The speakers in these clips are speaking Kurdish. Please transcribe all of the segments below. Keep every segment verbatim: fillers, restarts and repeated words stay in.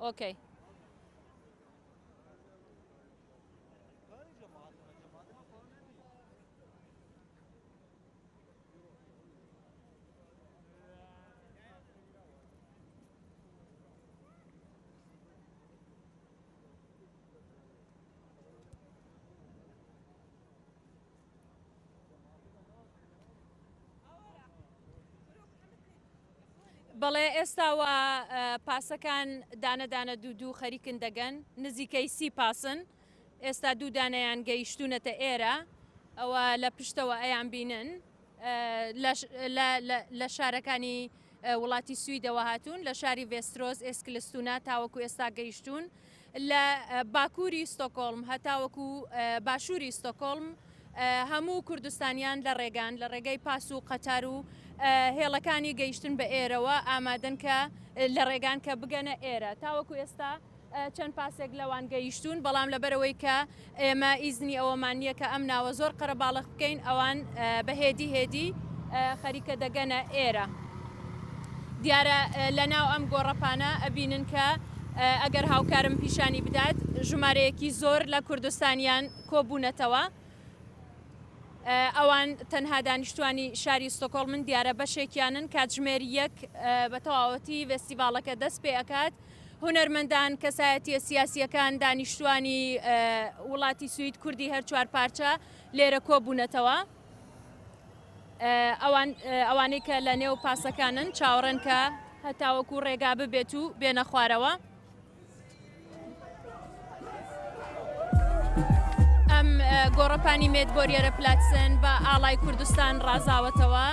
Okay. بەڵێ، ئێستا وە، ئە، پاسەکان دانە دانە دوو دوو خەریکن دەگەن، نزیکەی سی پاسن. ئێستا دوو دانەیان گەیشتوونەتە ئێرە، ئەوە لە پشتەوە ئەیان بینن. ئە، لە ش-، لە، لە، لە شارەکانی، ئە، وڵاتی سویدەوە هاتوون، لە شاری ڤێسترۆس ئێسکلستونا تاوەکو ئێستا گەیشتوون. لە، ئە، باکووری ستۆکۆڵم هەتاوەکو، ئە، باشووری ستۆکۆڵم، ئە، هەموو کوردستانیان لە ڕێگان، لە ڕێگەی پاس و قەتار و، ئە، هێڵەکانی گەیشتن بە ئێرەوە ئامادەن کە، ئە، لە ڕێگان کە بگەنە ئێرە. تاوەکو ئێستا، ئە، چەند پاسێک لەوان گەیشتوون، بەڵام لەبەرەوەی کە ئێمە ئیزنی ئەوەمان نییە کە ئەم ناوە زۆر قەرەباڵغ بکەین، ئەوان، ئە، بە هێدی هێدی، ئە، خەریکە دەگەنە ئێرە. دیارە، ئە، لە ناو ئەم گۆڕەپانە ئەبینن کە، ئە، ئەگەر هاوکارم پیشانی بدات، ژمارەیەکی زۆر لە کوردستانیان کۆبوونەتەوە. ئە، ئەوان تەنها دانیشتوانی شاری ستۆکۆڵمن، دیارە بەشێکیانن. کاتژمێر یەک، ئە، بە تەواوەتی ڤێستیڤاڵەکە دەست پێ ئەکات. هونەرمەندان، کەسایەتیە سیاسیەکان، دانیشتوانی، ئە، وڵاتی سوید، کوردی هەر چوار پارچە لێرە کۆبوونەتەوە. ئە، ئەوان، ئە، ئەوانەی کە لە نێو پاسەکانن چاوەڕێن کە هەتاوەکو ڕێگا ببێت و بێنە خوارەوە. ئەم، ئە، گۆڕەپانی مێدبۆریەرە پلاتسن بە ئاڵای کوردستان ڕازاوەتەوە.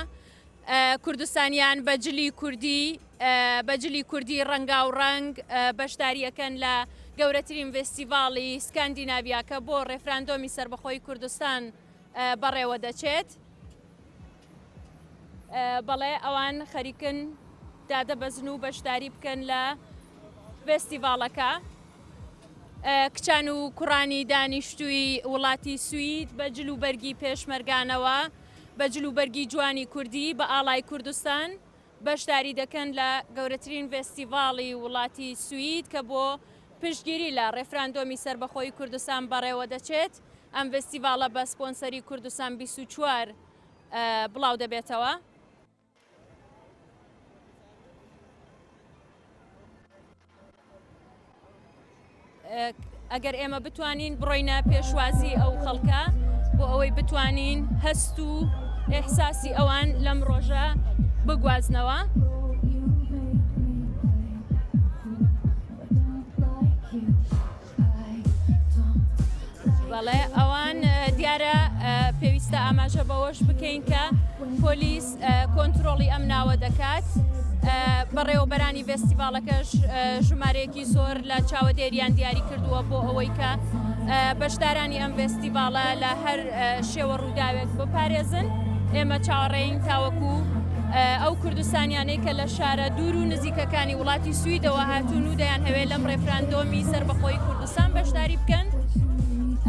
ئە، کوردستانیان بە جلی کوردی، ئە، بە جلی کوردی ڕەنگاوڕەنگ، ئە، بەشداریەکەن لە گەورەترین ڤێستیڤاڵی سکاندیناڤیا کە بۆ ڕێفراندۆمی سەربەخۆی کوردستان، ئە، بەڕێوە دەچێت. ئە، بەڵێ، ئەوان خەریکن دادەبەزن و بەشداری بکەن لە ڤێستیڤاڵەکە. ئە، کچان و کوڕانی دانیشتووی وڵاتی سوید بە جل و بەرگی پێشمەرگانەوە، بە جل و بەرگی جوانی کوردی، بە ئاڵای کوردستان بەشداری دەکەن لە گەورەترین ڤێستیڤاڵی وڵاتی سوید کە بۆ پشتگیری لە ڕێفراندۆمی سەربەخۆی کوردستان بەڕێوە دەچێت. ئەم ڤێستیڤاڵە بە سپۆنسەری کوردستان بیست و چوار، ئە، بڵاو دەبێتەوە. ئە، ئەگەر ئێمە بتوانین بڕۆینە پێشوازی ئەو خەڵکە، بۆ ئەوەی بتوانین هەست و ئێحساسی ئەوان لەم ڕۆژە بگوازنەوە. بەڵێ، ئەوان، ئە، دیارە، ئە، پێویستە ئاماژە بەوەش بکەین کە پۆلیس، ئە، کۆنترۆڵی ئەم ناوە دەکات. ئە، بەڕێوەبەرانی ڤێستیڤاڵەکەش، ئە، ژمارەیەکی زۆر لە چاوەدێریان دیاری کردووە بۆ ئەوەی کە، ئە، بەشدارانی ئەم ڤێستیڤاڵە لە هەر، ئە، شێوە ڕووداوێک بپارێزن. ئێمە چاوەڕێین تاوەکو، ئە، ئەو کوردستانیانەی کە لە شارە دوور و نزیکەکانی وڵاتی سویدەوە هاتوون و دەیانهەوێت لەم ڕێفراندۆمی سەربەخۆی کوردستان بەشداری بکەن،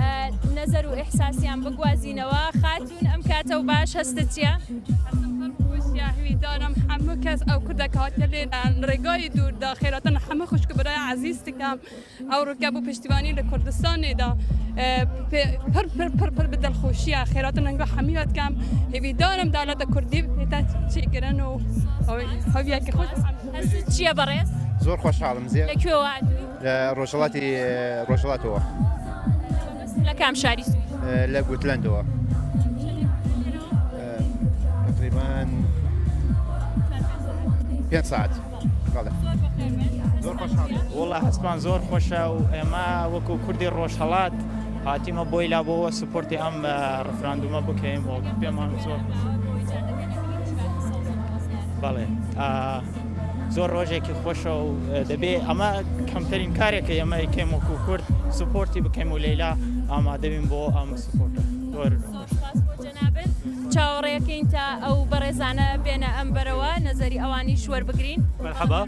ئە، نەزەر و ئیحساسیان بگوازینەوە. خاتون، ئەم کاتە و باش، هەستت چییە؟ هەستم زۆر خۆشە، هیوادارم هەموو کەس ئەو کوردە کە هاتیە لێرە ڕێگای دوور دا، خێراتن هەموو خوشک و برای عەزیز دکەم. ئەو ڕووکە بۆ پشتیوانی لە کوردستانێدا، ئە، پێ-، پڕ، پڕ، پڕ، پڕ بە دڵخۆشیە. خێراتن هەنگا هەمووی دکەم. هیوادارم دەوڵەتە کوردی پێتە چێکردن و هەویەکی خۆش. هەستت چییە بەڕێز؟ زۆر خۆشحاڵم زێ. لە کوێوە هاتووی؟ لە ڕۆژهەڵاتی، ڕۆژهەڵاتەوە. لە کام شاری سوید؟ لە گوتلەندەوە. تقریباً پێنج ساعت. بەڵێ. زۆر خۆشحاڵم. وەڵا هەستمان زۆر خۆشە و ئێمە وەکو کوردی ڕۆژهەڵات هاتیمە بۆی لا بۆ سپۆرتی ئەم، ئە، ڕفراندومە بکەین و پێمان زۆر. بەڵێ. ئا، زۆر ڕۆژێکی خۆشە و، ئە، دەبێ ئەمە کەمترین کارێکە ئێمە ئەیکەین وەکو کورد سپۆرتی بکەین و لەیلا ئامادەبین بۆ ئەم سپۆرتە. زۆر. زۆر سپاس بۆ جەنابت. چاوەڕێکەین تا ئەو بەڕێزانە بێنە ئەم بەرەوە، نەزەری ئەوانیش وەربگرین. مەرحەبا.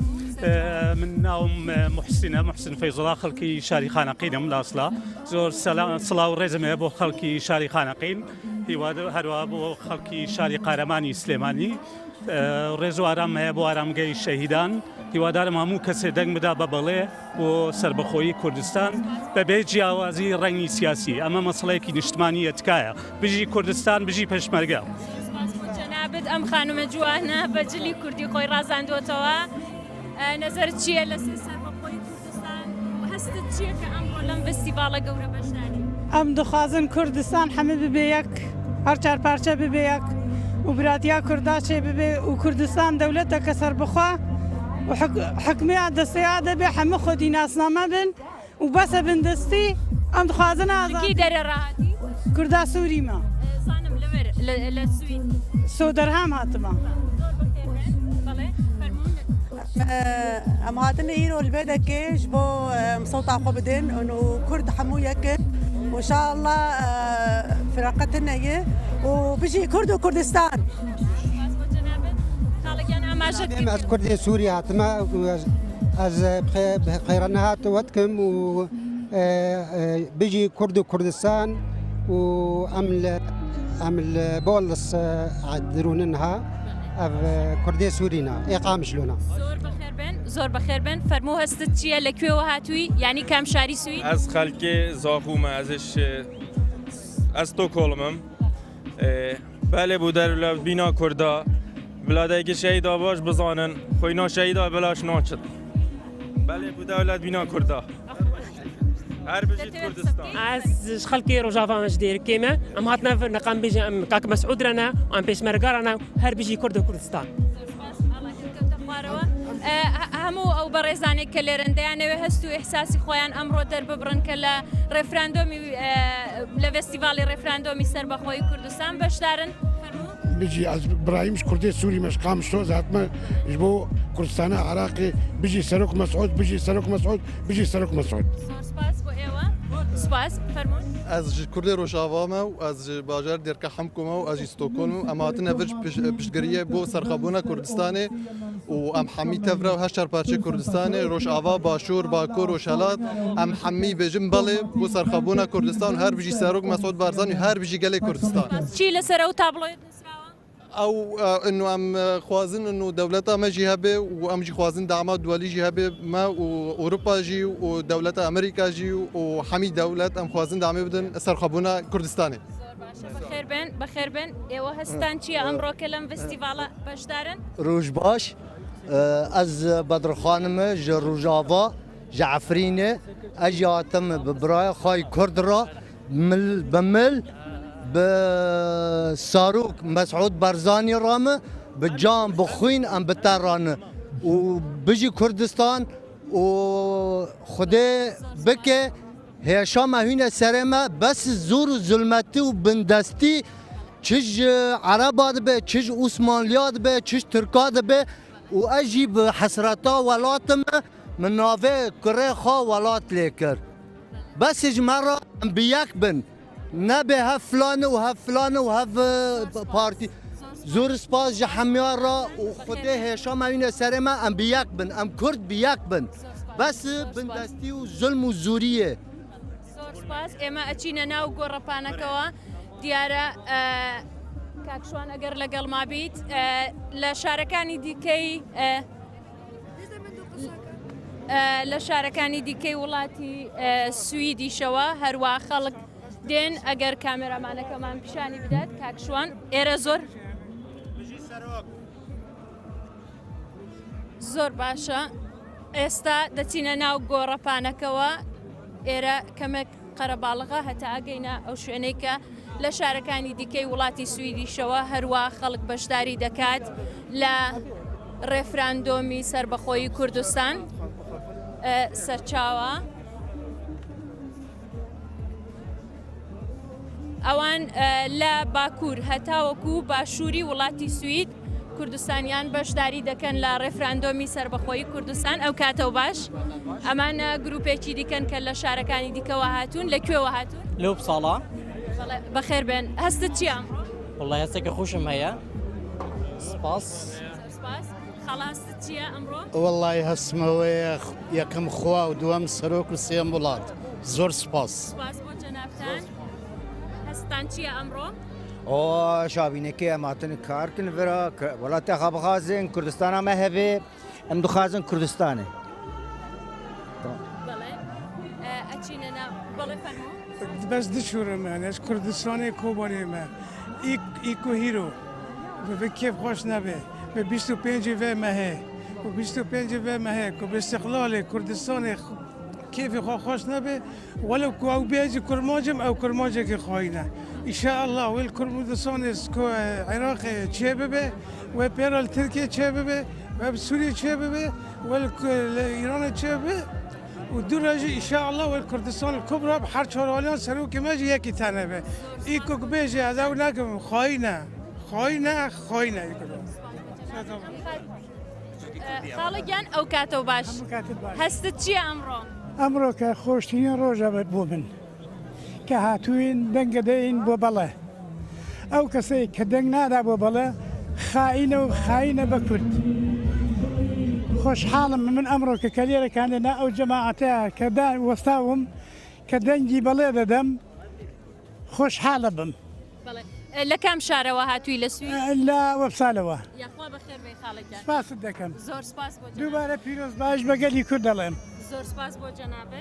ئە، من ناوم، ئە، موحسینە، موحسین فەیزوڵا، خەڵکی شاری خانەقینم لە ئەسڵا. زۆر سەلا-، سڵاو و ڕێزم هەیە بۆ خەڵکی شاری خانەقین. هیوادار هەروە بۆ خەڵکی شاری قارەمانی سلێمانی، ئە، ڕێز و ئارام هەیە بۆ ئارامگەی شەهیدان. هیوادارم هەموو کەسێ دەنگ بدا بە بەڵێ بۆ سەربەخۆیی کوردستان بەبێ جیاوازی ڕەنگی سیاسی. ئەمە مەسڵەیەکی نیشتمانیە تکایە. بژی کوردستان، بژی پێشمەرگە. سپاس بۆ جەنابت، ئەم خانمە جوانە بە جلی کوردی خۆی ڕازاندوتەوە. ئە، نەزەر چییە لەسەر سەربەخۆیی کوردستان؟ هەستت چییە کە ئەمڕۆ لەم فستیڤاڵە گەورە بەشداری؟ ئەم دخوازن کوردستان هەموو ببێ یەک، هەر چار پارچە ببێ یەک و براتیا کوردا چێ ببێ و کوردستان دەولەتە کە سەربخوا و حک-، حکمیا دەستەیا دەبێ هەموو خۆدی ناسنامە بن و بەسە بندستی. ئەم دخوازن ئازادی. کی دەرێ ڕاهاتی؟ کوردا سووری مە. زانم لەوێر، لە، لە سوید. سۆدەرهام هاتمە. زۆر بەخێر بێن. بەڵێ، فەرموون. ئە، ئەم هاتنە ئیرۆ لبێ دەکێ، ji bo, ئە، سەوتا خۆ بدێن، û کورد هەموو یەکن. و ئینشاءاللە، ئە، فراقەت نەیە. و بژی کورد و کوردستان. سپاس بۆ جەنابت. خاڵێکیان ئاماژە ئێمە ئەز کوردێ سووری هاتمە، ئەز، ئەز بخێ-، بخێرە نەهات وەتکم و، ئە، ئە، بژی کورد و کوردستان و ئەم لە، ئەم لە بۆڵس، ئە، دروونن ها، ئەڤ، ئە، کوردێ سوورینا، ئێ قامشلۆنا. زۆر بەخێر بێن، زۆر بەخێر بێن. فەرموو هەستت چییە؟ لە کوێوە هاتووی؟ یعنی کام شاری سوید؟ Ez xelkê Zaxû me, ez ji, ez Stockholm im. Ê, belê bû dewlet bîna Kurda. Bila dayikê şehîda baş bizanin, xwîna şehîda belaş naçin. Belê bû dewlet bîna Kurda. Her bijît Kurdistan. Ez ji xelkê Rojava me, ji Dêrikê me. Em hatine vir neqan bêjin em kak Mesûd re ne, em pêşmerga re ne, her bijî Kurd û Kurdistan. خوارەوە. ئە، هە-، هەموو ئەو بەڕێزانێک کە لێرەن دەیانەوێ هەست و ئیحساسی خۆیان ئەمڕۆ دەرببڕن کە لە ڕێفراندۆمی، ئە، لە فێستیڤاڵی ڕێفراندۆمی سەربەخۆی کوردستان بەشدارن. فەرموو. Bijî ez Birahîm ji Kurdê Sûrî me, ji Qamişlo ez hatime ji bo Kurdistana Iraqê. Bijî Serok Mesûd, bijî Serok Mesûd, bijî Serok Mesûd. زۆر سپاس بۆ ئێوە. سپاس. فەرموون. Ez ji Kurdê Rojava me û ez ji bajarê Dêrika Hemko me û ez jî Stockholm im. Em hatine vir ji piş-, piştgiriyê bo serxwebûna Kurdistanê û em hemî tev re û her çar parçeyê Kurdistanê, Rojava, Başûr, Bakur, Rojhelat, em hemî bêjin belê bo serxwebûna Kurdistan û her bijî Serok Mesûd Barzanî û her bijî gelê Kurdistan. Çi li ser ew tabloyê nusrawa? Ew, e, inu em, e, xwazin inu dewleta me jî hebe û em jî xwazin dama duwelî jî hebe me û Ewropa jî û dewleta Amerîka jî û hemî dewlet em xwazin damê bidin serxwebûna Kurdistanê. زۆر باشە، بەخێر بێن، بەخێر بێن. ئێوە هەستان چییە ئەمڕۆ کە لەم فستیڤاڵە بەشدارن؟ Roj baş. Ez Bedirxan im, ji Rojava, ji Efrînê. Ez jî hatim bi biraya xwe yî Kurd re, mil bi mil, bi Sarok Mesûd Barzanî re me, bi can, bi xwîn em bi te re ne. Û bijî Kurdistan û Xwedê bike hêşa me hûne serê me, bes zor û zulmetî û bindestî çi ji Ereba dibe, çi ji Osmanliya dibe, çi ji Tirka dibe û ez jî bi hesreta welatê me, min navê kurê xwe welat lê kir. Bes ji me re em bi yek bin. Nebe hev filan û hev filan û hev, e, partî. Zor spas ji hemiya re û Xwedê hêşa me wîne serê me, em bi yek bin, em Kurd bi yek bin. Bes bindestî û zulm û zûriyê. زۆر سپاس. ئێمە ئەچینە ناو گۆڕەپانەکەوە. دیارە، ئە، کاک شوان ئەگەر لەگەڵ ما بیت، ئە، لە شارەکانی دیکەی، ئە، ئە، لە شارەکانی دیکەی وڵاتی، ئە، سویدیشەوە هەروە خەڵک دێن. ئەگەر کامێرامانەکەمان پیشانی بدات، کاک شوان، ئێرە زۆر، زۆر باشە. ئێستا دەچینە ناو گۆڕەپانەکەوە. ئێرە کەمێک قەرەباڵغە هەتا ئەگەینە ئەو شوێنەی کە لە شارەکانی دیکەی وڵاتی سویدیشەوە هەروە خەڵک بەشداری دەکات لە ڕێفراندۆمی سەربەخۆیی کوردستان، ئە، سەرچاوە. ئەوان، ئە، لە باکوور هەتاوەکو باشووری وڵاتی سوید کوردستانیان بەشداری دەکەن لە ڕێفراندۆمی سەربەخۆیی کوردستان. ئەو کاتەو باش. ئەمانە گروپێکی دیکەن کە لە شارەکانی دیکەوە هاتوون. لە کوێوە هاتوون؟ لە ئوپساڵا. بەڵێ، بەخێر بێن. هەستت چییە ئەمڕۆ؟ وەڵڵای هەستێکی خۆشم هەیە. سپاس. زۆر سپاس. خاڵە، هەستت چییە ئەمڕۆ؟ وەڵڵای هەستمەوەیە، یەکەم خوا و دووەم سەرۆک و سێم وڵات. زۆر سپاس. سپاس بۆ جەنابتان. هەستان چییە ئەمڕۆ؟ O şabînekê em hatin kar kin vira, welatê xwe bixwazin, Kurdistana me hebe, em dixwazin Kurdistanê. Belê. E, eçîne na. Belê, fermo. Bes dişûrim, yani ez Kurdistanê Kobanê me. Î, î ku hîro bi vê kêf xweş nebe, bi bîst û pêncê vê mehê, ku bîst û pêncê vê mehê, ku bi îstiqlalê Kurdistanê kêfê xwe xweş nebe, welew ku ew bê ez jî kurmancim, ew kurmancekî xayîn e. Înşeallah wê li Kurdistanê ku Iraqê çêbibe, wê pê re li Tirkiyê çêbibe, wê bi Sûriyê çêbibe, wê li ku-, li Îranê çêbibe. Û dû re jî înşeallah wê Kurdistan li Kubra bi her çar aliyan serokê me jî yekî tene be. Î ku bêje ez ew nekim, xayîn e. Xayîn e, xayîn e î ku. Xalê giyan, ew kate baş. Hemû kate baş. Hestit çi ye emro? Emro ke xweştirîn roja be bo min. Ke hatûyên dengedeyên bo bele. Ew kesê ke deng nada bo bele, xaîn e û xaîn e be Kurd. Xweşhal im min emro ke keliyere kandê na ew cemaete ke da westawim, ke dengî belê dedem, xweşhal bim. Belê. E, li kam şarewa hatûyî li Swîd? E, li Wepsalewa. Yaxwa bi xêr bê xalê giyan. Spas dikim. Zor spas bo cenabê. Dubare pîroz baş be gelî Kurd delem. Zor spas bo cenabê.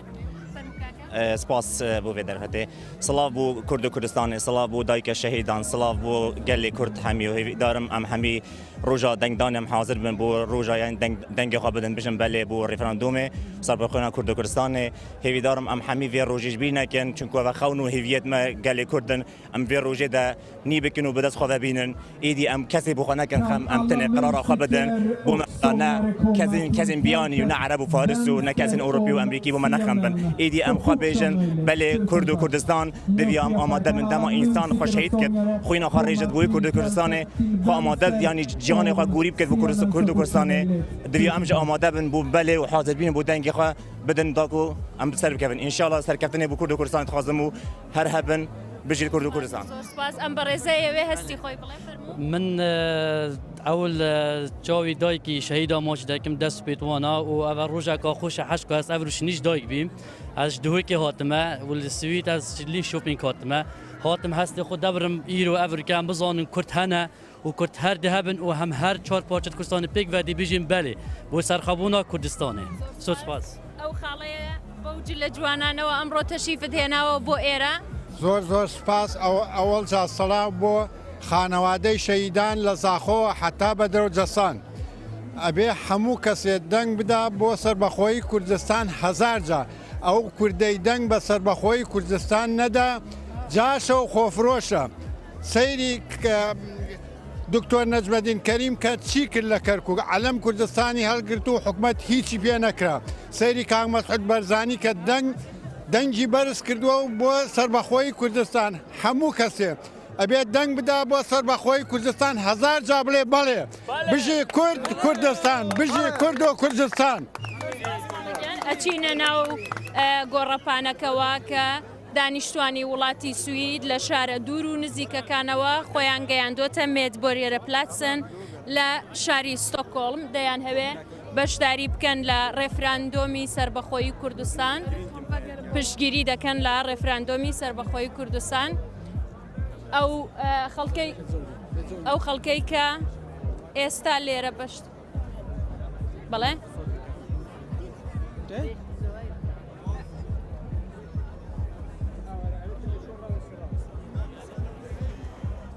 Fermo kaka. E, spas, e, bo vê derfetê. Silav bo Kurd û Kurdistanê, silav bo dayke şehîdan, silav bo gelê Kurd hemî û hêvîdarim em hemî roja dengdanê em hazir bin bo roja yan deng, dengê xwe bidin, bijin belê bo referandumê serbixweyna Kurd û Kurdistanê. Hêvîdarim em hemî vê rojê ji bîr nekin, çunku ev xewn û hêviyet me gelê Kurd in. Em vê rojê de nî bikin û bi dest xwe ve bînin. Êdî em kesê bi xwe nekin xem, em tenê qirara xwe bidin. Bo me ne kesên, kesên biyanî û ne Ereb û Faris û ne kesên Ewropî û Emerîkî bo me nexembin. Êdî em xwe bêjin, belê Kurd û Kurdistan divê em amade bin. Dema însan xwe şehîd kir, xwîna xwe rêjit bo wê Kurd û Kurdistanê, xwe amade, yanî cihanê xwe gorî bikir bo Kurd, Kurd û Kurdistanê. Divê em jî amade bin bo belê û hazir bînin bo dengê xwe bidin da ku em bi ser bikevin. Înşallah serkeftinê bo Kurd û Kurdistanê dixwazim û her hebin. Bijî Kurd û Kurdistan. Zor spas. Em bi rêzeyê wê hestî xwe bile fermo. Min, e, ewil, e, çawî dayikî şehîda maçî dekim dest pêt wana û ev rojeka xweş e, heşka ez ev roj nîş dayik bîm. Ez ji Duhokê hatime û li Swîd ez ji Linköping hatime. Hatim hestê xwe debirim îro ev rike em bizanin Kurd hene. û Kurd her du hebin û hem her çar parçe di Kurdistanê pêk ve dê bijîn belê bo serxwebûna Kurdistanê. Zor spas. Ew xaleye bo cile ciwanan ew emro teşrîf dihênawe bo êre. Zor zor spas. Ew, ewelca silav bo xanewadeyê şehîdan li Zaxo heta Bedro Cesan. Ebê hemû kesê deng bida bo serbexweyî Kurdistan hezar ca. Ew Kurdey deng be serbexweyî Kurdistan neda, caş e û xwefiroş e. Seyrî ke Doktor Necmedîn Kerîm ke çî kir li Kerkûk, elem Kurdistanî helgirt û hikûmet hîçî pê nekira. Seyrî Kak Mesûd Barzanî ke deng, dengî berz kirdiwe û bo serbexweyî Kurdistan. Hemû kesê ebê deng bida bo serbexweyî Kurdistan, hezar ca bilê belê. Bijî Kurd, Kurdistan, bijî Kurd û Kurdistan. Eçîne nav, e, gorepanakewa ke Danîştwaniya welatî Swîd li şare dûr û nizîkekanawa xweyan geyandote Medborgerplatsen li şarî Stockholm, deyan hewê beşdarî bikin li referandumî serbexweyî Kurdistan, piştgirî dikin li referandumî serbexweyî Kurdistan. Ew, e, xelkê, ew xelkê ke êsta lêre beşt. Belê.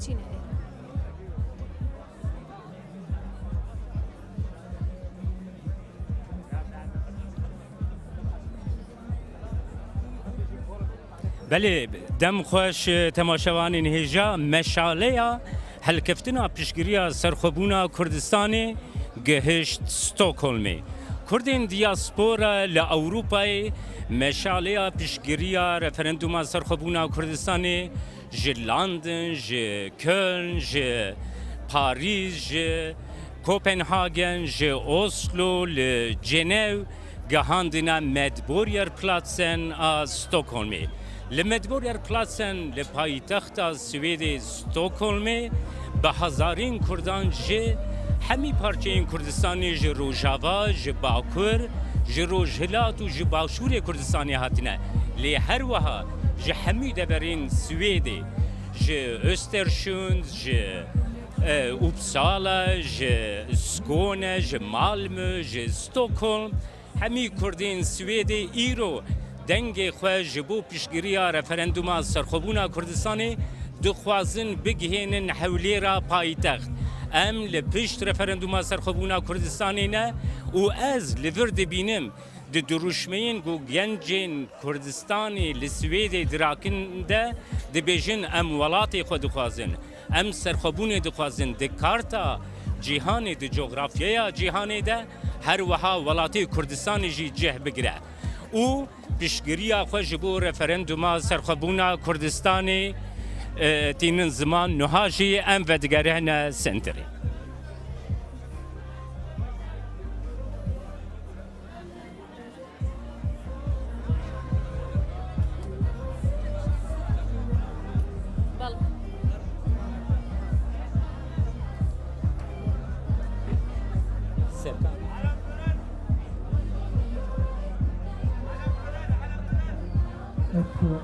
Çîne. Belê, dem xweş, temaşevanên hêja. Meşaleya helkeftina piştgiriya serxwebûna Kurdistanê gihişt Stockholmê. Kurdên diyaspora li Ewropayê meşaleya piştgiriya referanduma serxwebûna Kurdistanê ji London, ji Köln, ji Parîs, ji Kopenhagen, ji Oslo, li Cenew, gihandine Medborgerplatsen a Stockholmê. Li Medborgerplatsen, li paytexta Swêdê Stockholmê, bi hezarên Kurdan ji hemî parçeyên Kurdistanê, ji Rojava, ji Bakur, ji Rojhilat û ji Başûrê Kurdistanê hatine. Lê her wiha ji hemî deverên Swêdê, Ji Östersund, ji, e, Uppsala, ji Skåne, ji Malmö, ji Stockholm, hemî Kurdên Swêdê îro dengê xwe ji bo piştgiriya referanduma serxwebûna Kurdistanê dixwazin bigihênin Hewlêra paytext. Em li pişt referanduma serxwebûna Kurdistanê ne û ez li vir dibînim, di dirûşmeyên ku gencên Kurdistanê li Swêdê dirakin de dibêjin, em welatê xwe dixwazin, em serxwebûnê dixwazin, di karta cîhanê, di cografyaya cîhanê de her wiha welatê Kurdistanê jî cih bigire û piştgiriya xwe ji bo referanduma serxwebûna Kurdistanê, e, tînin ziman. Niha jî em vedigerihine senterê. Ecco.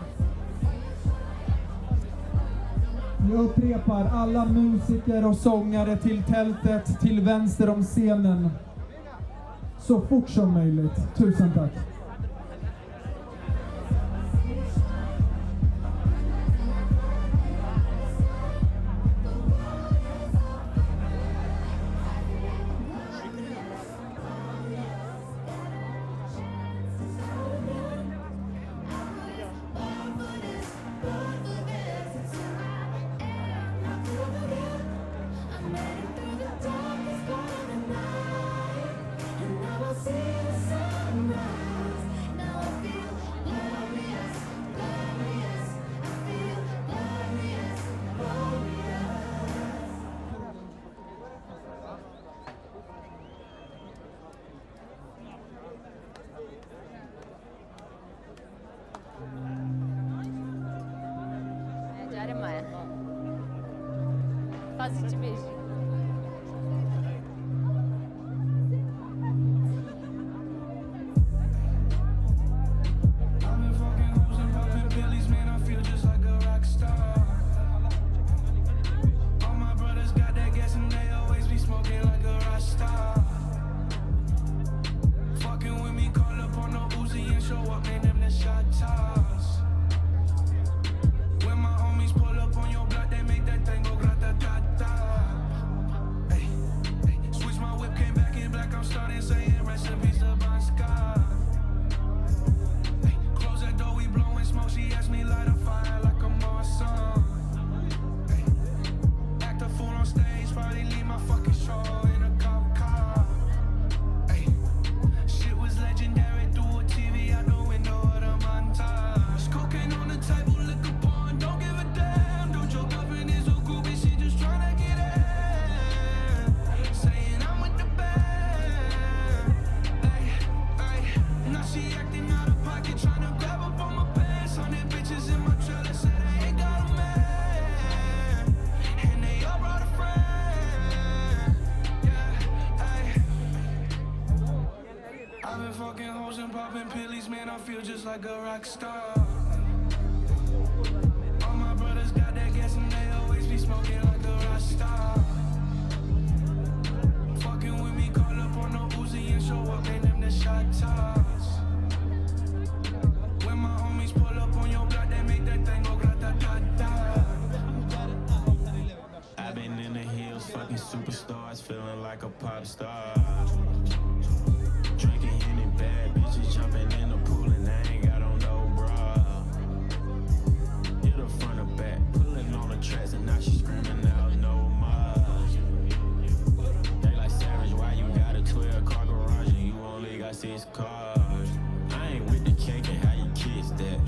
Jag upprepar, alla musiker och sångare till tältet till vänster om scenen. Så fort som möjligt. Tusen tack. Carê me ye. Fazî çi bêjî? I've been fucking hoes and popping pillies, man, I feel just like a rock star. All my brothers got that gas and they always be smoking like a rock star. Fucking with me, call up on the Uzi and show up, man, them the shot toss. When my homies pull up on your block, they make that thing go grata ta ta. Ay, ay. Switch my whip, came back in black, I'm starting saying rest in peace to Bon Scott. Ay, close that door, we blowing smoke, she asked me light a fire like a Marsan. Ay, act a fool on stage, probably leave my fucking show in a cop car. Ay, shit was legendary, through a T V out the window of the montage. Cocaine on the table, liquor pouring, don't give a damn. Don't your girlfriend is a groupie, she just tryna get in. Saying I'm with the band. Ay, ay, now she acting out of pocket, tryna grab up on my pants. Hundred bitches in my trailer, said I ain't got a man. And they all brought a friend. Yeah, ay. I've been fucking hoes and popping pillies, man, I feel just like a rock star. All my brothers got that gas and they always be smoking like a rock star. Fucking with me, call up on the Uzi and show up, and them the shot toss. When my homies pull up on your block, they make that thing go grata ta ta. I've been in the hills, fucking superstars, feeling like a pop star. Drinking Henny, bad bitches jumping in the pool, and I ain't got on no bra. Hit her front or back, pulling on the tracks, and now she screaming out no more. They like, "Savage, why you got a twelve car garage and you only got six cars?" I ain't with the cake and how you kiss that.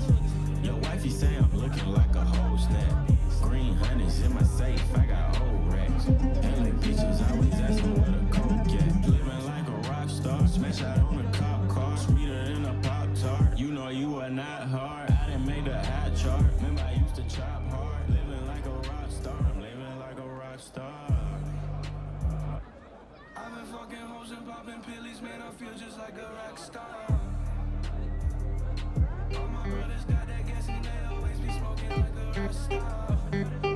Your wifey say I'm looking like a whole snap. Green hundreds in my safe, I got old racks. L A bitches always asking where the coke at. Living like a rock star, smash out on a cop car. Sweeter than a Pop Tart. You know you are not hard. I done made the hot chart. Remember I used to chop hard. Living like a rock star, I'm living like a rock star. I've been fucking hoes and popping pillies, man, I feel just like a rock star. All my brothers got that gas and they always be smoking like a rock star.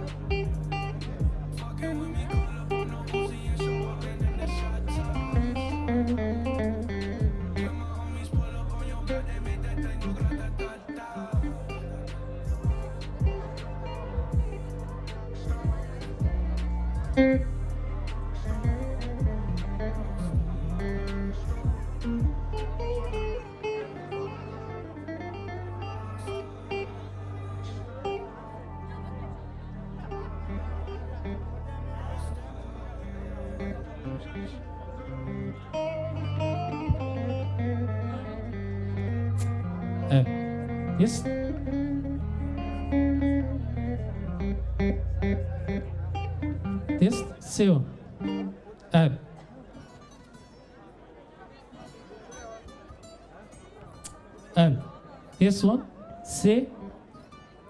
Evet. Yes. Yes. Seo. Evet. And this one, say,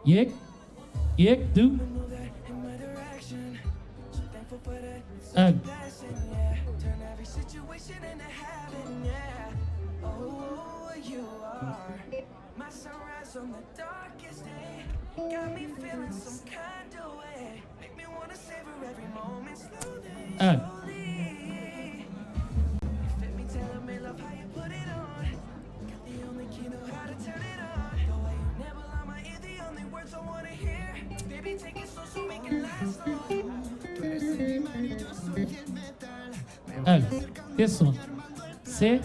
yek, yek, du. And And and this one, say.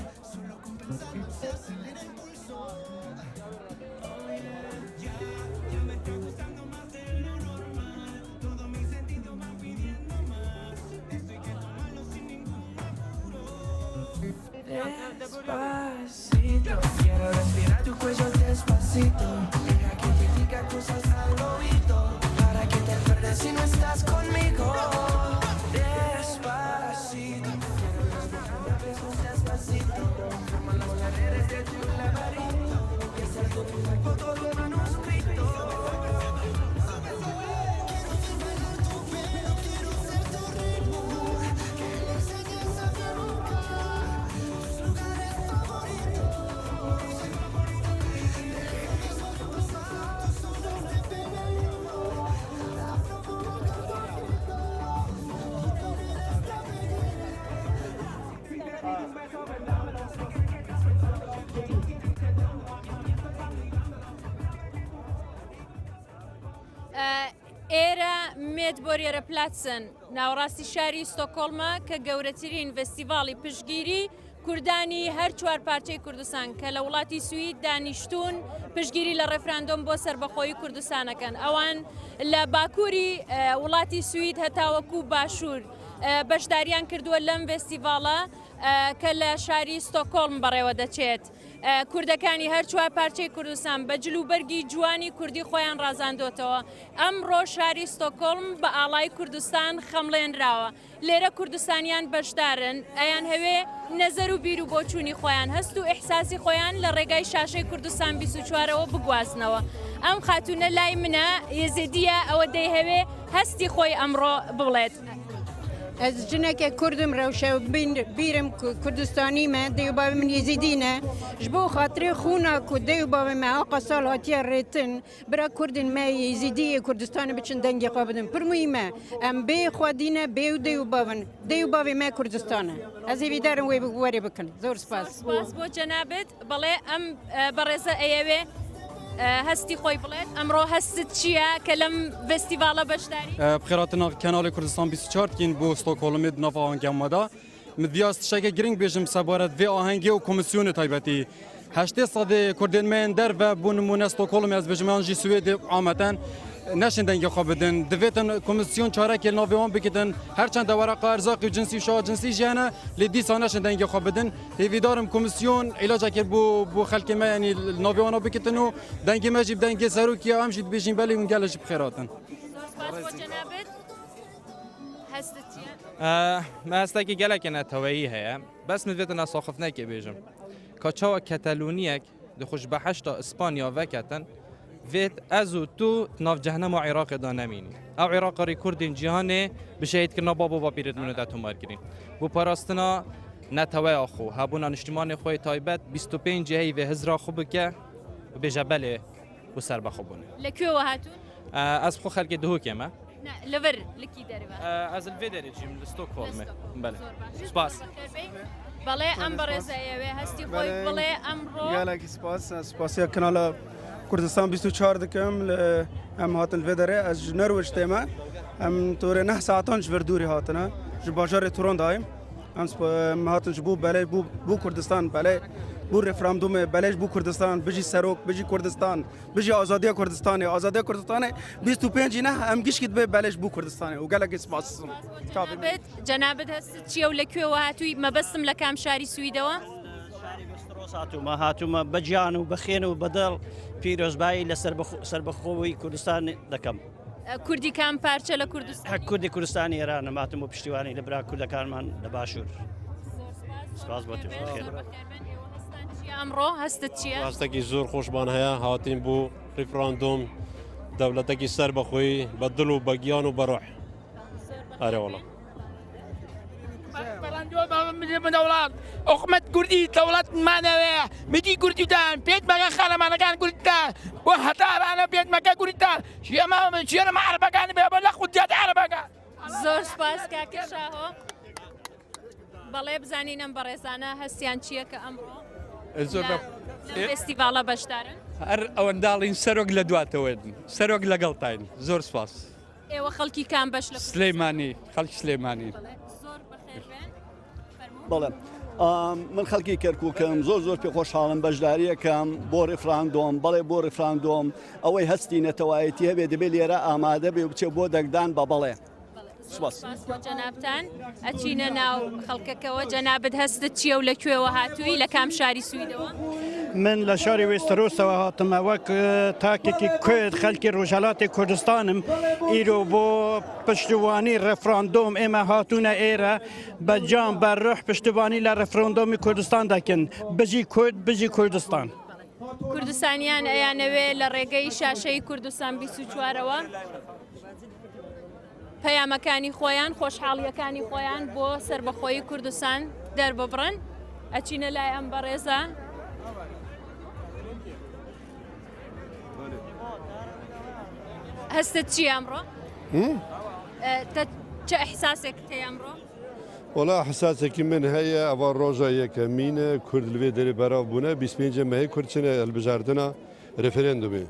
Despacito, quiero respirar tu cuello despacito. Deja que te diga cosas al oído, para que te acuerdes si no estás conmigo. Despacito, quiero respirar una vez más despacito. Firma las paredes de tu laberinto y hacer de tu cuerpo todo un manuscrito. Ê re mêd borî re Platsen, navrastiya şarî Stockholm e ke gewretirîn festîvalî piştgîrî Kurdanî her çar parçeyê Kurdistan ke li welatî Swîd danîştûn piştgîrî li referandum bo serbixweyî Kurdistan kin. Ewan li bakurî, e, welatî Swîd heta wekû başûr, e, beşdariyan kirdiwe lem festîvala, e, ke li şarî Stockholm berêwe deçêt. E, Kurdekanî her çar parçeyê Kurdistan bi cil û bergî ciwanî Kurdî xweyan razandotewe. Emro şarî Stockholm bi alayî Kurdistan xemlênrawe. Lêre Kurdistaniyan beşdar in, eyan hewê nezer û bîr û boçûnî xweyan, hest û îhsasî xweyan li rêgay şaşeyê Kurdistan bîst û çar ewe biguaznewe. Em xatûne lay min e, Yezîdî ye, ewe dey hewê hestî xwe yî emro bilet. Ez cineke Kurd im, rewşe bîn-, bîr im, Ku-, Kurdistanî me, dey û bavê min Yezîdî ne. Ji bo xatirê xûna ku dey û bavê me aqa sal hatiye rêtin, bira Kurdên me Yezîdî yê Kurdistanê biçin dengê xwe bidin. Pir muhîm e. Em bê xwedî ne, bê û dey û bav in. Dey û bavê me Kurdistan e. Ez hêvîdar im wê bi-, werê bikin. Zor spas. Spas bo cenabit. Belê, em, e, berêze eye wê, e, hestî xwe bilet. Emro hestit çi ye ke lem festîvala beşdarî? E, bi xêr hatina Kanalê Kurdistan bîst û çar dikîn bo Stockholmê di nava ahengê me de. Min diviyaz tişteke giring bêjim sebaret vê ahengê û komîsyonê taybetî. Heştê sedê Kurdên me yên derve, bo nimûne Stockholmê ez bêjim, yan jî Swêdê ameten, neşin dengê xwe bidin. Divêtin komîsyon çarekê li navê wan bikitin. Her çend de wereqa erzaqî û cinsî û şaha cinsî jî hene, lê dîsa neşin dengê xwe bidin. Hêvîdar im komîsyon îlacekê bo, bo xelkê me, yanî li navê wana bikitin û dengê me jî bi dengê serokê ya em jî dibêjin belê hûn gelek jî bi xêr hatin. Zor spas bo cenabit. Hestit çi ye? Eee, me hestekî gelekê neteweyî heye. Bes min divêtin ez saxifnekê bêjim. Ka çawa Ketelûniyek dixwe ji behişta Îspanya veketin, vêt ez û tu di nav cehnema Iraqê de nemînî. Ew Iraqarî Kurdên cîhanê bi şehîdkirina bab û bapîrêt min û te tomar kirîn. Bo parastina neteweya xwe, hebûna niştimanê xwe yê taybet, bîst û pênc heyvê hizra xwe bike û bêje belê û serbexwe bûne. Li ku we hatûn? Eee, ez xwe xelkê Duhokê me. Ne, li vir, li kî derê ve? Eee, ez li vê derê çûm, li Stockholmê. Li Stockholm. Belê. Zor baş. Spas. Belê, em berêzeye wê hestî xwe, belê, belê, em ro. Gelekî spas, ez spasiya kanala Kurdistan bîst û çar dikim, li, em hatin li vê derê, ez ji Norwich têm me. Em torê neh saetan ji vir dûrê hatine. Ji bajarê Turon dayim. Em sp-, em hatin ji bo belê, bo, bo Kurdistan, belê, bo referandumê, belê ji bo Kurdistan, bijî serok, bijî Kurdistan, bijî azadiya Kurdistanê, azadiya Kurdistanê bîst û pêncî neh em gişkî dibê belê ji bo Kurdistanê û gelekî spas. Cenabet, cenabet hestit çi ye û li kû we hatûyî? Mebestim li kam şarî Swîdewa? Şarî Westeros hatûme, hatûme bi can û bi xên û bi dil pîrozbayî li serbixwe-, serbixwebûyî Kurdistan dekem. E, Kurdî kam parçe li Kurdistan? Hek Kurdî Kurdistanê Îran, em hatin bo piştîwanî li bira Kurdekanman li Başûr. Spas bo te. Zor bixêr ben. Êwe hestan çi ye emro? Hestit çi ye? Rastekî zor xweşman heye. Hatîn bo referandum, dewletekî serbixweyî, bi dil û bi giyan û bi ruh. Erê wala. Referandum min dewlet. Hikûmet Kurdî dewlet mane ve. Midî Kurdî dan. Pêt meke xanemanekên Kurdî dan. Û heta rane pêt meke Kurdî dan. Şiyema, şiyema Erebekan be, be lek Kurdiyet Erebekan. Zor spas, kake Şaho. بەڵێ، بزانین ئەم بەڕێزانە هەستیان چییە کە ئەمڕۆ Ez zor lem, lem festîvala beşdarin. Her ewendalîn serok li duatewên, serok legeltayîn. Zor spas. ئێوە خەڵکی کام بەش لە کوردستان؟ Silêmanî, xelk Silêmanî. بەڵێ، زۆر بەخێر بێن. فەرموو. بەڵێ. ئام، من خەڵکی کەرکووکم، زۆر زۆر پێ خۆشحاڵم بەشداریەکەم بۆ ڕیفراندۆم. بەڵێ، بۆ ڕیفراندۆم. ئەوەی هەستی نەتەوایەتی هەبێ، دەبێ لێرە ئامادە بێ و بچێ بۆ دەنگدان بە بەڵێ. سپاس. سپاس بۆ جەنابتان. ئەچینە ناو خەڵکەکەوە. جەنابت هەستت چییە و لە کوێوە هاتووی؟ لە کام شاری سویدەوە؟ من لە شاری وێستەرۆسەوە هاتمە. وەک، ئە، تاکێکی کورد، خەلکی ڕۆژهەلاتی کوردستانم. ئیرۆ بۆ پشتیوانی ڕێفراندۆم ئێمە هاتوونە ئێرە. بە جان، بە ڕوح پشتیوانی لە ڕێفراندۆمی کوردستان دەکەن. بژی کورد، بژی کوردستان. کوردستانیان ئەیانەوێ لە ڕێگەی شاشەی کوردستان بیست و چوارەوە پەیامەکانی خۆیان، خۆشحاڵیەکانی خۆیان بۆ سەربەخۆیی کوردستان دەرببڕن. ئەچینە لای ئەم بەڕێزە. هەستت چی ئەمڕۆ؟ هم؟ ئە، تە چه ئەحساسێک تێ ئەمڕۆ؟ وەڵا ئەحساسێکی من هەیە، ئەڤە ڕۆژە یەکەمینە کورد لە وێ دەرێ بەراو بوونە، بیست و پێنج مەهەی کورد چنە هەڵبژاردنە ڕێفێرێندومێ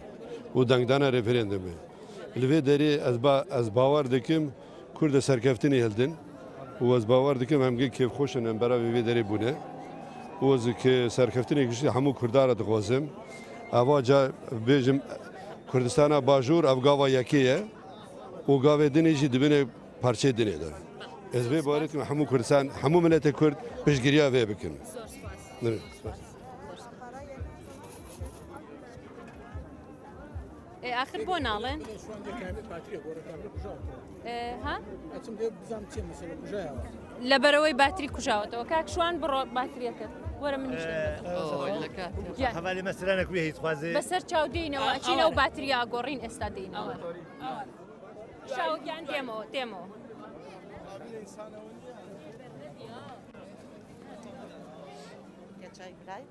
و دەنگدانە ڕێفێرێندومێ. لە وێ دەرێ ئەز با-، ئەز باوەڕ دەکەم کوردە سەرکەفتنی هەلدن و ئەز باوەڕ دەکەم هەمگە کێفخۆشن ئەم بەراو وێ دەرێ بوونە و ئەز کە سەرکەفتنی گشتی هەموو کوردارە دەخوازم. ئەڤا جا بێژم کوردستانە باژوور ئەڤ گاوا یەکێ یە و گاوێ دنێ ژی دبنێ پارچەی دنێ de. Ez vê bawerê dikim hemû Kurdistan, hemû miletê Kurd piştgiriya vê bikin. Zor spas. Nirê, spas. Ê, axir bo nalên? Şu an diye kendi batırıya göre kendi kucağı oturuyor. Ê, ha? Açım diye bizam çiye mesela kucağı var. Leberewey batırî kucağı oturuyor. Kak şu an bro batırıya kır. Were min nişte. Oy, leka. Gel. Hevalê me siranek wî heyî dixwaze. Beser çaw deynewa. Çîne û batırıya agorîn esta deynewa. Şaw gel demo, demo. Geçay Gülay.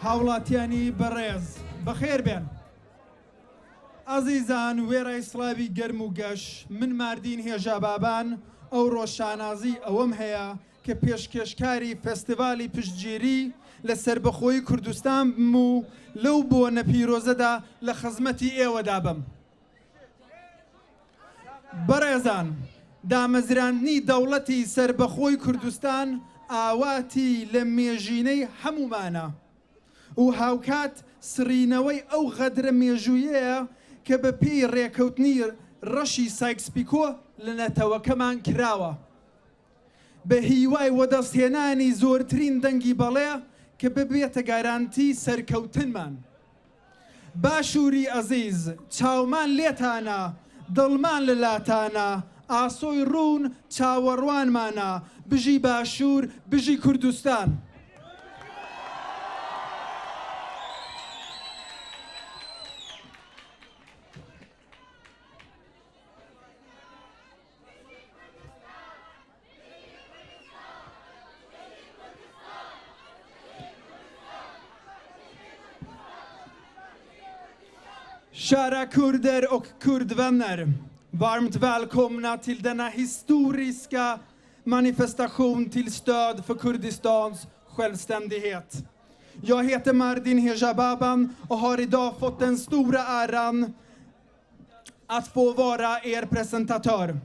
هاوڵاتیانی بەڕێز، بەخێر بێن. ئازیزان، وێرای سڵاوی گەرم و گەش، من ماردین هێژا بابان، ئەوڕۆ شانازی ئەوەم هەیە کە پێشکێشکاری فێستیڤاڵی پشتگیری لە سەربەخۆی کوردستان بم و لەو بۆنە پیرۆزەدا لە خزمەتی ئێوەدا بم. بەڕێزان، دامەزراندنی دەوڵەتی سەربەخۆی کوردستان ئاواتی لە مێژینەی هەموومانە و هاوکات سڕینەوەی ئەو غەدرە مێژوویەیە کە بە پێی ڕێکەوتنی ڕەشی سایکس پیکۆ لە نەتەوەکەمان کراوە. بە هیوای وەدەستهێنانی زۆرترین دەنگی بەڵێ کە ببێتە گارانتی سەرکەوتنمان. باشووری ئەزیز، چاومان لێتانە، دڵمان لە لاتانە، ئاسۆی ڕوون چاوەڕوانمانە. بژی باشوور، بژی کوردستان. Kära kurder och kurdvänner. Varmt välkomna till denna historiska manifestation till stöd för Kurdistans självständighet. Jag heter Mardin Hejababan och har idag fått den stora äran att få vara er presentatör.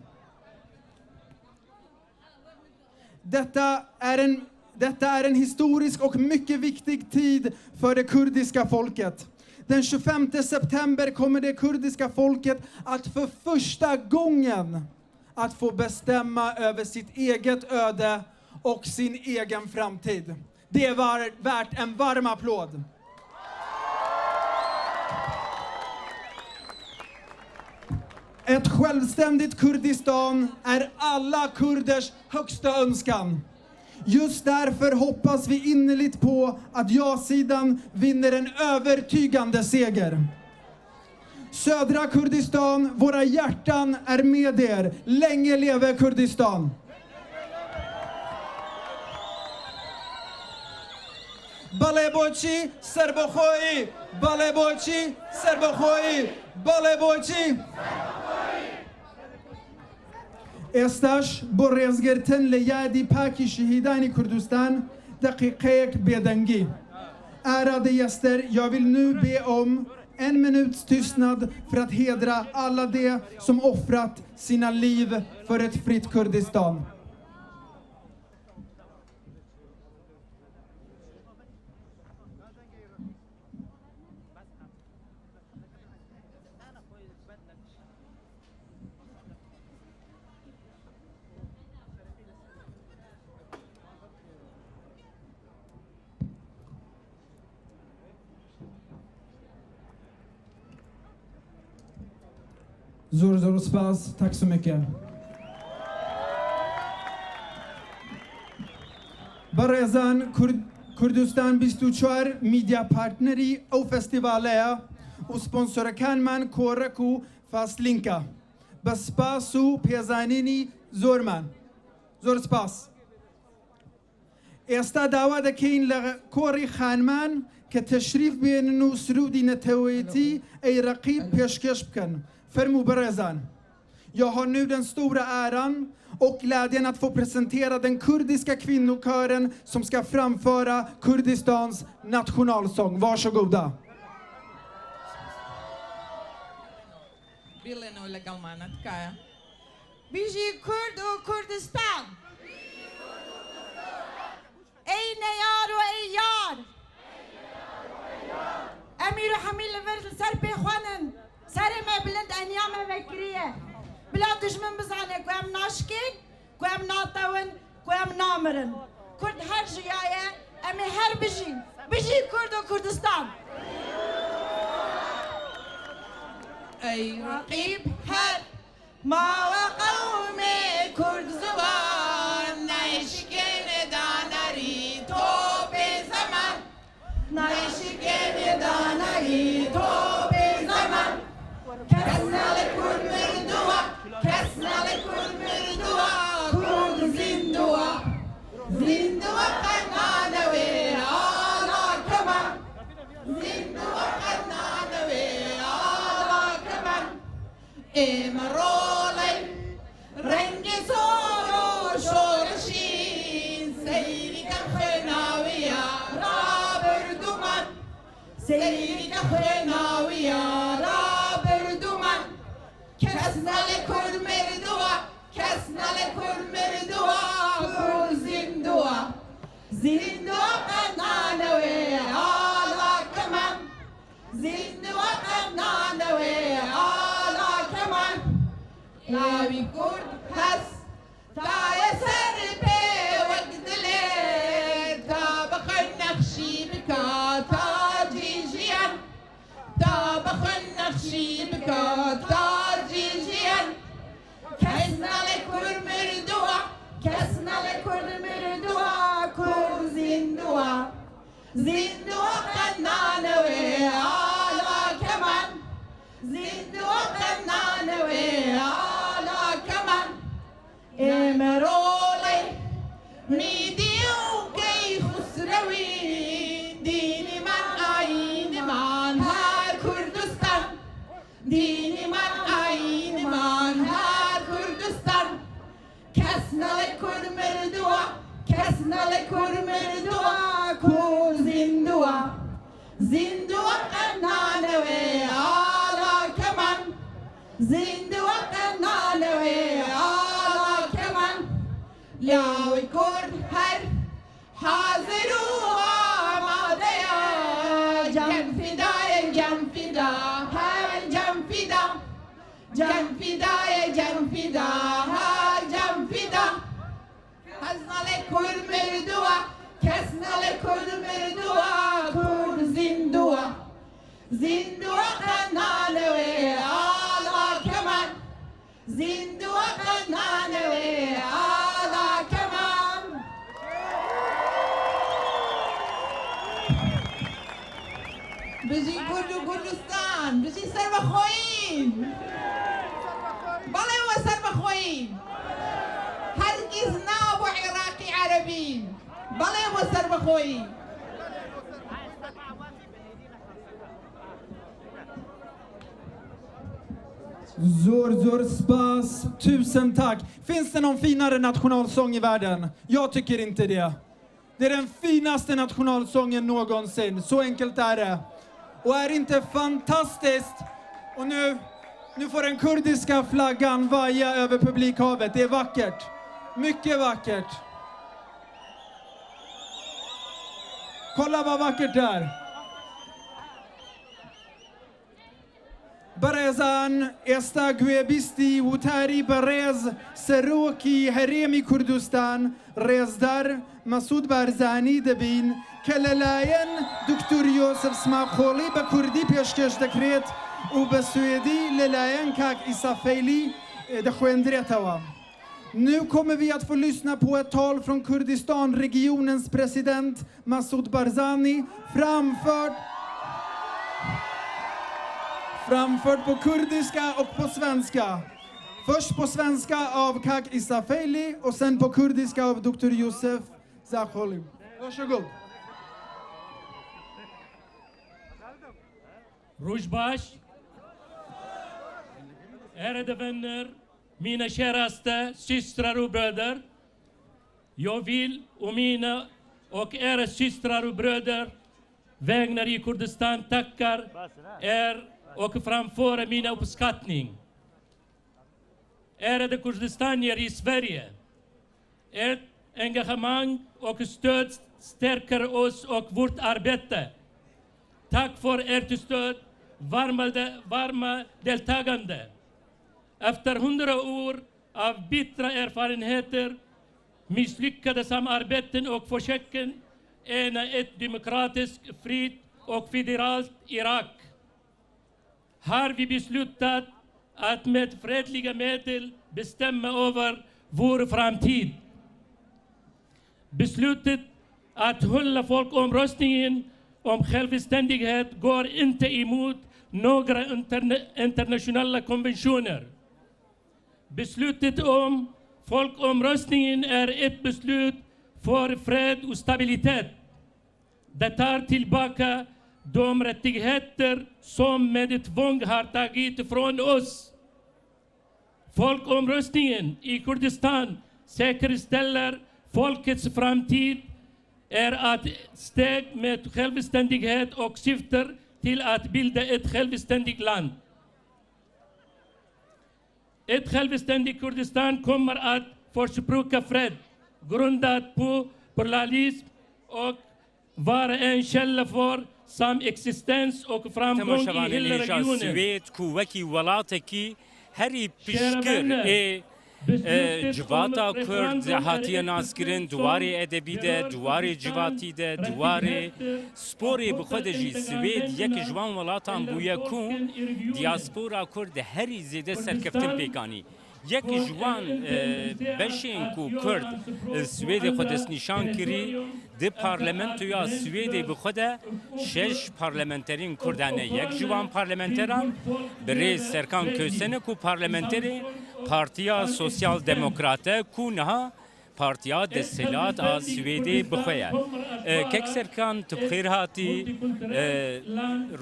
Detta är en, detta är en historisk och mycket viktig tid för det kurdiska folket. Den tjugofemte september kommer det kurdiska folket att för första gången att få bestämma över sitt eget öde och sin egen framtid. Det är var-, värt en varm applåd. Ett självständigt Kurdistan är alla kurders högsta önskan. Just därför hoppas vi innerligt på att ja-sidan vinner en övertygande seger. Södra Kurdistan, våra hjärtan är med er. Länge leve Kurdistan! بەڵێ بۆچی سەربەخۆیی؟ بەڵێ بۆچی سەربەخۆیی؟ بەڵێ بۆچی؟ ئێستاش بۆ ڕێزگرتن لە یادی پاکی شەهیدانی کوردستان دەقیقەیەک بێدەنگی. Ärade gäster, jag vill nu be om en minuts tystnad för att hedra alla de som offrat sina liv för ett fritt Kurdistan. Zor zor spas, tak so mycket. Berêzan, Kurd-, Kurdistan bîst û çar Media partnerî ew festîvale ye û sponsorekan man Korek û Fastlink e. Bi spas û pêzanînî zor man. Zor spas. ئێستا داوا دەکەین لە کۆڕی خانمان کە تەشریف بێنن و سرودی نەتەوەیەتی ئەی ڕەقیب پێشکەش بکەن. Färmû berêzan. Jag har nu den stora äran och glädjen att få presentera den kurdiska kvinnokören som ska framföra Kurdistans nationalsång. Varsågoda. Bileno لەگەڵمانە تکایە. بژی کورد و کوردستان! ئەی نەیار و ئەی یار! ئەمیر و حەمی لە ڤەر سەر پێ خوەنن، سەرێ مە بلند ئەنیا مە ڤەکریە. بلا دوژمن بزانێ کو ئەم ناشکین، کو ئەم ناتەون، کو ئەم نامرن. کورد هەر ژیایە، ئەمێ هەر بژین. بژی کورد و کوردستان! ئەی ڕەقیب هەر! Mawe qewmê Kurd ziwan, neşikêne danerî topê zeman. Neşikêne danerî topê zeman. Kes nalê Kurd mirduwa, kes nalê Kurd mirduwa, Kurd zinduwa. Zinduwa qenganewê ana kema. Rolê rengê sor û şoreşîn, seyrî ke xwêna wî ya rabirduman. Seyrî ke xwêna wî ya rabirduman. Kes nalê Kurd mirduwa, kes nalê Kurd mirduwa, Kurd zînduwa. Zînduwa qe nanewê ala keman. Zînduwa qe nanewê ala keman. Lawî Kurd hest, tayê ser pê wek dilê, ta bi xwe nexşî bika tacî jiyan. Ta bi xwe nexşî bika tacî jiyan. Kes nalê Kurd mirduwa, kes nalê Kurd mirduwa, Kurd zînduwa. Zînduwa qe nanewê ala keman. Zînduwa qe nanewê ala keman. Ê merolê Mîdî û Keyxusrewî, dînî man ayînî man her Kurdistan. Dînî man ayînî man her Kurdistan. Kes nalê Kurd mirduwa, kes nalê Kurd mirduwa, Kurd zînduwa. Zînduwa qe nanewê ala keman. Zînduwa qe nanewê ala keman. Lawî Kurd her hazir û amade ye. Can fida ye, can fida, her can fida. Can fida ye, can fida, her can fida. Kes nalê Kurd mirduwa, kes nalê Kurd mirduwa, Kurd zînduwa. Zînduwa qe nanewê ala keman. Zînduwa qe nanewê ala keman. Bijî Kurd û Kurdistan, bijî serbixweyî. Belê we serbixweyî. Hergiz nabo Iraqî Erebî. Belê we serbixweyî. Zor, zor spas. Tusen takk. Finns det någon finare nationalsång i världen? Jag tycker inte det. Det är den finaste nationalsången någonsin. Så enkelt är det. Och är det inte fantastiskt? Och nu, nu får den kurdiska flaggan vaja över publikhavet. Det är vackert. Mycket vackert. Kolla vad vackert det är. Berêzan, êsta guêbîstî witî berêz Serokî Herêmî Kurdistan, Rêzdar Mesûd Barzanî dibîn, ke li layen Doktor Yûsif Smaxolî bi kurdî pêşkêş dikrêt û bi swêdî li layen kak Îsa Feylî, e, dixwêndirêtewe. Nu kommer vi att få lyssna på ett tal från Kurdistanregionens president Massoud Barzani, framfört, framfört på kurdiska och på svenska. Först på svenska av Kak Isafeli och sen på kurdiska av Doktor Yusuf Zakholi. Varsågod. Roj baş. Ärade vänner, mina käraste systrar och bröder. Jag vill å mina och era systrar och bröder vägnar i Kurdistan tackar er och framföra mina uppskattning. Ärade kurdistanier i Sverige, ert engagemang och stöd stärker oss och vårt arbete. Tack för ert stöd, varma, varma deltagande. Efter hundra år av bittra erfarenheter, misslyckade samarbeten och försöken ena ett demokratiskt, fritt och federalt Irak, har vi beslutat att med fredliga medel bestämma över vår framtid. Beslutet att hålla folkomröstningen om självständighet går inte emot några interne-, internationella konventioner. Beslutet om folkomröstningen är ett beslut för fred och stabilitet. Det tar tillbaka de rättigheter som med tvång har tagit från oss. Folkomröstningen i Kurdistan säkerställer folkets framtid är ett steg mot självständighet och syftar till att bilda ett självständigt land. Ett självständigt Kurdistan kommer att förespråka fred, grundat på pluralism och vara en källa för samexistens och framgång i hela regionen. Swêd ku wekî welatekî herî piştgir ê, e, civata Kurd hatiye naskirin, di warê edebî de, di warê civatî de, di warê sporê bi xwe de jî Swêd yek ji wan welatan bûye ku diaspora Kurd herî zêde serkeftin pêk anî. Yek ji wan, e, beşên ku Kurd, e, Swêdê xwe destnîşan kirî, di parlamentoya Swêdê bi xwe de şeş parlamenterên Kurd hene. Yek ji wan parlamenteran birêz Serkan Köse ne ku parlamenterê Partiya Sosyal Demokrat e ku niha Partiya Desthilat a Swêdê bi xwe ye. E, Kek Serkan, tu bi xêr hatî. E,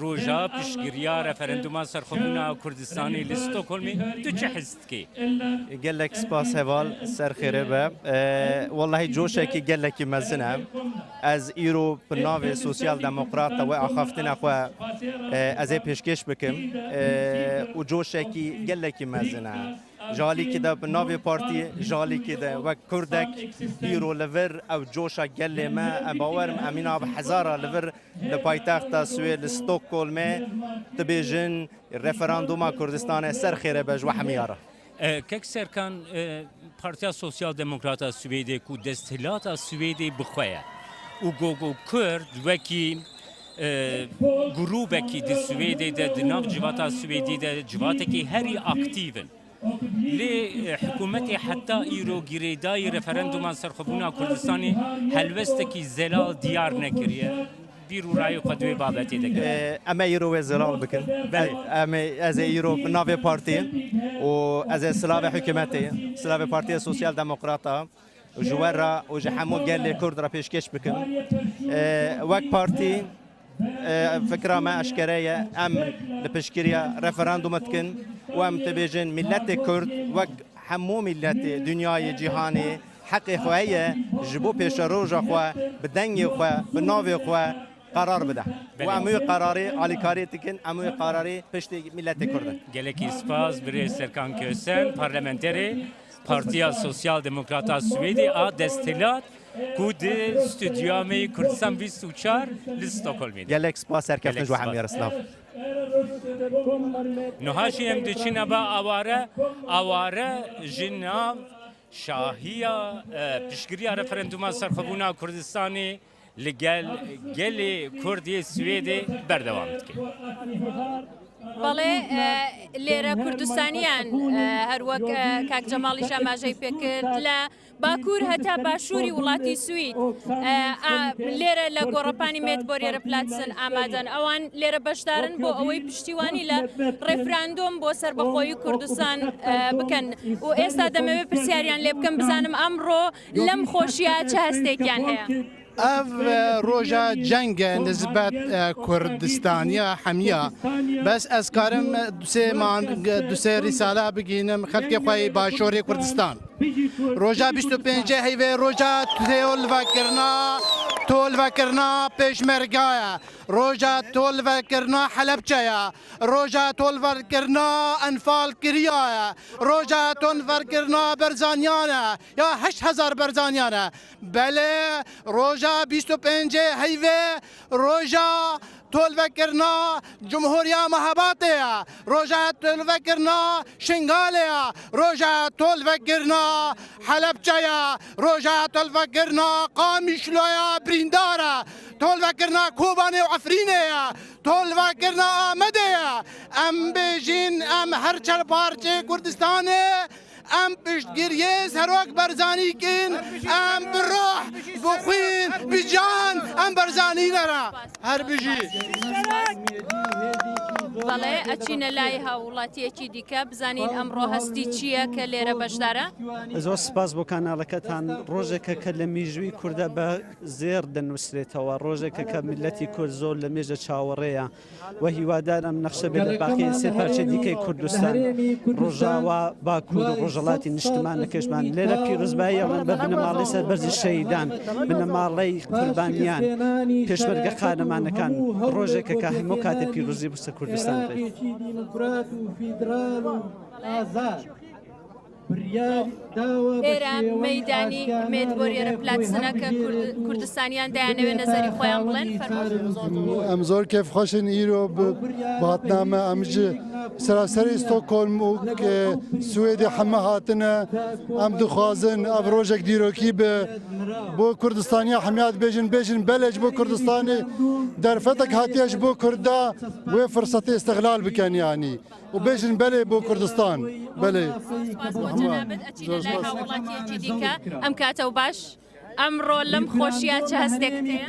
roja piştgiriya referanduma serxwebûna Kurdistanê li Stockholmê, tu çi his dikî? Gelek spas heval, ser xêrê be. E, wellahî coşekî gelekî mezin e. Ez îro bi navê Sosyal Demokrata we axaftina xwe, e, ez ê pêşkêş bikim. E, û coşekî gelekî mezin e. Ji alîkî de bi navê partiyê, ji alîkî de wek Kurdek îro li vir ew coşa gelê me, em bawer im em îna bi hezara li vir li paytexta Swêd, li Stockholmê dibêjin, referanduma Kurdistanê ser xêre be ji we hemiya re. E, Kek Serkan, e, Partiya Sosyal Demokrata Swêdê ku desthilata Swêdê bi xwe ye û gogo Kurd wekî, e, grûbekî di Swêdê de, di nav civata Swêdî de civatekî herî aktîv in. Lê, e, hikûmetê heta îro girêdayî referanduma serxwebûna Kurdistanê helwestekî zelal diyar nekiriye. Bîr û rayê xwe di wê babetê de kir. E, em ê îro wê zelal bikin. Belê. Em ê, ez ê îro bi navê partiyê û ez ê silavê hikûmetê, silavê Partiya Sosyal Demokrata ji we re û ji hemû gelê Kurd re pêşkêş bikim. E, wek partî, e, fikra me eşkere ye. Em li piştgiriya referandumê dikin û em dibêjin, miletê Kurd wek hemû miletê dinyayê, cîhanê heqê xwe heye ji bo pêşeroja xwe bi dengê xwe, bi navê xwe qerar bide. Belê. Û em wê qerarê alîkarî dikin, em wê qerarê piştê miletê Kurd in. Gelekî spas birêz Serkan Kösen, parlamenterê Partiya Sosyal Demokrata Swêdê a desthilat ku di stûdyoya me yê Kurdistan bîst û çar li Stockholmê de. Gelek spas, serkeftin ji we hemiya re, silav. Niha jî em diçine ba aware, aware ji nav şahiya, e, piştgiriya referanduma serxwebûna Kurdistanê li gel gelê Kurd yê Swêdê berdewam dike. بەڵێ، ئە، لێرە کوردستانیان، ئە، هەر وەک، ئە، کاک جەماڵیش ئاماژەی پێکرد، لە باکوور هەتا باشووری وڵاتی سوید، ئە، ئا، لێرە لە گۆڕەپانی مێت بۆریێرە پلاتسن ئامادەن. ئەوان لێرە بەشدارن بۆ ئەوەی پشتیوانی لە ڕێفراندۆم بۆ سەربەخۆیی کوردستان، ئە، بکەن. و ئێستا دەمەوێت پرسیاریان لێ بکەم، بزانم ئەمڕۆ لەم خۆشیە چه هەستێکیان هەیە. Ev, e, roja ceng e nisbet, e, Kurdistaniya hemiya. Bes ez karim, e, du sê man-, du sê risale bigînim xelkê xwe yê Başorê Kurdistan. Roja bîst û pêncê heyvê roja tolvekirina, tolvekirina Pêşmerga ye. Roja tolvekirina Helebçe ye. Roja tolvekirina Enfal kiriya ye. Roja tolvekirina Berzaniyan e. Ya heşt hezar Berzaniyan e. Belê, roja bîst û pêncê heyvê, roja tolvekirina Cumhuriya Mehebatê ye, roja tolvekirina Şingalê ye, roja tolvekirina Helebçe ye, roja tolvekirina Qamişloya birîndar e, tolvekirina Kobanê û Efrînê ye, tolvekirina Amedê ye. Em bêjin, em her çar parçeyê Kurdistanê Em piştgiriyê Serok Barzanî kin, em bi ruh, bi xwîn, bi can, em Barzanî ne re. Her bijî. بەڵێ، ئەچینە لای هاووڵاتیەکی دیکە، بزانین ئەمڕۆ هەستی چییە کە لێرە بەشدارە. زۆر سپاس بۆ کاناڵەکەتان. ڕۆژێکە کە لە میژووی کوردە بە زێر دەنووسرێتەوە، ڕۆژێکە کە میلەتی کورد زۆر لە مێژە چاوەڕێیە و هیوادارم نەخشە بێت لە باقی سێ پارچەی دیکەی کوردستان، ڕۆژاوا، باکوور و ڕۆژهەڵاتی نیشتمانەکەشمان. لێرە پیرۆزبایی ئەڵێم بە بنەماڵەی سەربەرزی شەهیدان، بنەماڵەی قوربانیان، پێشمەرگە قارەمانەکان. ڕۆژێکە کە هەموو کاتێ پیرۆزی بۆ سەر کوردستان بێت. ئێرە مەیدانی مێد بۆ رێرە پلاتسنە کە کورد-، کوردستانیان دەیانەوێت نەزەری خۆیان بڵێن. فەرموو. Em zor kêfxweş in îro bi, bi hatina me. Em ji seraserê Stockholm û, e, Swêdê heme hatine. Em dixwazin ev rojek dîrokî be. Bo Kurdistaniya hemiya dibêjin, bêjin belê ji bo Kurdistanê derfetek hatiye ji bo Kurda wê firseta îstixlal bikin yanî. û bêjin belê bo Kurdistan. Belê. سپاس بۆ جەنابەت. ئەچینە لای هاووڵاتیەکی دیکە. ئەم کاتە و باش. ئەمڕۆ لەم خۆشیە چه هەستێکت هەیە؟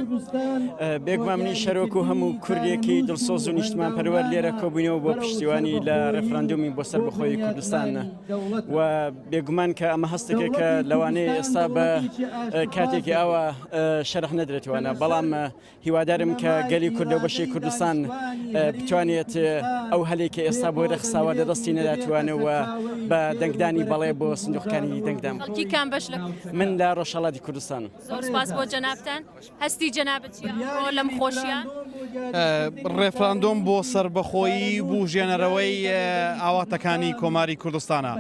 ئە، بێگومان منی شەرۆک و هەموو کوردێکی دڵسۆز و نیشتمانپەروەر لێرە کۆبووینەوە بۆ پشتیوانی لە ڕێفراندۆمی بۆ سەربەخۆی کوردستان. و بێگومان کە ئەمە هەستێکە کە لەوانەیە ئێستا بە، ئە، کاتێکی ئاوا، ئە، شەرح نەدرێتوانە. بەڵام، ئە، هیوادارم کە گەلی کورد لەو بەشەی کوردستان، ئە، بتوانێت، ئە، ئەو هەلێک کە ئێستا بۆی ڕێکخساوە لە دەستی نەداتوانێت و بە دەنگدانی بەڵێ بۆ سندوقەکانی دەنگدان. خەڵکی کام بەش لە کوردستان؟ من لە ڕۆژهەڵاتی کوردستان. زۆر سپاس بۆ جەنابتان. هەستی جەنابەت چییە ئەمڕۆ لەم خۆشیە؟ ئە، ڕێفراندۆم بۆ سەربەخۆیی بوو ژێنەرەوەی، ئە، ئاواتەکانی کۆماری کوردستانە.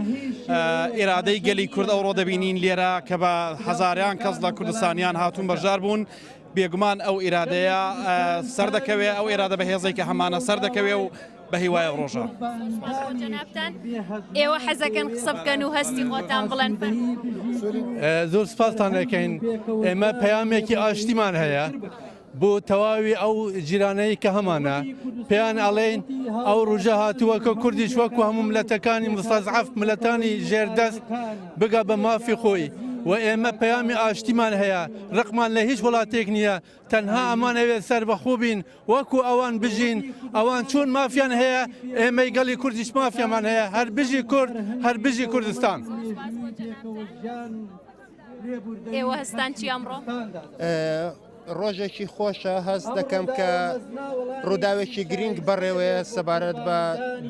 ئە، ئێرادەی گەلی کورد ئەوڕۆ دەبینین لێرە کە بە هەزاریان کەس لە کوردستانیان هاتوون بەشدار بوون. بێگومان ئەو ئیرادەیە، ئە، سەردەکەوێ، ئەو ئیرادە بەهێزەی کە هەمانە سەردەکەوێ و بە هیوای ئەو ڕۆژە. سپاس بۆ جەنابتان. ئێوە حەزەکەن قسە بکەن و هەستی خۆتان بڵێن، فەرموو. ئە، زۆر سپاستان ئەکەین. ئێمە پەیامێکی ئاشتیمان هەیە بۆ تەواوی ئەو جیرانەی کە هەمانە. پێیان ئەڵێین ئەو ڕۆژە هاتووە کە کوردیش وەکو هەموو ملەتەکانی مستەزعەف، ملەتانی ژێردەست، بگا بە مافی خۆی. و ئێمە پەیامی ئاشتیمان هەیە، ڕقمان لە هیچ وڵاتێک نییە. تەنها ئەمان ئەوێ سەربەخۆ بین، وەکو ئەوان بژین. ئەوان چۆن مافیان هەیە، ئێمەی گەڵی کوردیش مافیامان هەیە. هەر بژی کورد، هەر بژی کوردستان. ئێوە هەستان چی ئەمڕۆ؟ ئە، ڕۆژێکی خۆشە. هەست دەکەم کە ڕووداوێکی گرنگ بەڕێوەیە سەبارەت بە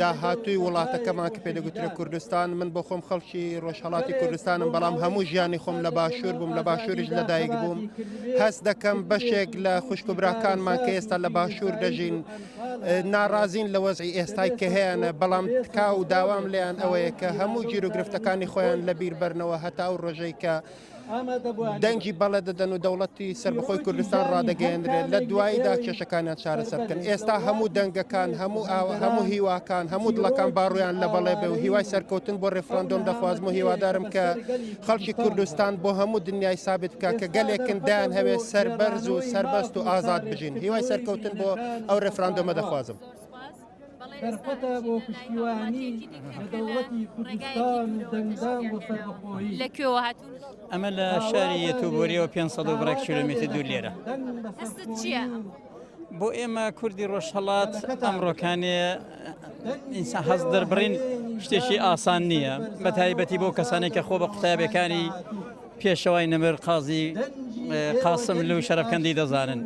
داهاتووی وڵاتەکەمان کە پێ دەگوترێت کوردستان. من بۆ خۆم خەڵکی ڕۆژهەڵاتی کوردستانم، بەڵام هەموو ژیانی خۆم لە باشوور بووم، لە باشووریش لە دایک بووم. هەست دەکەم بەشێک لە خوشک و براکانمان کە ئێستا لە باشوور دەژین، ئە، ناڕازین لە وەزعی ئێستای کە هەیەنە، بەڵام تکا و داوام لێیان ئەوەیە کە هەموو گیر و گرفتەکانی خۆیان لە بیر بەرنەوە هەتا ئەو ڕۆژەی کە دەنگی بەڵێ دەدەن و دەوڵەتی سەربەخۆی کوردستان ڕادەگەیەنرێت، لە دواییدا کێشەکانیان چارەسەر بکەن. ئێستا هەموو دەنگەکان، هەموو ئاو-، هەموو هیواکان، هەموو دڵەکان باڕویان لە بەڵێ بێ و هیوای سەرکەوتن بۆ ڕێفراندۆم دەخوازم و هیوادارم کە خەڵکی کوردستان بۆ هەموو دنیای سابت بکە کە گەلێکن دایان هەوێ سەربەرز و سەربەست و ئازاد بژین. هیوای سەرکەوتن بۆ ئەو ڕێفراندۆمە دەخوازم. دەرفەتە بۆ پشتیوانی لە دەوڵەتی کوردستان و دەنگدان بۆ سەربەخۆیی. لە کوێوە هاتوون؟ ئەمە لە شاری یەتوبۆریەوە پێنج سەد و بڕێک کیلۆمەتر دوور لێرە. هەستت چییە؟ بۆ ئێمە کوردی ڕۆژهەڵات ئەمڕۆکانێ ئینسان هەست دەربڕین شتێکی ئاسان نییە، بە تایبەتی بۆ کەسانێک کە خۆ بە قوتابیەکانی پێشەوای نەمر قازی، ئێ، قاسم لەو شەرەفکەندەی دەزانن.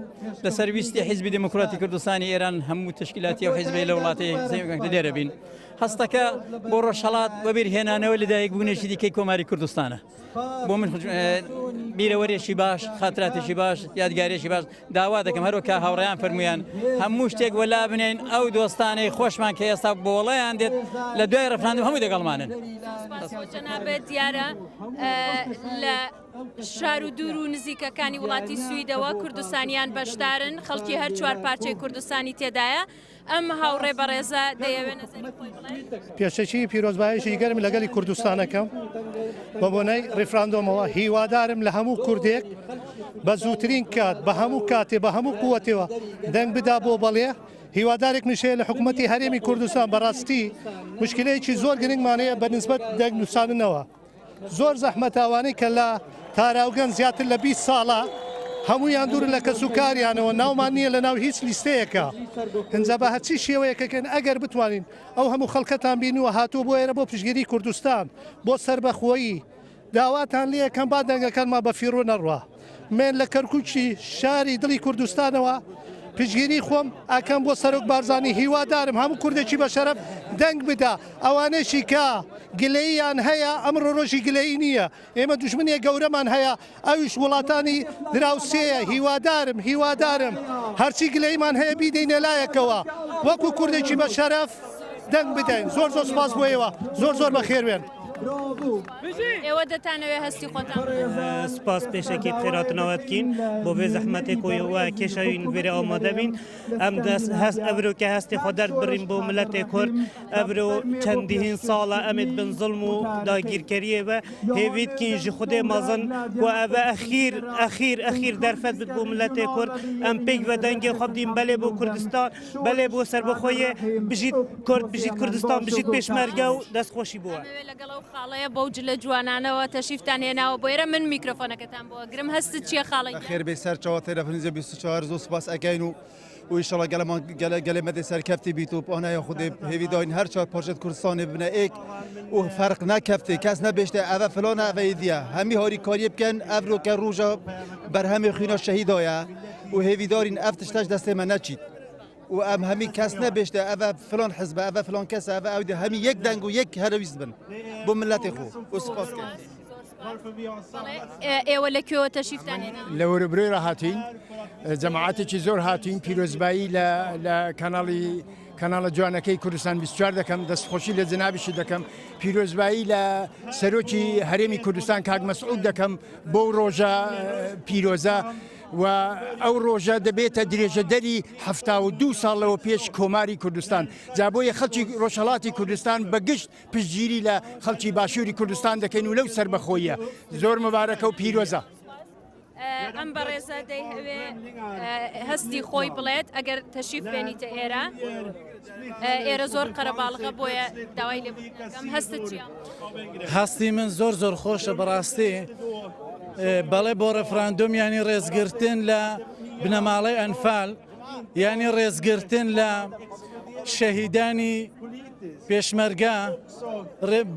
لەسەر ویستی حیزبی دموکراتی کوردستانی ئێران هەموو تشکیلاتی و حیزبەی لە وڵاتی لێرە بین. هەستەکە بۆ ڕۆژهەڵات وەبیر هێنانەوە لەدایک بوونێکی دیکەی کۆماری کوردستانە. بۆ من، ئێ، بیرەوەرێکی باش، خاتراتێکی باش، یادگارێکی باش. داوا دەکەم هەروەکە هاوڕێیان فەرمویان، هەموو شتێک وەلا بنێن، ئەو دۆستانەی خۆشمان کە ئێستا بۆڵەیان دێت لە دوای ڕەفراندوم هەموو دەگەڵمانن. سپاس بۆ جەنابێت. دیارە، ئە، لە شار و دوور و نزیکەکانی وڵاتی سویدەوە کوردستانیان بەشدارن، خەڵکی هەر چوار پارچەی کوردستانی تێدایە. ئەم هاوڕێ بەڕێزە دەیەوێت نەزەری خۆی بڵێت. پێشەکی پیرۆزبایەکی گەرم لە گەلی کوردستانەکەم بە بۆنەی ڕیفراندۆمەوە. هیوادارم لە هەموو کوردێک بە زووترین کات، بە هەموو کاتێ، بە هەموو قووەتێەوە دەنگ بدا بۆ بەڵێ. هیوادارێک میشەیە لە حکوومەتی هەرێمی کوردستان بەڕاستی مشکلەیەکی زۆر گرنگمانەیە بە نسبەت دەنگ نووساندنەوە. زۆر زەحمەتاوانەی کە لە تاراوگەن زیاتر لە بیست ساڵە هەموویان دوورن لە کەسوکاریانەوە، ناومان نییە لە ناو هیچ لیستەیەکە. هەنجە بە هەرچی شێوەیەکەکەن، ئەگەر بتوانین ئەو هەموو خەڵکەتان بینووە هاتووە بۆ ئێرە، بۆ پشتگیری کوردستان، بۆ سەربەخۆیی، داواتان لێ یەکەم با دەنگەکانمان بە فیڕۆ نەڕوا. من لە کەرکووکی شاری دڵی کوردستانەوە پشتگیری خۆم ئەکەم بۆ سەرۆک بارزانی. هیوادارم هەموو کوردێکی بە شەرەف دەنگ بدا. ئەوانەشی کە گلەییان هەیە، ئەمڕۆ ڕۆژی گلەیی نییە. ئێمە دوژمنێک گەورەمان هەیە، ئەویش وڵاتانی دراوسێیە. هیوادارم، هیوادارم هەرچی گلەیمان هەیە بیدەینە لایەکەوە، وەکو کوردێکی بە شەرەف دەنگ بدەین. زۆر زۆر سپاس بۆ ئێوە، زۆر زۆر بەخێر بێن. ئێوە دەتانەوێ هەستی خۆتان بڵێن؟ سپاس پێشەکی بخێراتنەوە دکین بۆ vê zehmetê ku we kêşayîn vêrê amade bîn. Em dest hes evroke hestê xwe derbirîn bo miletê Kurd. Evro çendîhîn sal e em ê dibin zilm û dagîrkeriyê ve. Hêvî dikîn ji Xwedê mezin ku ev e exîr, exîr, exîr derfet bit bo miletê Kurd. Em pêk ve dengê xwe bidîn belê bo Kurdistan, belê bo serbixweyê. Bijît Kurd, bijît Kurdistan, bijît Pêşmerge û destxweşî bo we. لەگەڵ ئەو خاڵەیە بەو جلە جوانانەوە تەشریفتان هێناوە بۆ ئێرە. من میکرۆفۆنەکەتان بۆ ئەگرم. هەستت چییە خاڵێک؟ Xêr bê ser çawa têre finizê bîst û çar zor spas ekeyno û inşallah gele man gele gelê me dê serkeftî bît û paneya Xwedê hêvî dayîn her çar parçet Kurdistanê bibine êk û ferq nekefte kes nebêşte eve filan e eve êdî ye. Hemî harîkariyê bikin ev roke roja berhemê xwîna şehîda ye û hêvîdarîn ev tişte ji destê me neçît. û em hemî kes nebêşte eve filan hizb e, eve filan kes e, eve ew de hemî yek deng û yek herewîst bin bo miletê xwe û spas kin. ئێوە لە کوێوە تەشریفتان هێنا؟ لە وەرەبرۆی ڕاهاتین، جەماعەتێکی زۆر هاتین، پیرۆزبایی لە لە کەناڵی کەناڵە جوانەکەی کوردستان بیست و چوار دەکەم، دەستخۆشی لە جنابیشی دەکەم، پیرۆزبایی لە سەرۆکی هەرێمی کوردستان کاک مەسعود دەکەم بۆ ڕۆژە پیرۆزە و ئەو ڕۆژە دەبێتە درێژەدەری حەفتا و دوو ساڵ لەوە پێش کۆماری کوردستان. جا بۆیە خەڵکی ڕۆژهەڵاتی کوردستان بە گشت پشتگیری لە خەڵکی باشووری کوردستان دەکەین و لەو سەربەخۆییە زۆر مبارەکە و پیرۆزە. ئەم بەڕێزە دەیهەوێ هەستی خۆی بڵێت ئەگەر تەشریف بێنیتە ئێرە. ئێرە زۆر قەرەباڵغە بۆیە داوای لێ بکەم. هەستت چییە؟ هەستی من زۆر زۆر خۆشە بەڕاستی. بەڵێ بۆ ڕێفراندۆم یانی ڕێزگرتن لە بنەماڵەی ئەنفال، یانی ڕێزگرتن لە شەهیدانی پێشمەرگە.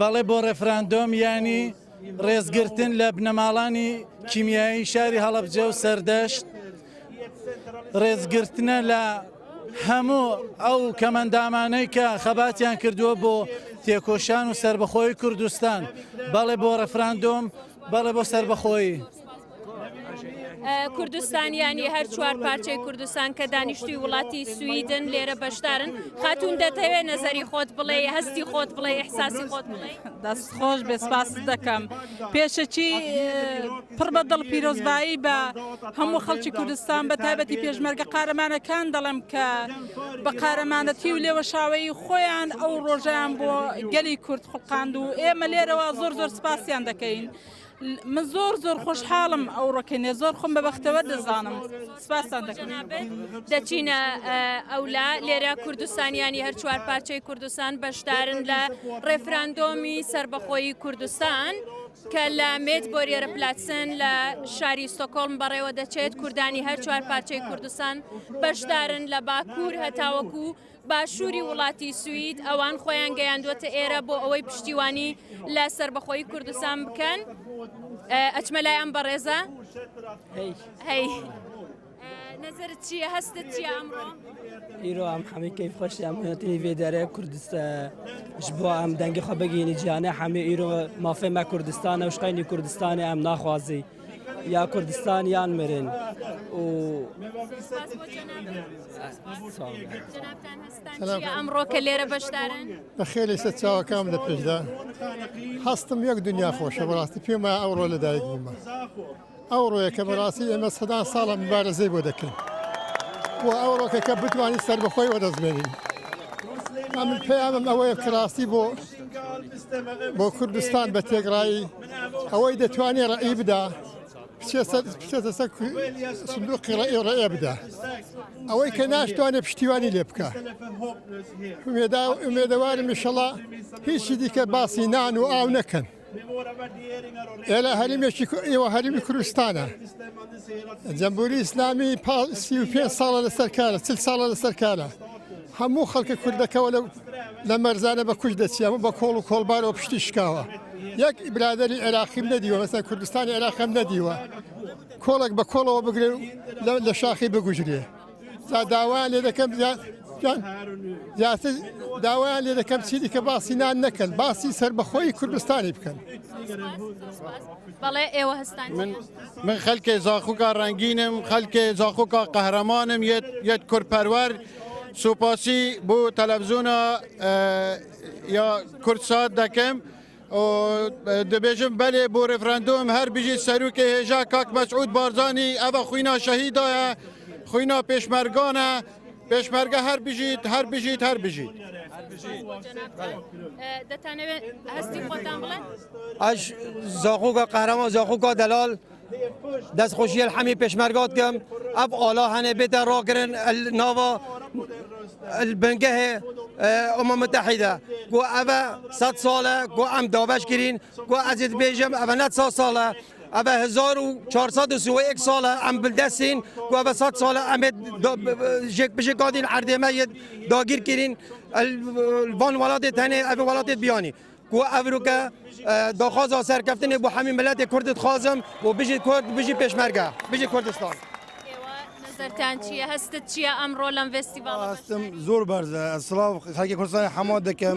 بەڵێ بۆ ڕێفراندۆم یانی ڕێزگرتن لە بنەماڵانی کیمیایی شاری هەڵەبجە و سەردەشت. ڕێزگرتنە لە هەموو ئەو کەمەندامانەی کە خەباتیان کردووە بۆ تێکۆشان و سەربەخۆی کوردستان. بەڵێ بۆ ڕێفراندۆم، بەڵێ بۆ سەربەخۆیی. کوردستانیانی هەر چوار پارچەی کوردستان کە دانیشتوی وڵاتی سویدن لێرە بەشدارن. خاتون دەتەوێ نەزەری خۆت بڵێ، هەستی خۆت بڵێ، ئیحساسی خۆت بڵێ؟ دەست خۆش بێ، سپاست دەکەم. پێشەکی پڕ بە دڵ پیرۆزبایی بە هەموو خەڵکی کوردستان، بە تایبەتی پێشمەرگە قارەمانەکان دەڵێم کە بە قارەمانەتی و لێوەشاوەیی خۆیان ئەو ڕۆژەیان بۆ گەلی کورد خوڵقاند و ئێمە لێرەوە زۆر زۆر سپاسیان دەکەین. من زۆر زۆر خۆشحاڵم ئەو ڕۆکەینێ، زۆر خۆم بە بەختەوەر دەزانم. سپاستان دەکەم. دەچینە ئەولا. لێرە کوردستانیانی هەر چوار پارچەی کوردستان بەشدارن لە ڕێفراندۆمی سەربەخۆیی کوردستان کە لە مێت بۆریەرە پلاتسن لە شاری ستۆکۆلم بەڕێوە دەچێت. کوردانی هەر چوار پارچەی کوردستان بەشدارن لە باکوور هەتاوەکو باشووری وڵاتی سوید. ئەوان خۆیان گەیاندووەتە ئێرە بۆ ئەوەی پشتیوانی لە سەربەخۆیی کوردستان بکەن. ئەچمە لای ئەم بەڕێزە. هەی. نەزەرت چییە؟ هەستت چییە ئەمڕۆ؟ ئیرۆ ئەم حەمی کەیف خۆشی ئەم هەتینی vê derê Kurdistan ji bo em dengê xwe bigihînî cîhanê hemî îro mafê me Kurdistan e û ji xeynî Kurdistanê em naxwazî. Ya Kurdistan yan mirin. Û ئەمڕۆ کە لێرە بەشدارن. بە خێرێ سەر چاوەکانم دەپێشدا. هەستم یەک دنیا خۆشە بەڕاستی پێم وایە ئەوڕۆ لە دایک بوومە. ئەوڕۆیە کە بەڕاستی ئێمە سەدان ساڵە مبارزەی بۆ دەکەین. بۆ ئەوڕۆکە کە بتوانین سەربەخۆی وەدەست بێنین. ئەمن پەیامم ئەوەیە کە ڕاستی بۆ بۆ کوردستان بە تێکڕایی ئەوەی دەتوانێ ڕەئی بدا بچێتە سەر سندوقی ڕێ ڕێ بدا. ئەوەی کە ناشتوانێ پشتیوانی لێ بکە. ئومێداوارم ئیشەڵا هیچی دیکە باسی نان و ئاو نەکەن. ئێلە هەریمێکی کو-، ئێوە هەریمی کوردستانە. جەمهوری ئیسلامی پا-، سی و پێنج ساڵە لەسەر کارە، چل ساڵە لەسەر کارە. هەموو خەڵکە کوردەکەەوە لە، لە مەرزانە بە کوش دەچی، هەموو بە کۆڵ و کۆڵبارەوە پشتی شکاوە. یەک برادری عێراقیم نەدیوە، مەسەن کوردستانی عێراقم نەدیوە. کۆڵێک بە کۆڵەوە بگرێ و لە، لە شاخی بگوژرێ. جا داوایان لێ دەکەم، جا، جا، جا داوایان لێ دەکەم چی دیکە باسی نان نەکەن، باسی سەربەخۆی کوردستانی بکەن. بەڵێ، ئێوە هەستان من، من خەلکێ زاخوکا رەنگینم، خەلکێ زاخوکا قەهرەمانم، یەت، یەت کوردپەروەر. سوپاسی بۆ تەلەڤزیۆنا، ئە، یا کوردسات دەکەم. û, ئە، دەبێژم بەلێ بۆ ریفراندۆم، هەر بژیت سەروکێ هێژا کاک مەسعود بارزانی، ئەڤە خوینا شەهیدایە، خوینا پێشمەرگانە، پێشمەرگە هەر بژیت، هەر بژیت، هەر بژیت. دەتانەوێت هەستی خۆتان بڵێن؟ ئەش زاخوکە قەهرەمان، زاخوکە دەلال، دەستخۆشیە لە هەموو پێشمەرگات دکەم. ئەف ئالا هەنێ بێتە ڕاگرن، ئەل ناوا، ئەل بنگەهێ، ئە، ئومم متحیدە. گو ئەڤە سەد ساڵە، گو ئەم دابەش کرین، گو ئەز ێ دبێژم، ئەڤە نەت سەد ساڵە، ئەڤە هەزار و چار سەد و سی و یەک ساڵە، ئەم بلدەسین، گو ئەڤە سەد ساڵە، ئەم ێ دا-، ب-، ب-، ژێک بژێک هاتین ئەردێمە یێ داگیر کرین، ئەل، ئەل ڤان وڵاتێ تەنێ، ئەڤ وڵاتێ بیانی. Ku evroke, e, daxwaza serkeftinê bo hemî miletê Kurd dixwazim û bijî Kurd, bijî Pêşmerge, bijî Kurdistan. ئێوە نەزەرتان چییە؟ هەستت چییە ئەمڕۆ لەم ڤێستیڤاڵە بەشداری؟ Hestim zor berz e. Ez silav xelkê Kurdistanê hema dikim.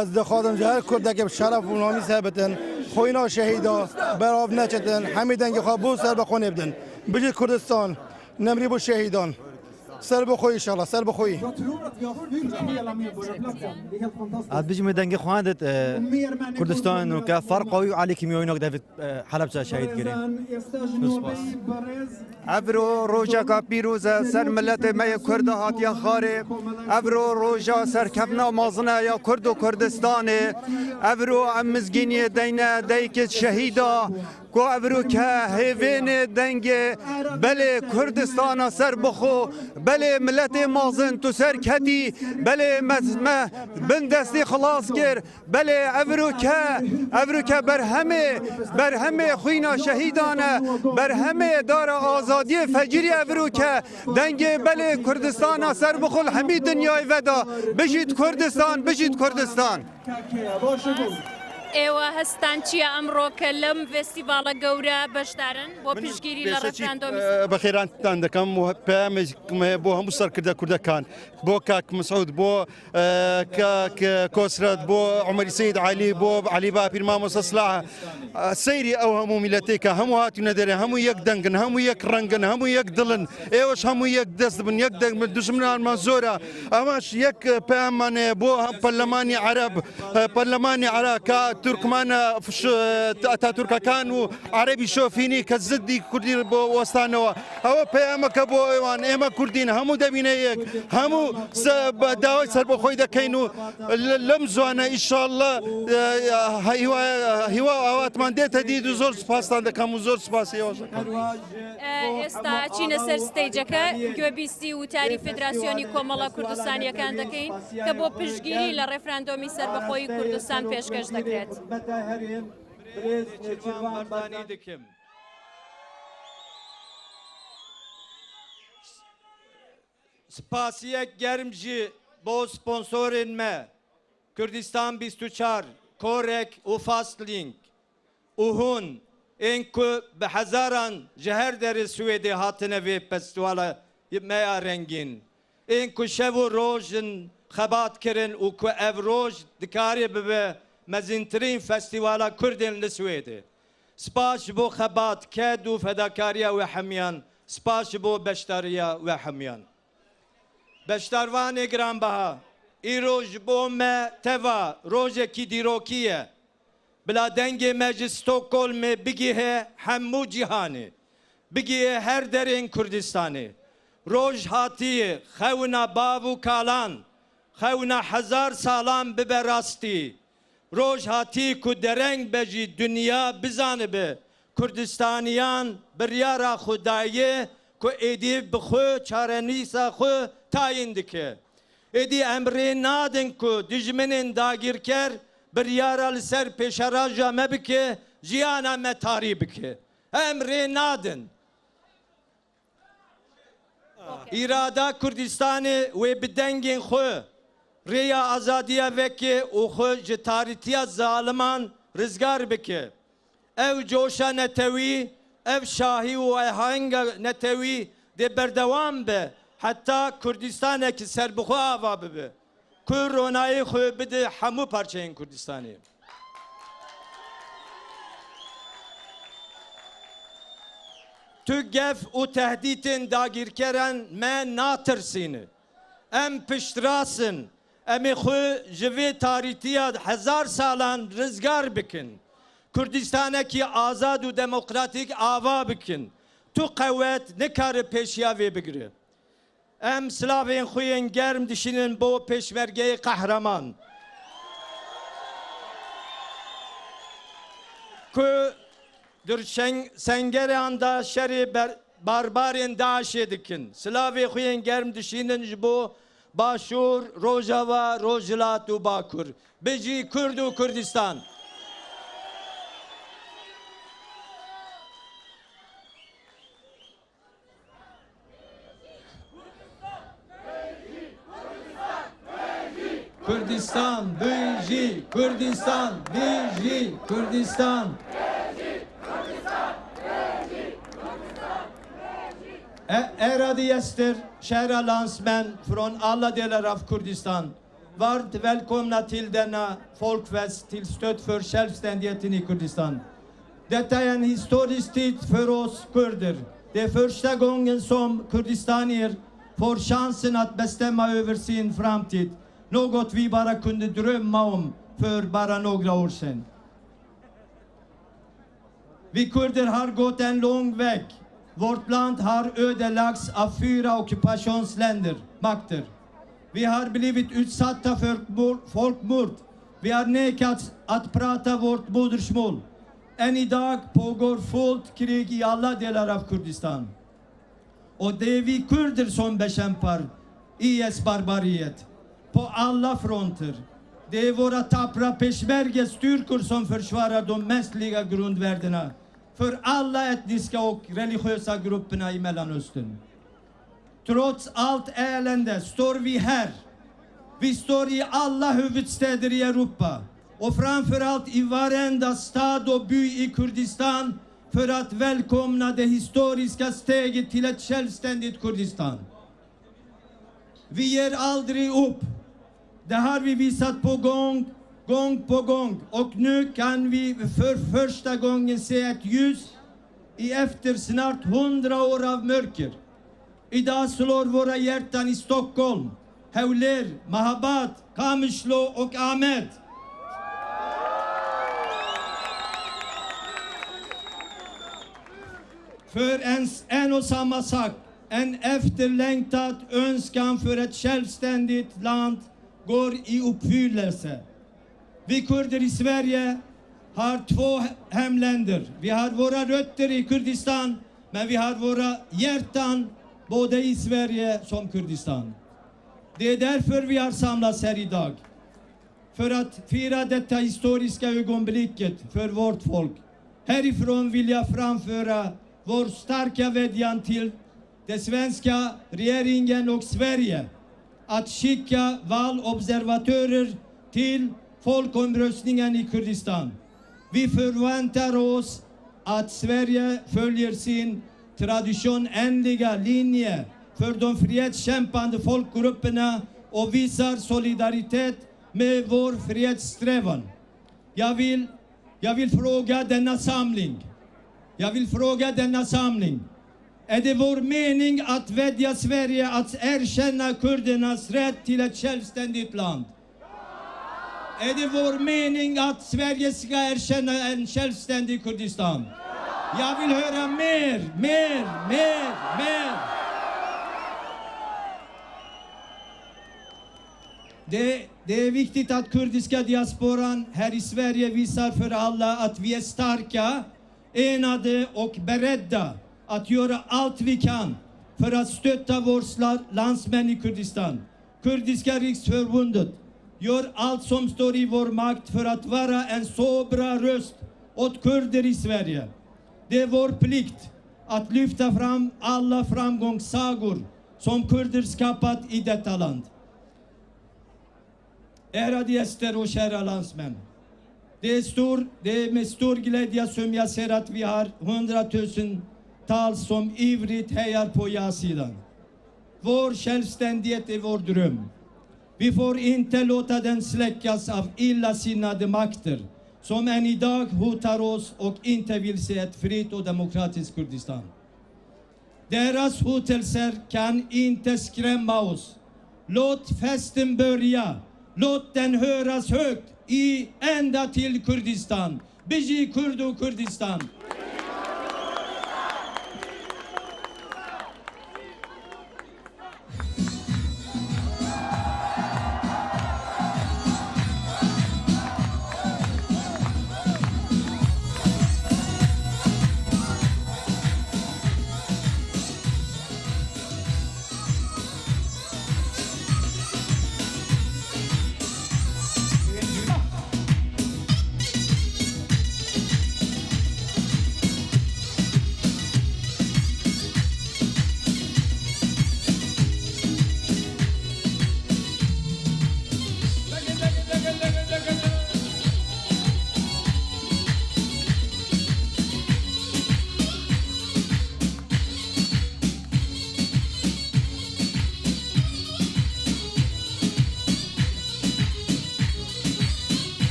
Ez dixwazim ji her Kurdekê bi şeref û namî ser bitin. Xwîna şehîda berav neçitin. Hemî dengê xwe bo serbixwe nêbidin. Bijî Kurdistan. Nemrî bo şehîdan. Ser bi xwe înşallah, ser bi xwe. Ez bijî me dengê xwe dit, e, Kurdistan nûke Farqawî û Elî Kîmyawî nok David, e, Helebce şehîd kirî. Spas. Evro rojeka pîroz e, ser miletê me yê Kurda hatiye xarê. Evro roja serkeftina mezin e ya Kurd û Kurdistanê. Evro em mizgîniyê deyne, deyke şehîda. Ku evroke hêvênê dengê belê Kurdistana ser bixwe, belê miletê mazin tu ser ketî, belê me, me bin destî xilas kir, belê evroke, evroke berhemê, berhemê xwîna şehîdan e, berhemê dara azadiyê fecirî evroke dengê belê Kurdistana ser bixwe li hemî dinyayê veda. Bijît Kurdistan, bijît Kurdistan. ئێوە هەستان چییە ئەمڕۆ کە لەم ڤێستیڤاڵە گەورە بەشدارن بۆ پشتگیری لە ڕێفراندۆمی سەر؟ بە خێرانتان دەکەم و پەیامێکم هەیە بۆ هەموو سەرکردە کوردەکان، بۆ کاک مسعود، بۆ، ئە، کاک کۆسرەت، بۆ عومەری سەید عەلی، بۆ عەلی باپیر، مامۆستا سلاح. ئە، سەیری ئەو هەموو میلەتێکە، هەموو هاتوونە دەرێ، هەموو یەک دەنگن، هەموو یەک ڕەنگن، هەموو یەک دڵن. ئێوەش هەموو یەک دەست بن، یەک دەنگ بن، دوژمنانمان زۆرە. ئەمەش یەک پەیاممان هەیە بۆ هەم پەرلەمانی عەرەب، پەرلەمانی عێراق کە تورکمانە فش-، ئەتاتورکەکان و عەرەبی شۆفینی کە زدی کوردی بۆ وەستانەوە. ئەوە پەیامەکە بۆ ئێوان، ئێمە کوردین، هەموو دەبینە یەک، هەموو سە-، بە داوای سەربەخۆی دەکەین و ل-، لەم زوانە ئیشاڵڵا، ئە، هیوا، هیوا و ئاواتمان دێتە دید و زۆر سپاستان دەکەم و زۆر سپاسی ئێوەش دەکەم. ئێستا چینە سەر ستەیجەکە، گوێبیستی وتاری فێدراسیۆنی کۆمەڵە کوردستانیەکان دەکەین کە بۆ پشتگیری لە ڕێفراندۆمی سەربەخۆی کوردستان پێشکەش دەکرێت. Nêçîrvan Barzanî dikim. Spasiyek germ jî bo sponsorên me, Kurdistan bîst û çar, Korek û Fastlink û hûn, ên ku bi hezaran ji her derê Swêdê hatine vê festîvala me ya rengîn, ên ku şev û roj in xebat kirin û ku ev roj dikare bibe mezîntirîn festîvala Kurdên li Swêdê. Spas ji bo xebat, ked û fedakariya we hemiyan. Spas ji bo beşdariya we hemiyan. Beşdarvanê giranbeha, îro ji bo me teva rojekî dîrokî ye. Bila dengê me ji Stockholmê bigihê hemû cîhanê, bigihê her derên Kurdistanê. Roj hatî xewna bav û kalan, xewna hezar salan bibe rastî. Roj hatî ku dereng be jî dinya bizanibe Kurdistaniyan biryara xwe daye ku êdî bi xwe çarenivîsa xwe tayîn dike. Êdî em rê nadin ku dijminên dagirker biryara li ser pêşeraja me bike, jiyana me tarî bike. Em rê nadin. Îrada Kurdistanê wê bi dengên xwe rêya azadiya veke û xwe ji tarîtiya zaliman rizgar bike. Ew coşa netewî, ev şahî û ehenga netewî dê berdewam be heta Kurdistanekî serbixwe ava bibe, ku ronayê xwe bide hemû parçeyên Kurdistanê. Tu gef û tehdîtên dagîrkeran me natirsîne. Em piştrast in. Em ê xwe ji vê tarîtiya hezar salan rizgar bikin. Kurdistanekî azad û demokratîk ava bikin. Tu qewet nikare pêşiya vê bigire. Em silavên xwe yên germ dişînin bo pêşmergeyê qehreman, ku di şeng-, sengeran de şerê ber-, barbarên DAIŞê dikin. Silavê xwe yên germ dişînin ji bo Başûr, Rojava, Rojhilat û Bakur. Bijî Kurd û Kurdistan! Kurdistan bijî! Kurdistan bijî! Kurdistan! E, era di yestir şehra landsmen från alla delar av Kurdistan. Varmt välkomna till denna folkfest till stöd för självständigheten i Kurdistan. Detta är en historisk tid för oss kurder. Det är första gången som kurdistanier får chansen att bestämma över sin framtid. Något vi bara kunde drömma om för bara några år sedan. Vi kurder har gått en lång väg. Vårt land har ödelagts av fyra ockupationsländer, makter. Vi har blivit utsatta för mor-, folkmord. Vi har nekats att prata vårt modersmål. Än idag pågår fullt krig i alla delar av Kurdistan. Och det är vi kurder som bekämpar IS barbariet på alla fronter. Det är våra tappra peshmergestyrkor som försvarar de mänskliga grundvärdena för alla etniska och religiösa grupperna i Mellanöstern. Trots allt elände står vi här. Vi står i alla huvudstäder i Europa och framförallt i varenda stad och by i Kurdistan för att välkomna det historiska steget till ett självständigt Kurdistan. Vi ger aldrig upp. Det har vi visat på gång, gång på gång. Och nu kan vi för första gången se ett ljus i efter snart hundra år av mörker. Idag slår våra hjärtan i Stockholm, Hewler, Mahabad, Kamışlı och Ahmet. För en, en och samma sak, en efterlängtad önskan för ett självständigt land går i uppfyllelse. Vi kurder i Sverige har två hemländer. Vi har våra rötter i Kurdistan, men vi har våra hjärtan både i Sverige som Kurdistan. Det är därför vi har samlats här idag. För att fira detta historiska ögonblicket för vårt folk. Härifrån vill jag framföra vår starka vädjan till den svenska regeringen och Sverige att skicka valobservatörer till folkomröstningen i Kurdistan. Vi förväntar oss att Sverige följer sin traditionsenliga linje för de frihetskämpande folkgrupperna och visar solidaritet med vår frihetssträvan. Jag vill, jag vill fråga denna samling. Jag vill fråga denna samling. Är det vår mening att vädja Sverige att erkänna kurdernas rätt till ett självständigt land? Är det vår mening att Sverige ska erkänna en självständig Kurdistan? Jag vill höra mer, mer, mer, mer. Det, det är viktigt att kurdiska diasporan här i Sverige visar för alla att vi är starka, enade och beredda att göra allt vi kan för att stötta våra sla-, landsmän i Kurdistan. Kurdiska riksförbundet Gör allt som står i vår makt för att vara en så bra röst åt kurder i Sverige. Det är vår plikt att lyfta fram alla framgångssagor som kurder skapat i detta land. Ärade gäster och kära landsmän. Det är stor, det är med stor glädje som jag ser att vi har hundratusentals som ivrigt hejar på ja-sidan. Vår självständighet är vår dröm. Vi får inte låta den släckas av illasinnade makter som än idag hotar oss och inte vill se ett fritt och demokratiskt Kurdistan. Deras hotelser kan inte skrämma oss. Låt festen börja. Låt den höras högt i ända till Kurdistan. Bijî Kurd û Kurdistan.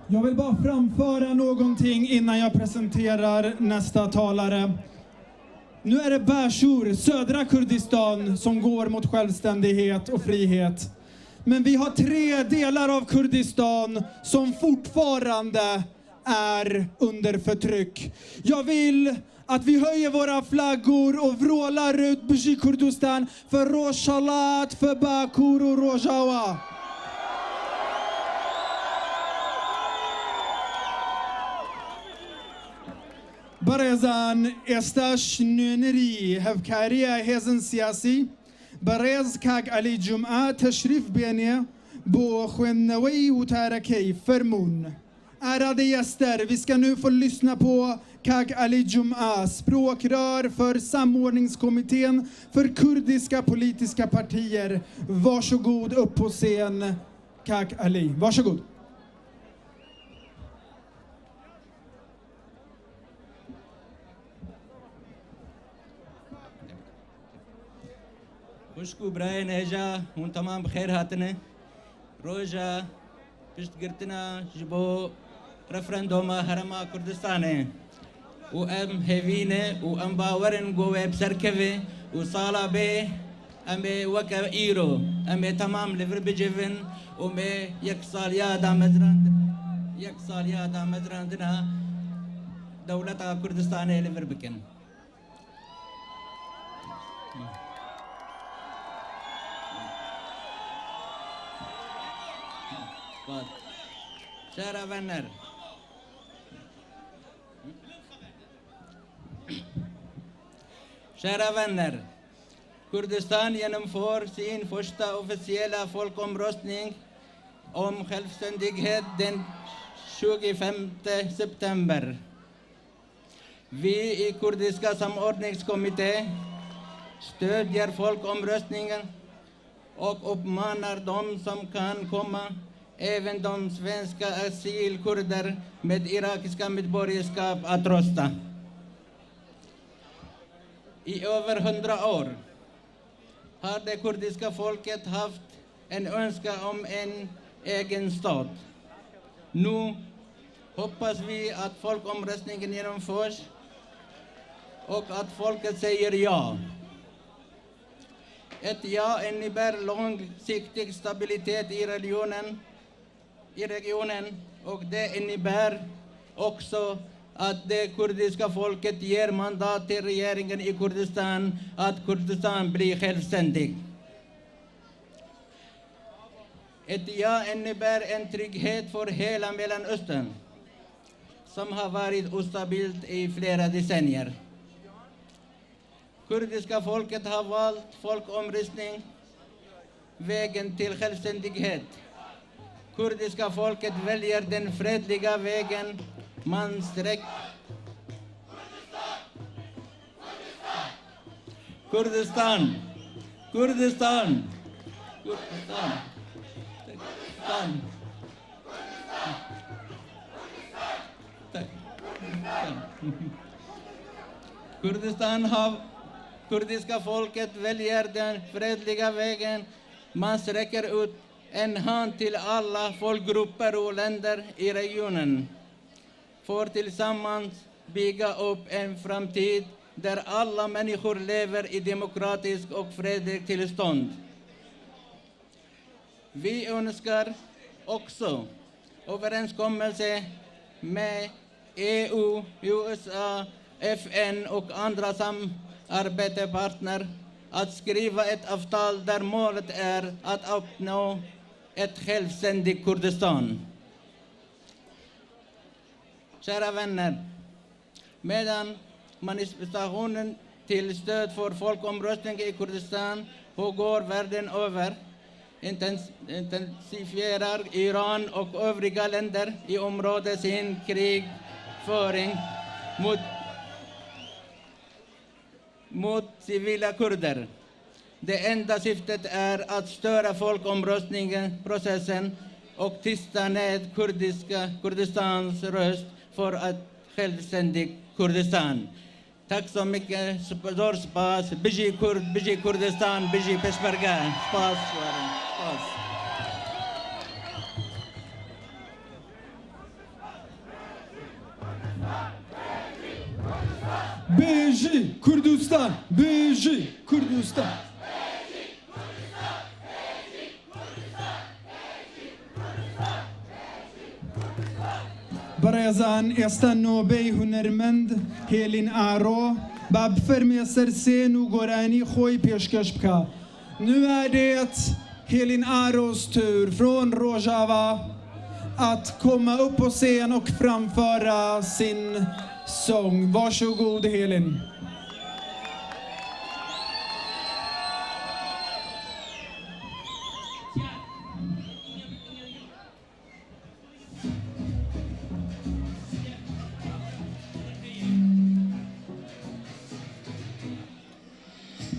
Jag vill bara framföra någonting innan jag presenterar nästa talare. Nu är det Bashur, södra Kurdistan, som går mot självständighet och frihet. Men vi har tre delar av Kurdistan som fortfarande är under förtryck. Jag vill att vi höjer våra flaggor och vrålar ut Bijî Kurdistan för Rojhelat, för Bakur och Rojava. Berêzan, êstaş nûnerî hevkariya hêzên siyasî, berêz Kak Elî Cuma teşrîf bênê bo xwendneweyî witarekey fermûn. Ärade gäster, vi ska nu få lyssna på Kak Ali Juma, språkrör för samordningskommittén för kurdiska politiska partier. Varsågod upp på scen, Kak Ali. Varsågod. Xwişk û birayên hêja, hûn temam bi xêr hatine. Roja piştgirtina ji bo referanduma Herêma Kurdistanê û em hêvî ne û em bawer in ku wê bi ser keve û sala bê em ê weke îro em ê temam li vir bicivin û em ê yek saliya damezrandin, yek saliya damezrandina dewleta Kurdistanê li vir bikin. Şehra Venner. Şehra Venner. Kurdistan jenomför sin första offiziella folkomröstning om självständighet den tjugofemte september. Vi i Kurdiska samordningskommitté stödjer folkomröstningen och uppmanar de som kan komma, även de svenska asylkurder med irakiska medborgarskap, att rösta. I över hundra år har det kurdiska folket haft en önskan om en egen stat. Nu hoppas vi att folkomröstningen genomförs och att folket säger ja. Ett ja innebär långsiktig stabilitet i regionen, i regionen och det innebär också att det kurdiska folket ger mandat till regeringen i Kurdistan att Kurdistan blir självständig. Ett ja innebär en trygghet för hela Mellanöstern, som har varit ustabilt i flera decennier. Kurdiska folket har valt folkomröstningsvägen till självständighet. Kurdiska folket väljer den fredliga vägen man sträck- Kurdistan! Kurdistan! Kurdistan! Kurdistan! Kurdistan har, kurdiska folket väljer den fredliga vägen. Man sträcker ut en hand till alla folkgrupper och länder i regionen för tillsammans bygga upp en framtid där alla människor lever i demokratiskt och fredligt tillstånd. Vi önskar också överenskommelse med E U, U S A, F N och andra samarbetspartner att skriva ett avtal där målet är att uppnå ett självständigt Kurdistan. Kära vänner, medan manifestationen till stöd för folkomröstning i Kurdistan pågår världen över, intens-, intensifierar Iran och övriga länder i området sin krigföring mot mot civila kurder. Det enda syftet är att störa folkomröstningsprocessen och tysta ned kurdiska, Kurdistans röst för ett självständigt Kurdistan. Tack så mycket. Sp-, zor spas. Bijî Kurd, bijî Kurdistan, bijî Pêşmerge. Spas. Spas. Bijî Kurdistan! Bijî Kurdistan! Birêzan, êsta nobey hunermend Hêlîn Aro ba bifermê ser sên û goranî xwe pêşkeş bika. Nu är det Helen Aros tur från Rojava att komma upp på scen och framföra sin sång. Varsågod, Helen.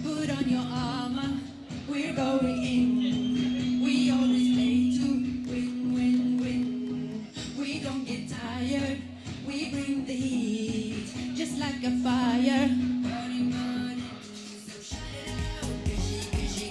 Put on your armor, we're going in. We always play to win, win, win. We don't get tired, we bring the heat, just like a fire. Burning, burning, so shut it out. Bijî, bijî,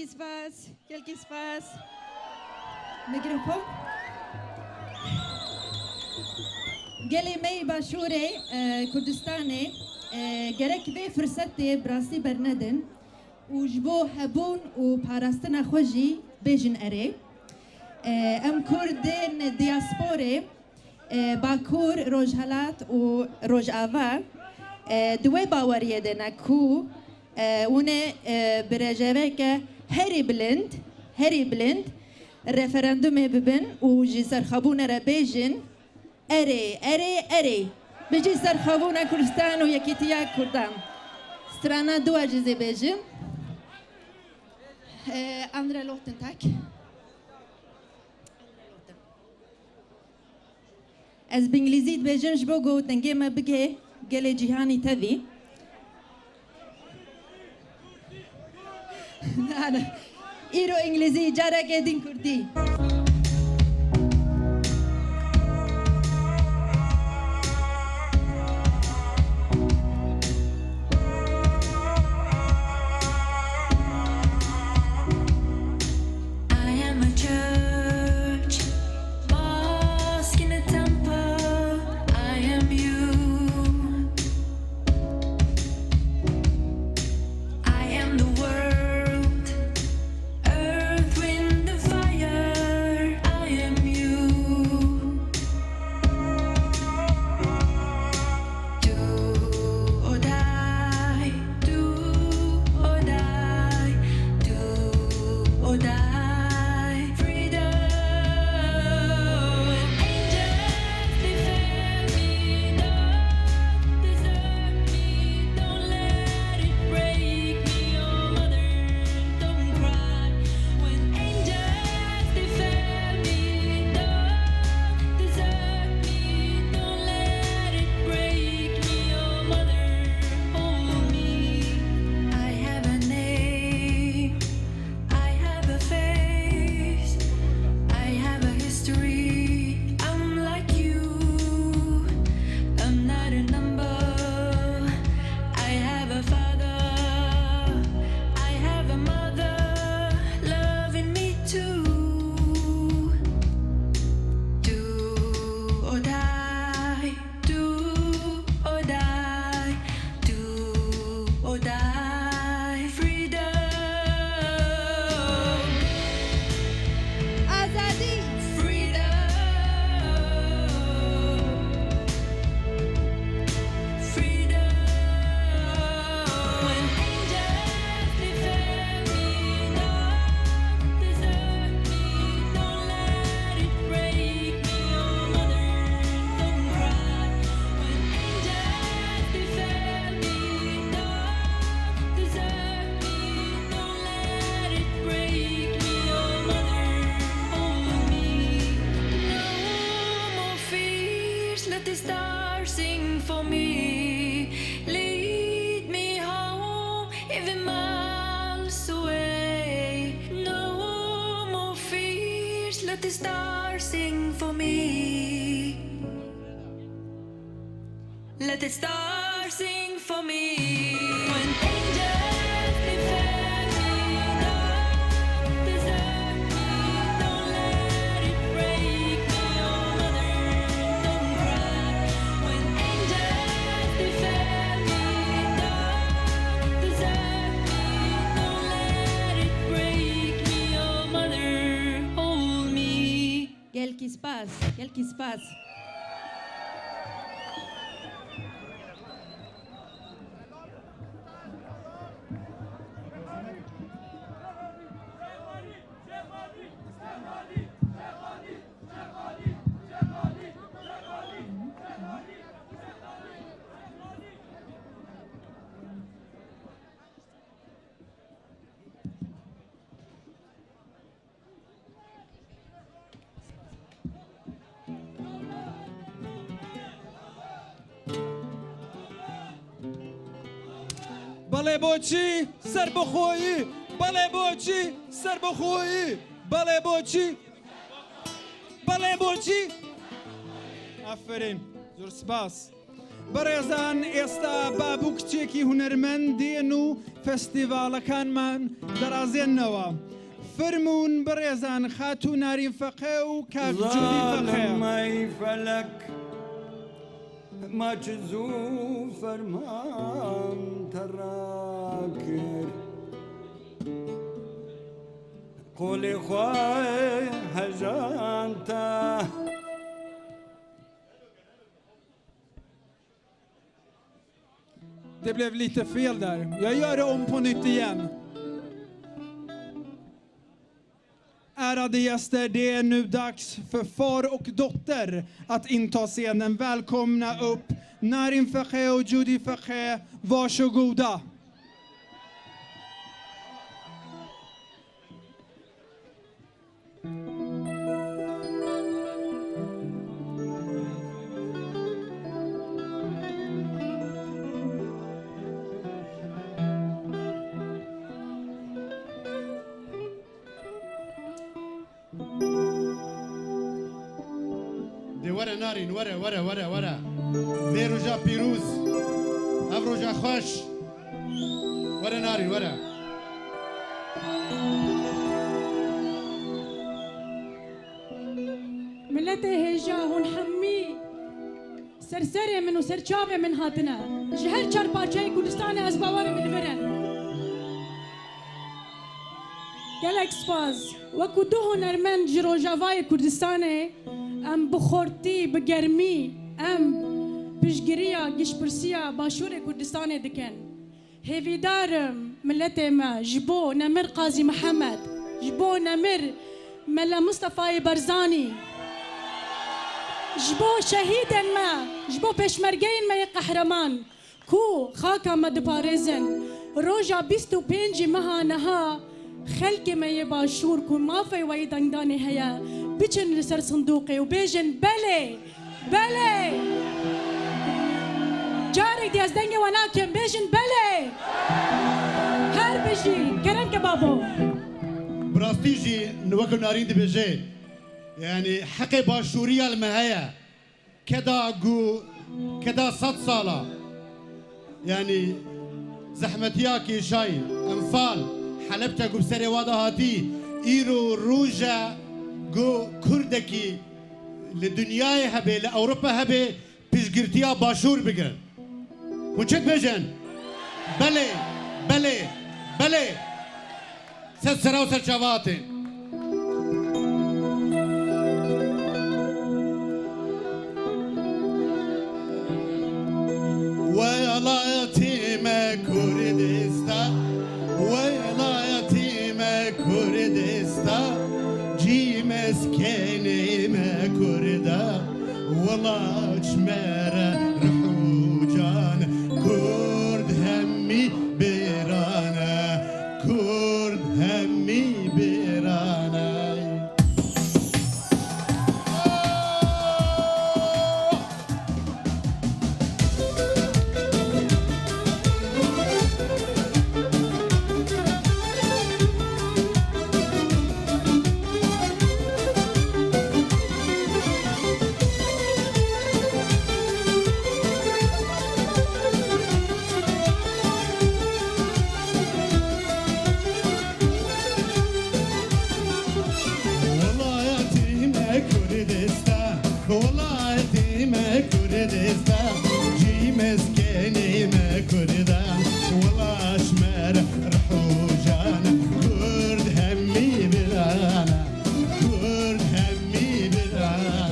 Spas, gelkî spas. Mikrofon. Gelê me yê Başûrê, e, Kurdistanê, e, gerek vê firsetê bi rastî bernedin û ji bo hebûn û parastina xwe jî bêjin erê. E, em Kurdên diyasporê, e, Bakur, Rojhelat û Rojava, e, di wê baweriyê de ne ku, e, hûn ê, e, bi rêjeveke herî bilind, herî bilind referandumê bibin û ji serxwebûnê re bêjin, erê, erê, erê. Bijî serxwebûna Kurdistan û yekîtiya Kurdan. Strana dua jî zê bêjim. E, Andre Lottentak. Ez bi îngilîzî dibêjim ji bo ku dengê me bigê gelê cîhanî tevî. Na, na. Îro îngilîzî, careke din kurdî. I am a church mosque in a temple. I am you. I am the world. Earth, wind, and fire. I am you. Do or die. Do or die, do or die. Freedom. When angels defend me, don't desert me, don't let it break me. Oh, mother, don't cry. When angels defend me, don't desert me, don't let it break me. Oh, mother, hold me. I have a name, I have a face, I have a history. I'm like you, I'm not a number. I have a father, I have a mother loving me too. Do or die. Do or die, do or die. Freedom. Azadî. Freedom. Freedom. When angels defend me, don't desert me, don't let it break me. Oh, mother, don't cry. When angels defend me, don't desert me, don't let it break me. Oh, mother, hold me. No more fears, let the stars sing for me. Lead me home, even miles away. No more fears, let the stars sing for me. Let the stars sing for me. When angels defend me, don't desert me, don't let it break me. Oh, mother, don't cry. When angels defend me, don't desert me, don't let it break me. Oh, mother, hold me. Gelkî spas, gelkî spas. Belê boçî serbixweyî, belê boçî serbixweyî, belê boçî, belê boçî. Aferîn. Zor spas. بەڕێزان، ئێستا باب و کچێکی هونەرمەند دێن و فستیڤاڵەکانمان دەڕازێننەوە. فەرموون بەڕێزان، خاتوو نارین فەقێ و کاک جودی فەقێ. زاڵمەی فەلەک، ما چ زوو فەرمان تەڕا کرد. قۆلێ خوای هەژان تا. Det blev lite fel där. Jag gör det om på nytt igen. Ärade gäster, det är nu dags för far och dotter att inta scenen. Välkomna upp Narin Fekhe och Judy Fekhe. Varsågoda. De were Narîn, were, were, were, were. Vê roja pîroz, ev roja xweş. Were Narîn, were. Miletê hêja, hûn hemî ser serê min û ser çavê min hatine. Ji her çar parçeyê Kurdistanê ez bawerim li vir in. Gelek spas. Wekû du hunermend ji Rojavayê Kurdistanê, em bi xortî, bi germî, em piştgiriya giştpirsiya Başûrê Kurdistanê dikin. Hêvîdar im, miletê me, ji bo nemir Qazî Mihemed, ji bo nemir Mela Mustefayê Barzanî, ji bo şehîdên me, ji bo pêşmergeyên me yê qehreman, ku xaka me diparêzin. Roja bîst û pêncî meha niha xelkê me yê Başûr ku mafê we yê dengdanê heye, biçin li ser sindoqê û bêjin, belê! Belê! Carek dî ez dengê we nakim, bêjin belê! Her bijî! Kerem ke babo! Bi rastî jî weke Narîn dibêje, yanî heqê Başûriya li me heye. Keda ku, keda sed sala, yanî zehmetiya kêşayî, Enfal, Helebçe ku bi serê wa de hatî, îro roj e ku Kurdekî li dinyayê hebe, li Ewropa hebe, piştgirtiya Başûr bigrin. Hûn çi dibêjin? Belê, belê, belê. Ser sera û ser çava hatê. Welatê me Kurdistan, welatê me Kurdistan, cî meskenê me Kurdan, welat ji me re rih û can, Kurd hemî bêran e, Kurd hemî bêran e. Welatê me Kurdistan, welatê me Kurdistan, cî meskenê me Kurdan, welat ji me re rih û can, Kurd hemî birana, Kurd hemî birana.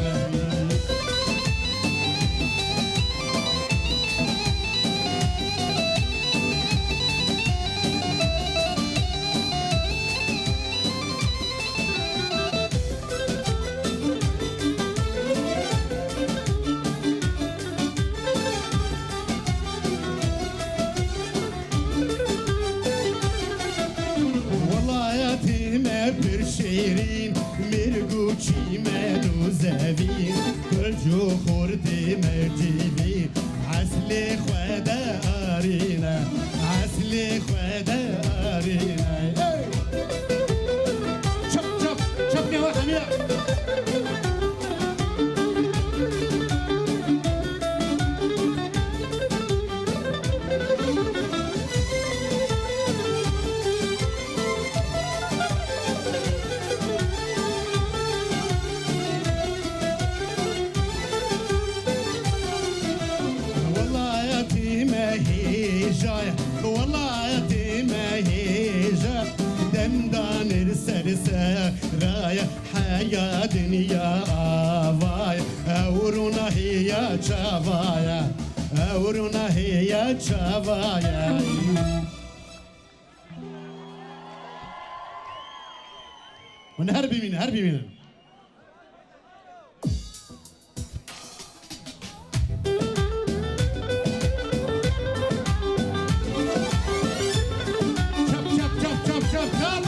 Welatê me pir şêrîn, mêr û çîmen û zevîn, Kurd û xortê me civîn, eslê xwe de arîne, eslê xwe de arîne. Hey! Çap, çap, çap ne var, hemiya? Jaya, welatê me hêja, dem danir ser seraya, heya dinya avaya, ew rûna hêya çavaya, ew rûna hêya çavaya. Hûn her bimînin, her bimînin. Çap, çap, çap, çap, çap, çap.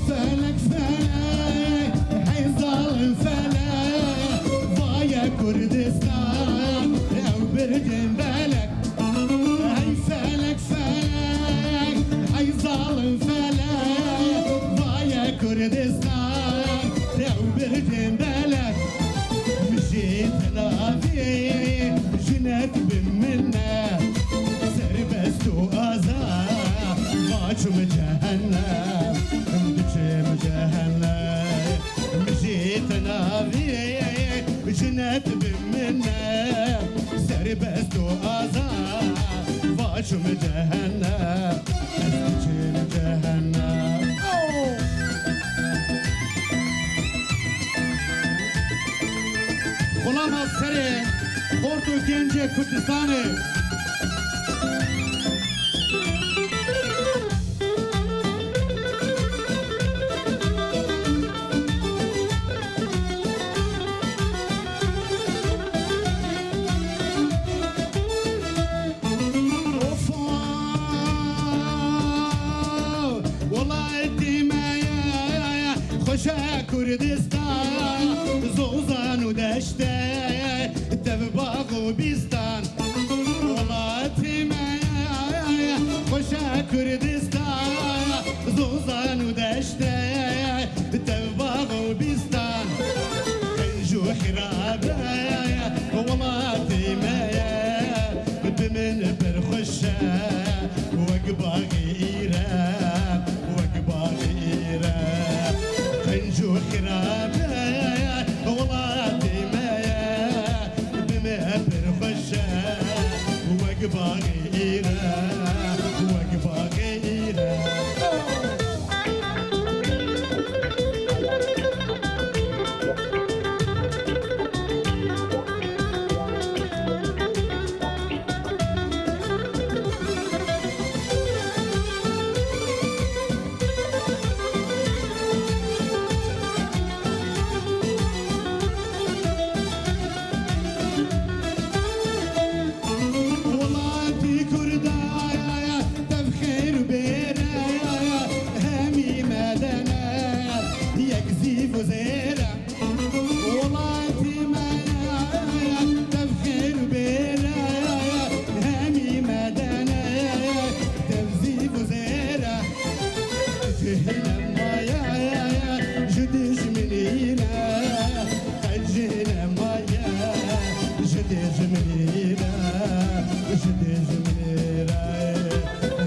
Felek, felek, hey zalim felek, vaye Kurdistan, ew birgin belek. Hey felek, felek, hey zalim felek, vaye Kurdistan, ew birgin belek. Mijê tenavê jinek bi min e, serbest û azad, va çûm cehennem, diçim cehennem. Mijê tenavê jinek bi min e, serbest û azad, va çûm cehennem, ez diçim cehennem. Xulama serê xort û gencê Kurdistanê. Ofa, welatê me ye xweşe Kurdistan, zozan û deşte, tev bax û bîstan. Welatê me ye xweşe Kurdistan, zozan û deşte, tev bax û bîstan. Qenc û xirabe welatê me ye, bi min pir xweş e, wek baxê îre, wek baxê îre. Qenc û xirabe welatê me ye, bi min pir xweş e, wek baxê îre, wek baxê îre. Welatî Kurda, tev xêr û bêre, hemî medene, yek zîv û zêre. Welatî me, tev xêr û bêre, hemî medene, tev zîv û zêre. Cihîne maye ji dijminî re, qet cihîne maye ji dijminî re, ji dijminî re.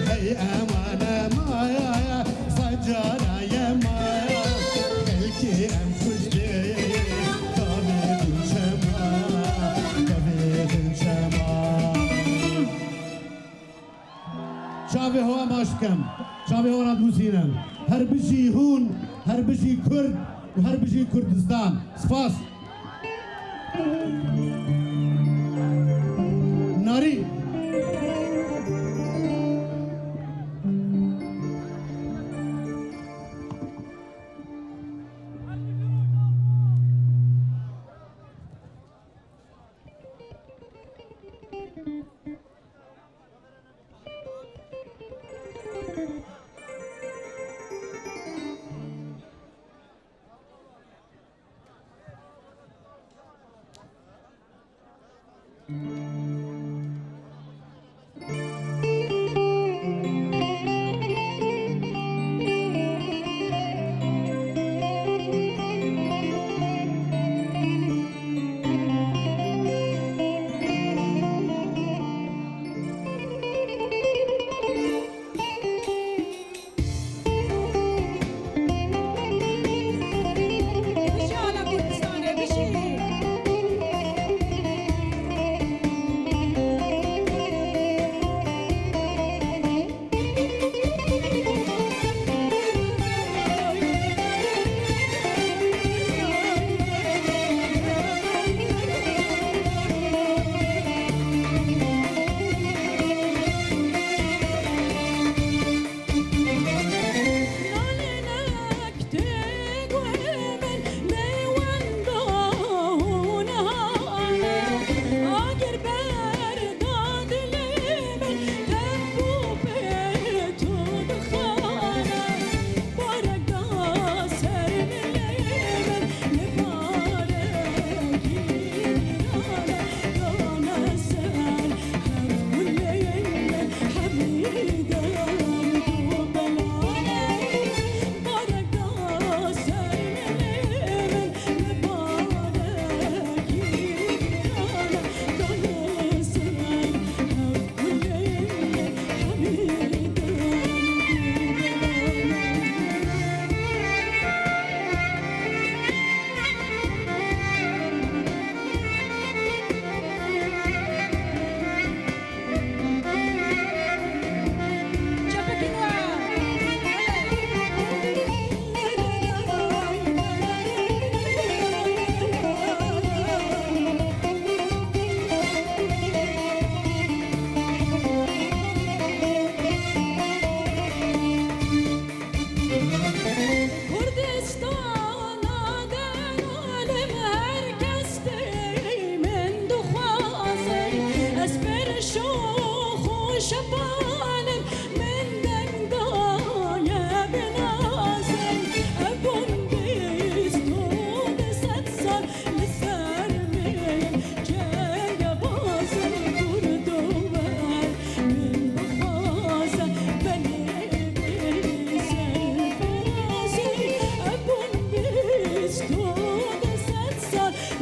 Hey eman, eman, sed cara ye ma, xelkê em kuştê, tavê din çema, tavê din çema. Çavê hewa baş bikem. Çavê hewa radibûsînin. Her bijî hûn, her bijî Kurd û her bijî Kurdistan. Spas. Narî.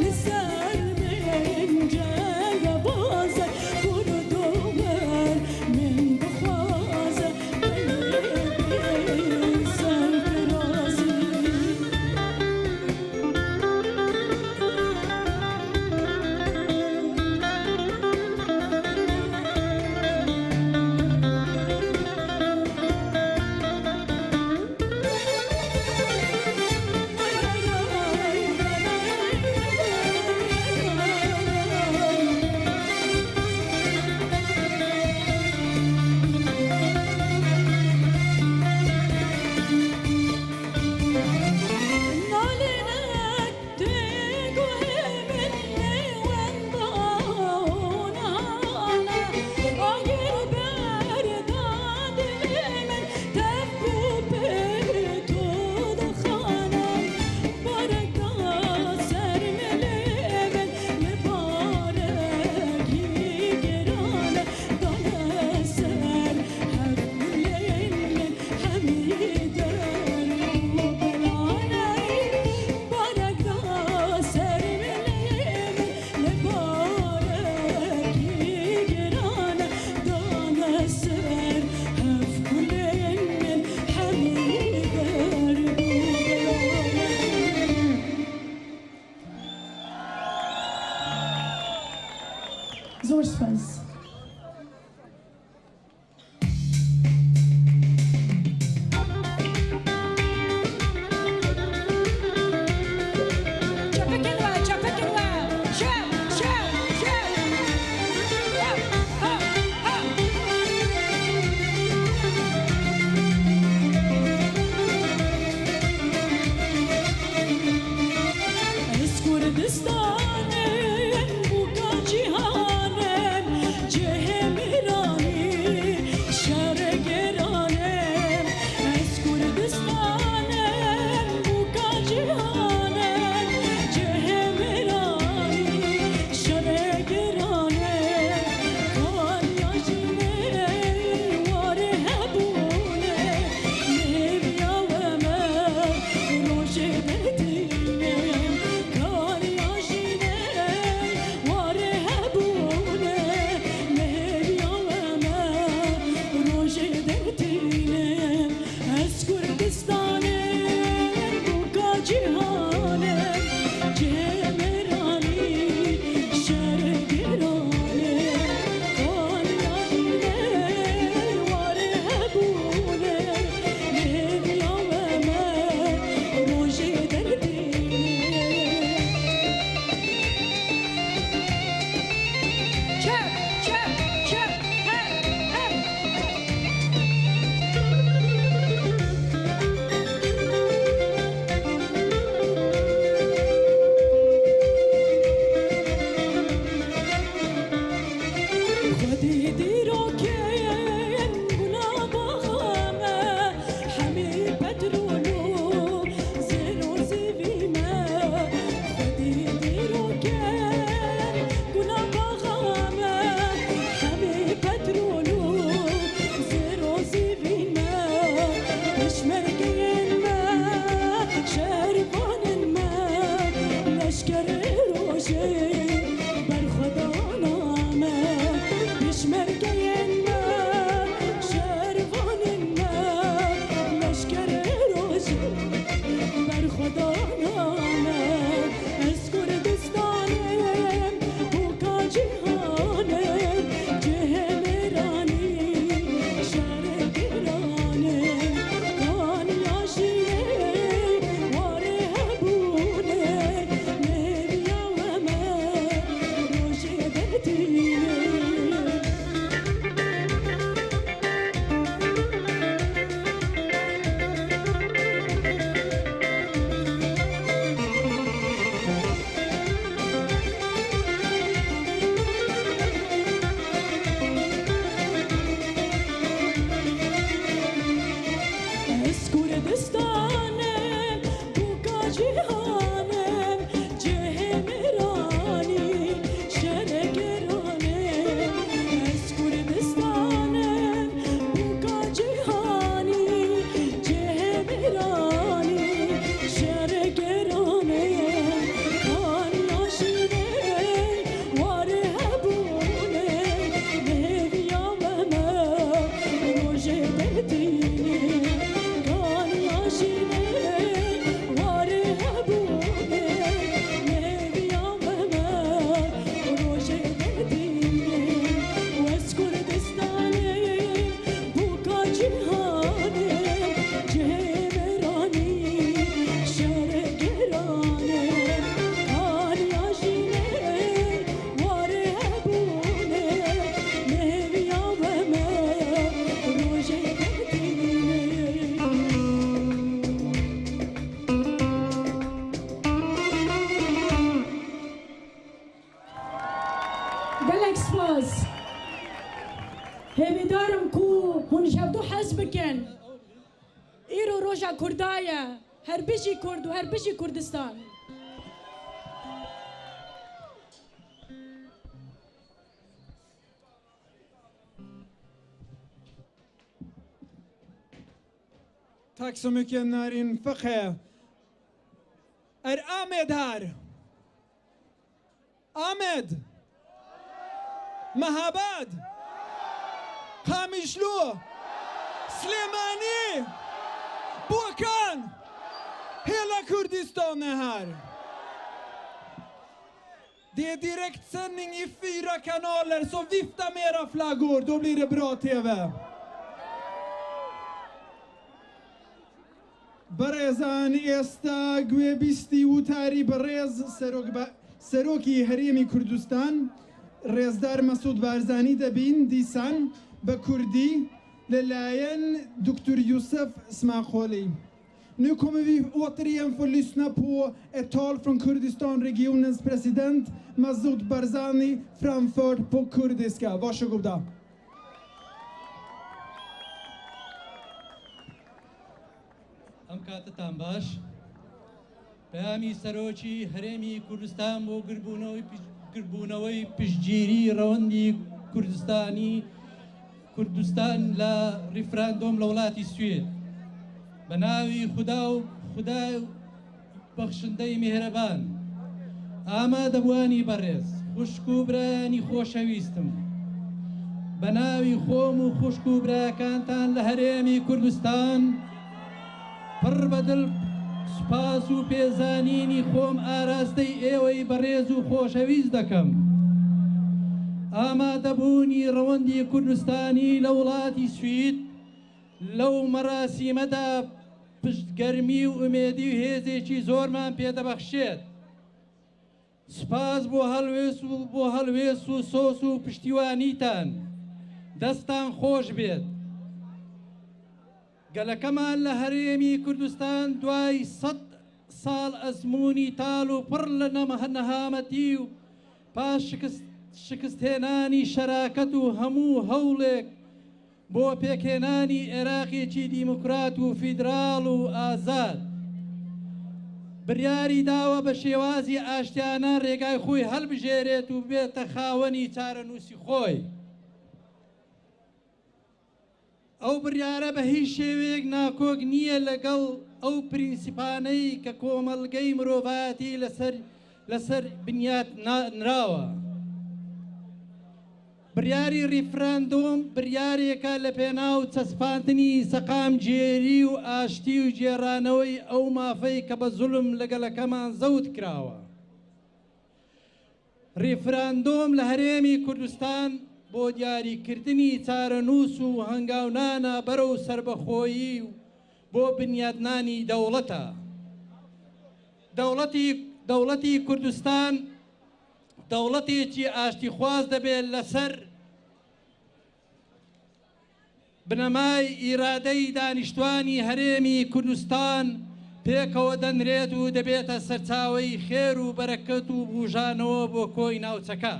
Li ser min cengebaz e, Kurdo ber min dixwaze, belê bê serfirazî. Li barekî giran dane ser hevkulên min hemî derb û belan. Zor spas. Çepekin we, çepekin we. Şev, şev, şev. Ha, ha, ha. Ez Kurdistanim, bûka cîhanim, cihê mêranî, şeregeran im. Ez Kurdistanim, bûka cîhanim, cihê mêranî, şeregeran im. Kariya jînê warê hebûnê, hêviya we me rojê derdînê. Kariya jînê warê hebûnê, hêviya we me rojê derdînê. Ez Kurdistanê, bûka cîhanê, cihê mêranî, şeregeranê, kariya jînê warê hebûnê, hêviya we me rojê derdînê. Çep, çep, çep, hey, hey. Xwedî dîrokên gula baxa me, hemî petrol û zêr û zîvî me. Xwedî dîrokên gula baxa me, hemî petrol û zêr û zîvî me. Pêşmergeyên me, şervanên me, leşkerê rojê berxwedana me. Pêşmergeyên me, şervanên me, leşkerê rojê berxwedana me. Ez Kurdistanim, bûka cîhanim, cihê mêranî, şeregeran im. Kaniya jînê warê hebûnê, hêviya we me Gelek spas. Hêvîdar im ku hûn ji hevdu hez bikin. Îro roja Kurda ye. Her bijî Kurd û her bijî Kurdistan. Taksumukên Narîn Fiqe. Er Amed har. Amed. Mehabad. Qamişlo. Silêmanî. Bokan. Hêla Kurdistan e har. Die Direktsendung i vira kanaler, så vifta mera flaggor, då blir det bra T V. Berêzan, êsta guê bîstî û tarî berêz Serok Ba-, Serokî Herêmî Kurdistan, Rêzdar Mesûd Barzanî debîn dîsan bi Kurdî li layen Doktor Yusuf Smaqolî. Nu kommer vi återigen få lyssna på ett tal från Kurdistanregionens president Massoud Barzani framfört på kurdiska. Varsågoda. Em katitan baş. Peyamî Serokî Herêmî Kurdistan bo girbûnewî pij-, girbûnewî piştgîrî rewendî Kurdistanî Kurdistan la referandum li welatî Swêd. Bi navî Xuda û Xuda bexşindeyî mêhreban. Amadebûanî berêz, xwişk û birayanî xoşewîst im. Bi navî xwe û xwişk û birayekantan li Herêmî Kurdistan, pir bi dil spas û pêzanînî xwe û arasteyî êweyî berêz û xoşewîst dikim. Amadebûnî rewendî Kurdistanî li welatî Swîd, lew merasîme de piştgermî û umêdî û hêzêkî zorman pê dibexşêt. Spas bo helwêst û, bo helwêst û sos û piştîwanîtan. Destan xweş bêt. Geleke me li Herêmî Kurdistan duayî sed sal ezmûnî tal û pir li nemeh-, nehametî û paş şikist-, şikisthênanî şeraket û hemû hewlêk bo pêkhênanî Iraqekî demokrat û federal û azad. Biryarî dawe bi şêwazî aştiyane rêgay xwe helbijêrêt û bibête xawenî çarenûsî xwe. Ew biryare bi hîç şêweyek nakok niye legel ew prînsîpaneyî ke komelgey mirovayetî li ser, li ser binyat na-, nirawa. Biryarî referandum biryarêke li pênaw çespandinî seqamgêrî û aştî û cêraneweyî ew mafeyî ke bi zulm li gelekeman zewt kirawa. Referandum li Herêmî Kurdistan bo diyarîkirdinî çarenûs û hengawnana berew serbixweyî û bo binyadnanî dewleta. Dewletî, dewletî Kurdistan dewletêkî aştîxwaz debe li ser Binemayî îradeyî daniştwanî Herêmî Kurdistan pêkewe denrêt û dibête serçaweyî xêr û bereket û bûjanewe bo koyî navçeke.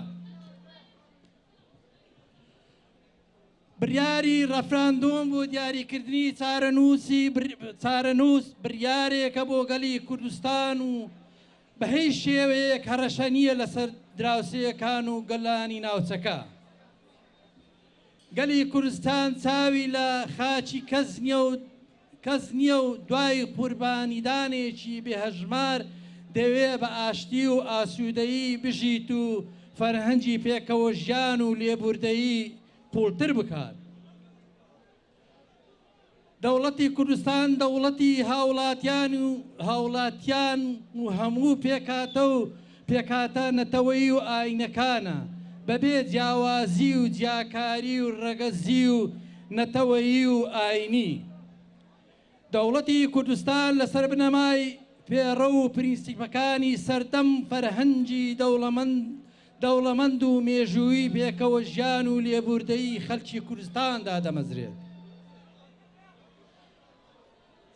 Biryarî referandum bo diyarîkirdinî çarenûsî bir-, çarenûs biryarêke bo gelî Kurdistan û bi hîç şêweyêk hereşe niye li ser dirawsêkan û gelanî navçeke. Gelî Kurdistan çawî li xaçî kes niye û, kes niye û duayî qurbanîdanêkî bêhejmar dewê bi aştî û asûdeyî bijît û ferhengî pêkewejiyan û lêbûrdeyî qûltir bikat. Dewletî Kurdistan dewletî hawlatiyan û, hawlatiyan û hemû pêkhate û pêkhate neteweyî û ayînekan e, bebê ciyawazî û ciyakarî û regezî û neteweyî û ayînî. Dewletî Kurdistan li ser binemayî pêrew û prînsîpekanî serdem ferhengî dewlemend, dewlemend û mêjûyî pêkewejiyan û lêbûrdeyî xelkî Kurdistan dademezrêt.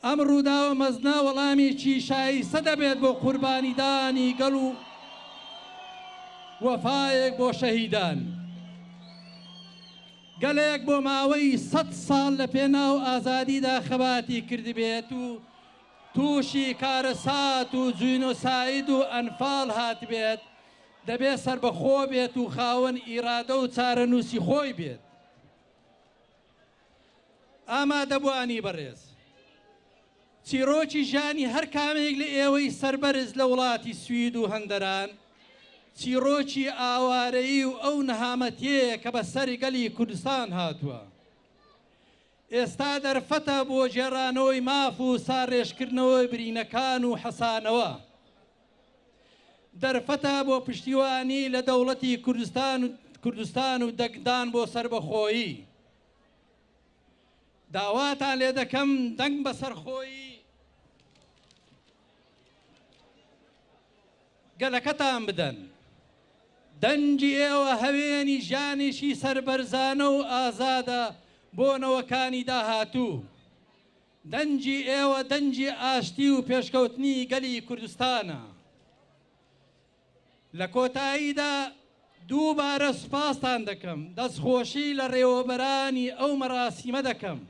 Em Rûdawa mezna welamekî şayîste debêt bo qurbanîdanî gel û وەفایەک بۆ شەهیدان. گەلێک بۆ ماوەی سەد ساڵ لە پێناو ئازادیدا خەباتی کردبێت و تووشی کارەسات و جوینۆساید و ئەنفاڵ هاتبێت، دەبێت سەربەخۆ بێت و خاوەن ئیرادە و چارەنووسی خۆی بێت. ئامادەبووانی بەڕێز، چیرۆکی ژیانی هەر کامێک لە ئێوەی سەربەرز لە وڵاتی سوید و هەندەران، چیرۆکی ئاوارەیی و ئەو نەهامەتیەیە کە بەسەر گەلی کوردستان هاتووە. ئێستا دەرفەتە بۆ گێڕانەوەی ماف و ساڕێژکردنەوەی برینەکان و حەسانەوە. دەرفەتە بۆ پشتیوانی لە دەوڵەتی کوردستان، کوردستان و دەنگدان بۆ سەربەخۆیی. داواتان لێ دەکەم دەنگ بە سەرخۆیی گەلەکەتان بدەن. دەنگی ئێوە هەوێنی ژیانێکی سەربەرزانە و ئازادە بۆ نەوەکانی داهاتوو. دەنگی ئێوە دەنگی ئاشتی و پێشکەوتنی گەلی کوردستانە. لە کۆتاییدا دووبارە سوپاستان دەکەم، دەستخۆشی لە ڕێوەبەرانی ئەو مەراسیمە دەکەم.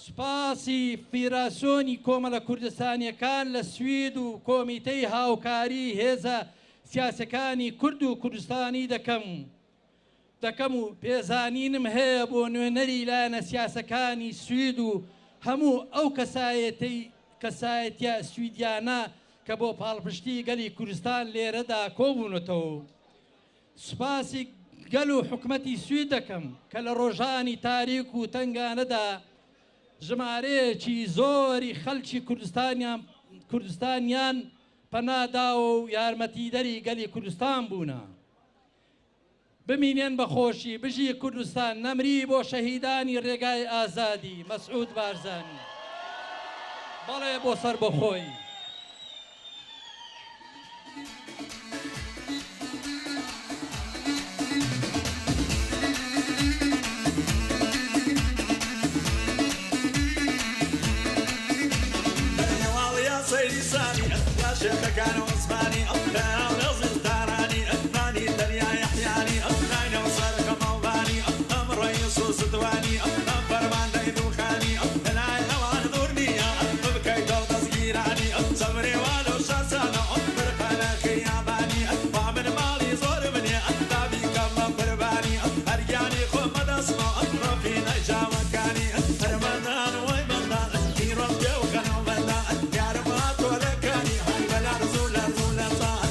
سوپاسی فیدراسیۆنی کۆمەڵە کوردستانیەکان لە سوید و کۆمیتەی هاوکاری هێزە سیاسەکانی کورد و کوردستانی دەکەم. دەکەم و پێزانینم هەیە بۆ نوێنەری لایەنە سیاسەکانی سوید و هەموو ئەو کەسایەتەی، کەسایەتیە سویدیانە کە بۆ پاڵپشتی گەلی کوردستان لێرەدا کۆبوونەتەوە. سوپاسی گەل و حکومەتی سوید دەکەم کە لە ڕۆژانی تاریک و تەنگانەدا ژمارەیەکی زۆری خەلکی کوردستانیان، کوردستانیان پەناداوە و یارمەتیدەری گەلی کوردستان بوونە. بمینێن بە خۆشی، بژی کوردستان، نەمری بۆ شەهیدانی ڕێگای ئازادی، مەسعود بارزانی. بەڵێ بۆ سەربەخۆیی. هەواڵیا سەیری سامی، یا شێخەکان و عوسمانی، ئەو خەیاڵە زیندانانی، ئەفغانی تەنیا یەحیانی، ئەو ناینەوە سەر خەمەڵبانی، ئەم ڕەیس و ستوانی، ئەم فەرماندەی دووخانی، ئەم لەلای ئەوان دوور نییە، ببکەیتەوە دەستگیرانی، ئەم سەبرێوان و شاسانە، ئەم فرقانە خیابانی، ئەم با من ماڵی زۆر منێ، ئەم دابی کەمە قوربانی، ئەم هەرگیانی خۆ مەدەسمە، ئەم ڕۆپی نەجاوەکانی، ئەم هەرمەندان وای مەندان، ئەم پیرۆز پێ و خەنەڵمەندان، ئەم یارم هاتۆ لەکانی، هەر بەلار زوو لە زوو لە زان.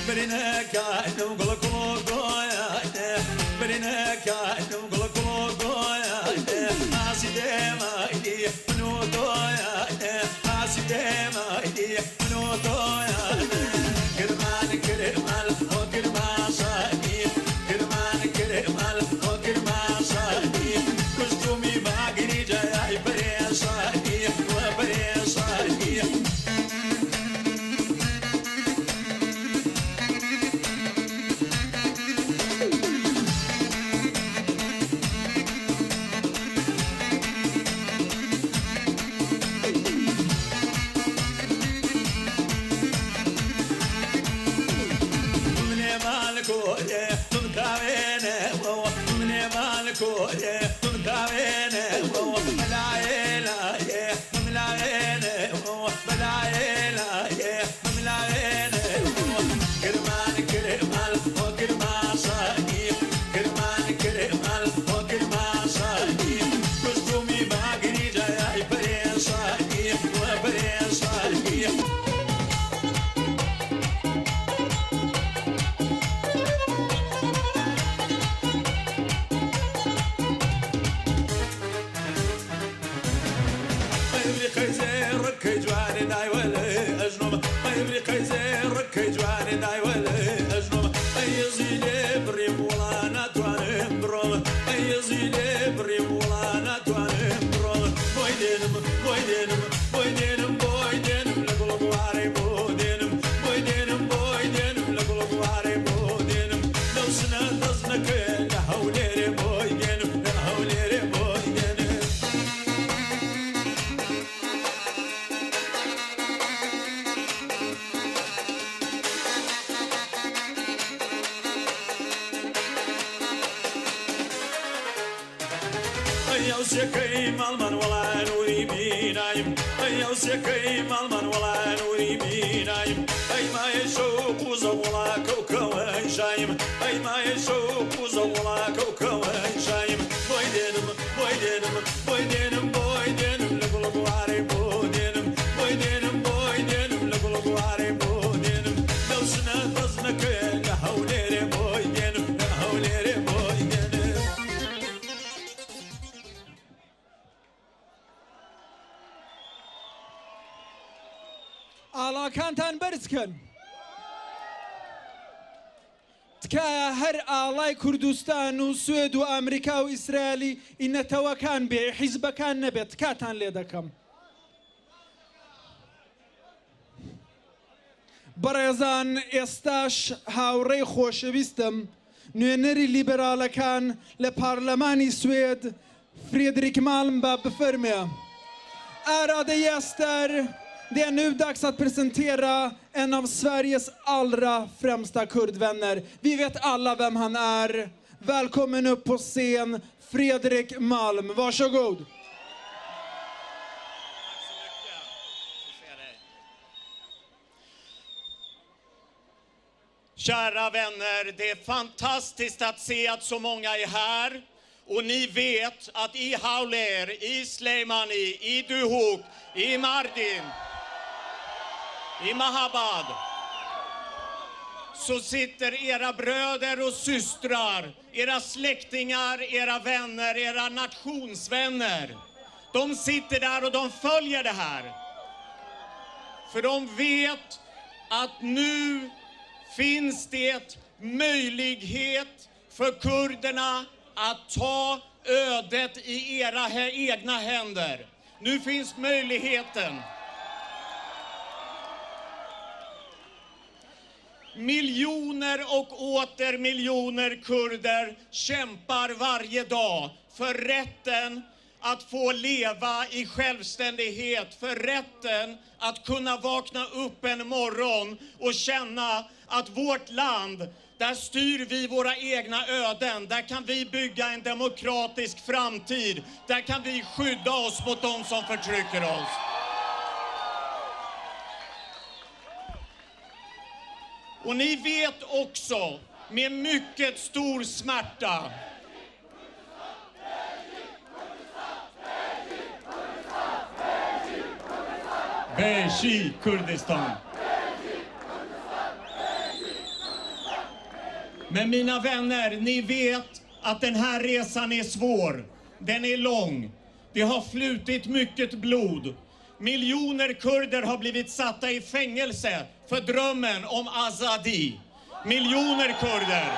برینەکە ئەتم گوڵ گوڵ گۆیانە، برینەکە ئەتم گوڵ گوڵ گۆیانە، ئاسی دێمە ئیدی من و تۆیانە، ئاسی دێمە ئیدی من و تۆیانە. کرمان، کرمان، ئۆ کرماشانی، کرمان، کرمان، ئۆ کرماشانی. کوشتومی باگری جای پریشانی، و پریشانی. Ew sêkey malman wela nûrî bînayim. Ey ew sêkey malman wela nûrî bînayim. Ey mayê şew qûza wela kewkewe şayim. Ey mayê şew qûza wela kewkewe şayim. Boy dênim, boy dênim, boy dênim, boy dênim, li gul guarê boy dênim. Boy dênim, boy dênim, li gul guarê boy dênim. Lewsine bezmeke li Hewlêrê boy dênim, li Hewlêrê boy dênim. ئاڵاکانتان بەرز کەن. تکایە هەر ئاڵای کوردستان و سوێد و ئەمریکا و ئیسرائیلی ئی نەتەوەکان بێ، حیزبەکان نەبێت، تکاتان لێ دەکەم. بەڕێزان، ئێستاش هاوڕێی خۆشەویستم، نوێنەری لیبەرالەکان لە پارلەمانی سوێد، Fredrik Malm, با بفەرمێ. Ärade gäster, det är nu dags att presentera en av Sveriges allra främsta kurdvänner. Vi vet alla vem han är. Välkommen upp på scen, Fredrik Malm. Varsågod. Kära vänner, det är fantastiskt att se att så många är här. Och ni vet att i Hawler, i Sleimani, i Duhok, i Mardin, i Mahabad, så sitter era bröder och systrar, era släktingar, era vänner, era nationsvänner. De sitter där och de följer det här. För de vet att nu finns det möjlighet för kurderna att ta ödet i era hä-, egna händer. Nu finns möjligheten. Miljoner och åter miljoner kurder kämpar varje dag för rätten att få leva i självständighet, för rätten att kunna vakna upp en morgon och känna att vårt land, där styr vi våra egna öden, där kan vi bygga en demokratisk framtid, där kan vi skydda oss mot de som förtrycker oss. Och ni vet också, med mycket stor smärta, Beji Kurdistan. Men mina vänner, ni vet att den här resan är svår. Den är lång. Det har flutit mycket blod. Miljoner kurder har blivit satta i fängelse för drömmen om azadi. Miljoner kurder.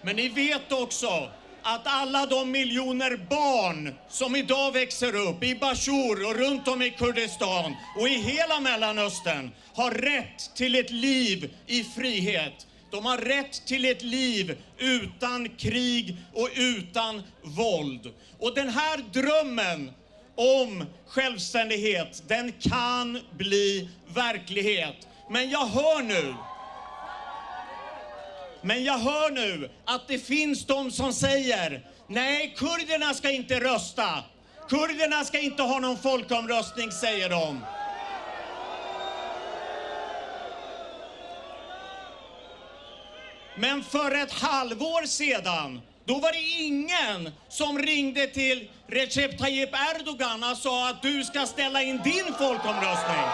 Men ni vet också att alla de miljoner barn som idag växer upp i Bashur och runt om i Kurdistan och i hela Mellanöstern har rätt till ett liv i frihet. De har rätt till ett liv utan krig och utan våld. Och den här drömmen om självständighet, den kan bli verklighet. Men jag hör nu, men jag hör nu att det finns de som säger: "Nej, kurderna ska inte rösta. Kurderna ska inte ha någon folkomröstning", säger de. Men för ett halvår sedan, då var det ingen som ringde till Recep Tayyip Erdogan och sa att du ska ställa in din folkomröstning.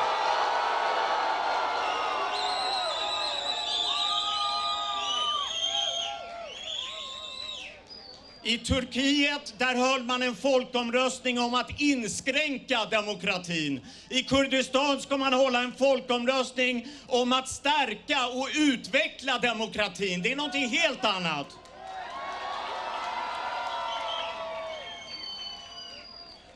I Turkiet, där höll man en folkomröstning om att inskränka demokratin. I Kurdistan ska man hålla en folkomröstning om att stärka och utveckla demokratin. Det är någonting helt annat.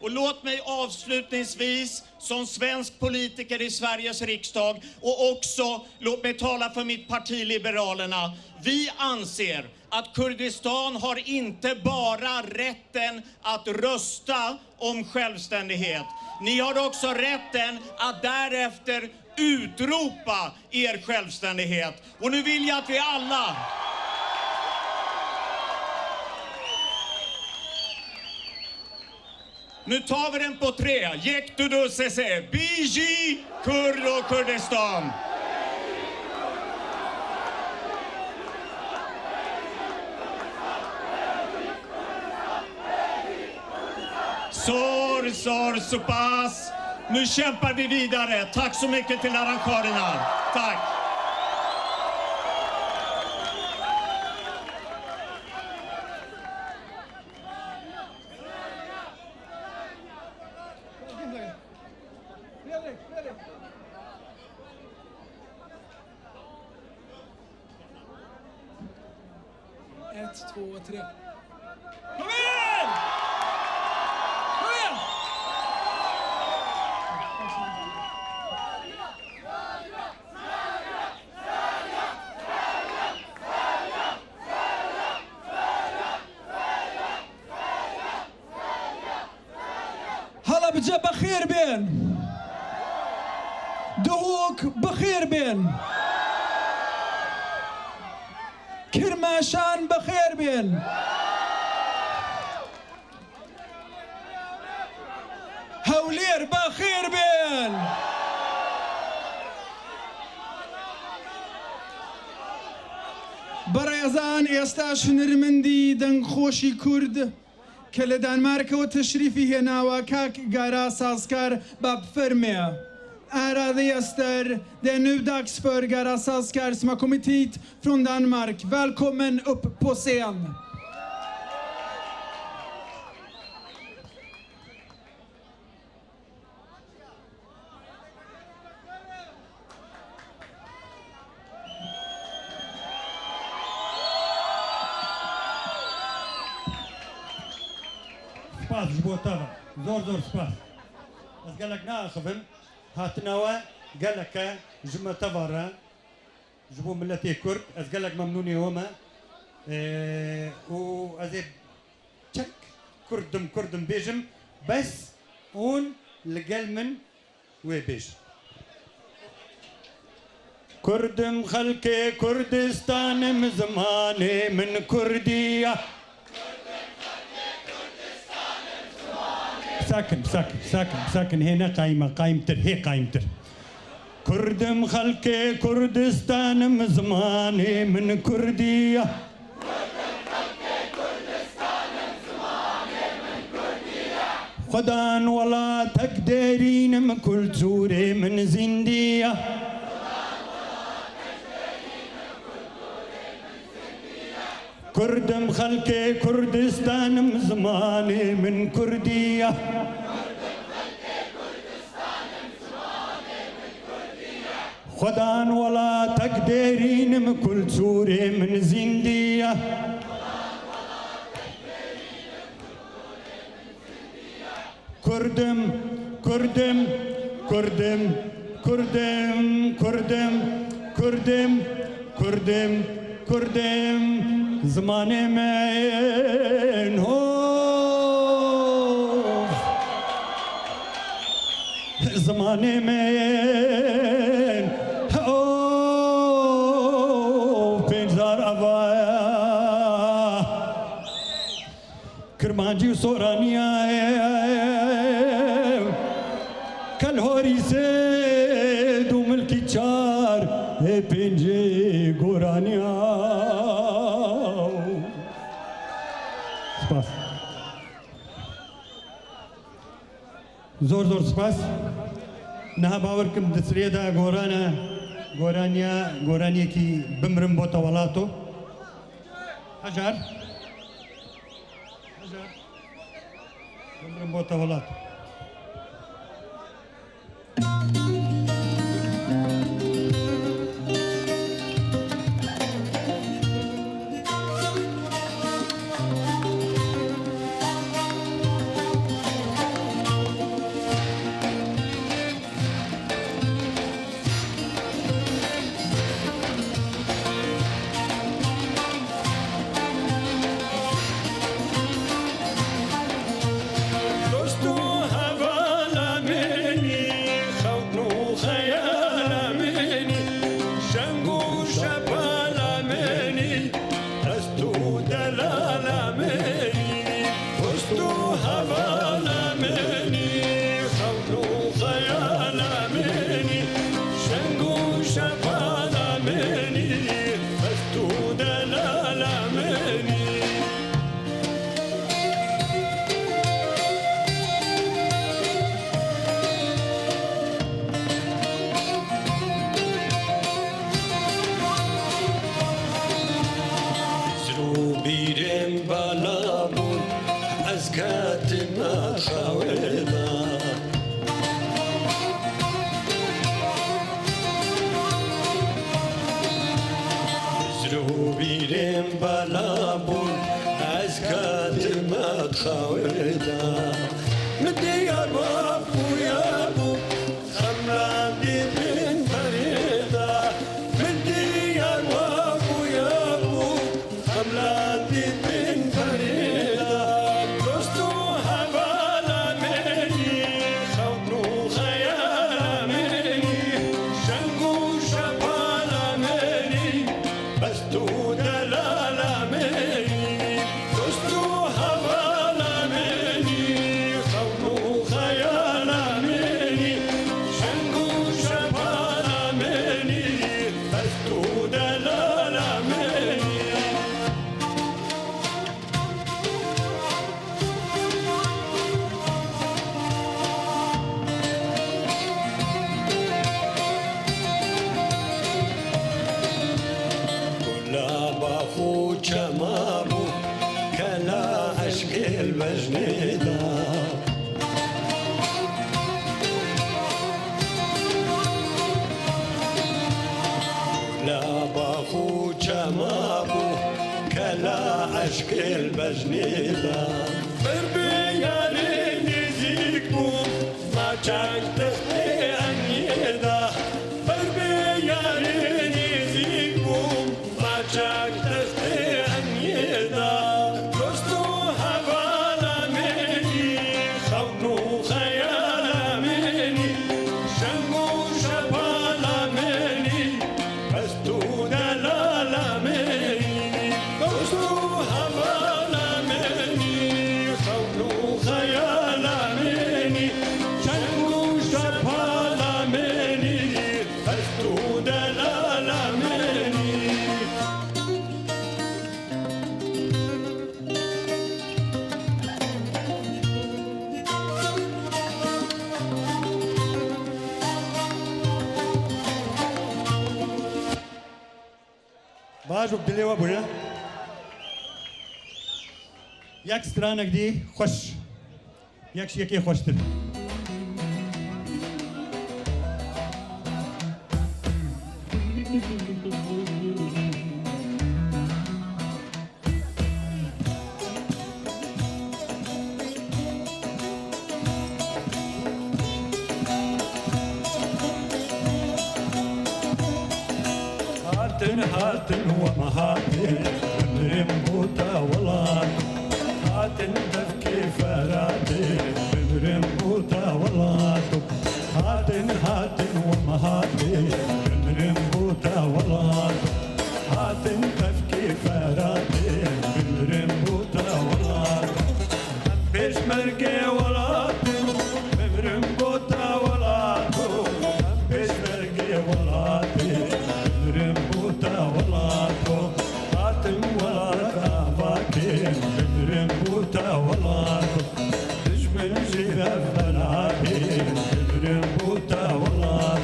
Och låt mig avslutningsvis, som svensk politiker i Sveriges riksdag, och också låt mig tala för mitt parti Liberalerna. Vi anser att Kurdistan har inte bara rätten att rösta om självständighet. Ni har också rätten att därefter utropa er självständighet. Och nu vill jag att vi alla Nu tar vi den på tre. Yek, du, du, se, se. Bijî, Kurd û Kurdistan. Zor, zor, spas. Nu kämpar vi vidare. Tack så mycket till arrangörerna. Tack. Ett, två, tre. Kom igen! Kom igen! Halebce bi xêr bên. Duhok bi xêr bên. Kirmaşan bi xêr bên. Hewlêr bi xêr bên. Birêzan, êstaş hunermendî dengxweşî Kurd ke li Danmarkê we teşrîfî hênawa, kak Gara Sazkar, ba bifermê. Ärade gäster, det är nu dags för Gara Sazkar som har kommit hit från Danmark. Välkommen upp på scen! Spas ji bo te ve. Zor zor spas. Ez gelek naaxivim. Hatina we gelek e ji me teva re. Ji bo miletê Kurd. Ez gelek memnûnê we me. Ee, û ez ê çek Kurdim, Kurdim bêjim. Bes hûn li gel min wê bêjin. Kurdim, xelkê Kurdistan im, zimanê min Kurdî ya. Sakin, sakin, sakin, sakin. Hê ne qayîm e, qayîmtir, hê qayîmtir. Kurdim, xelkê Kurdistan im, zimanê min Kurdî ya. Xwedan welatek dêrîn im, kulturê min zîndî ya. Kurdim, xelkê Kurdistan im, zimanê min Kurdî ya. Xwedan welatek dêrîn im, kulturê min zîndî ya. Kurdim, Kurdim, Kurdim, Kurdim, Kurdim, Kurdim, Kurdim, Kurdim, zimanê min, ho. Zimanê min, ho, pêncdar ava ye. Kirmancî û Soraniya ye. Kelhorî sêd û milkî çar, ê pêncê goraniya. Spas. Zor zor spas. Niha bawer kim di sirê de gorane, goraniya, goraniyekî Bimrim bo te welato. Hejar. Hejar. Bimrim bo te welato. Ketime xewê de. Zirûbîrên bela bûn, ez ketime xewê de. Min diyar wa bûye bû, xemlandî bin perê de. Min diyar wa bûye bû, Xemlandî bin perê de, dost û hevala min î, xewn û xeyala min î, şeng û şepala min î, pest û delala min î, dost û hevala min î, xewn û xeyala min î, şeng û şepala min î. Pest û delala min î. Gula bax û çema bû, kela eşkê li bejnê da. La bax û çema bû, kela eşkê li bejnê da. Ber bi yarê nêzîk bûm, ma çek textê eniyê da. Ber bi yarê nêzîk bûm, Maçak textê eniyê da, dost û hevala min î, xewn û xeyala min î, şeng û şepala min î, pest û delala min î, dost û hevala min î, xewn û xeyala min î, şeng û şepala min î. Pest û delala min î. Baş û dilê we bûye. Yek stranek dî xweş. Yek ji yekê xweştir. Hatin, hatin, we me hatin, bimrim bo te welat. Hatin devkê Feratê, bimrim bo te welat. Hatin, hatin, we me hatin, bimrim bo te welat. Hatin devkê Feratê, bimrim bo te welat. Em pêşmergê welat in, bimrim bo te welat. Em pêşmergê welatê, bimrim bo te welat. Hatin welat ava kê, bimrim bo te welat. Dijmin jî hev bela kê, bimrim bo te welat.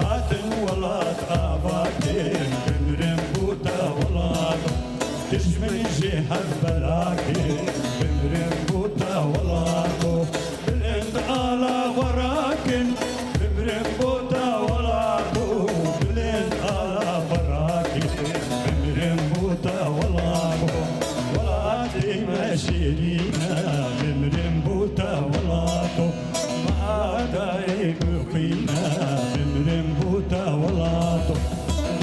Hatin welat ava kê, bimrim bo te welat. Dijmin jî hev bela kê, bimrim bo te welat. Bilind ala xwe rakin, bimrim bo te welat. Bilind ala xwe rakin, bimrim bo te welat. Welatê me şêrîn e, bimrim bo te welat. Ma dayê bixwîne, bimrim bo te welat.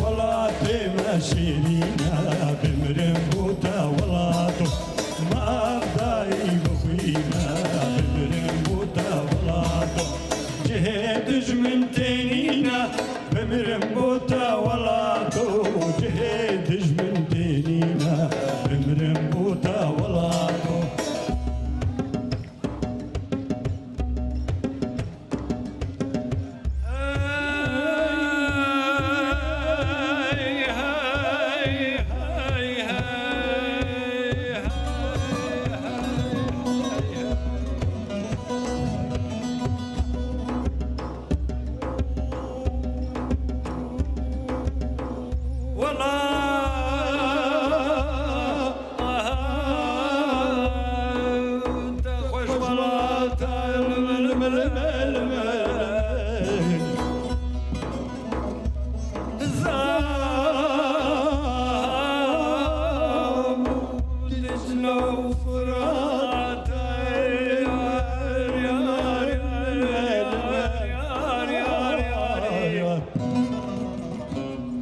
Welatê me şêrîn e, bimrim bo te welat. Ma dayê bixwîne, bimrim bo te welat. Cihê dijmin tê nîne, bimrim bo te welat. Cihê dijmin tê nîne, bimrim bo te welat. Wela.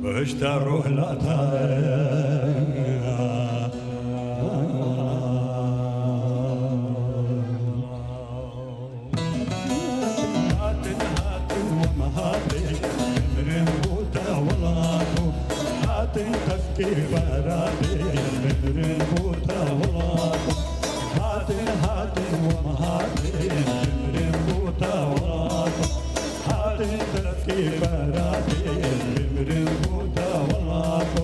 Bihişta ruhlata. Hatin, hatin, we me hatin, emrin bû te welato. Hatin tevkê beradê, emrin bû te welato. Hatin, hatin, we me hatin, emrin bû te welato. Hatin tevkê beradê, emrin bû te welato.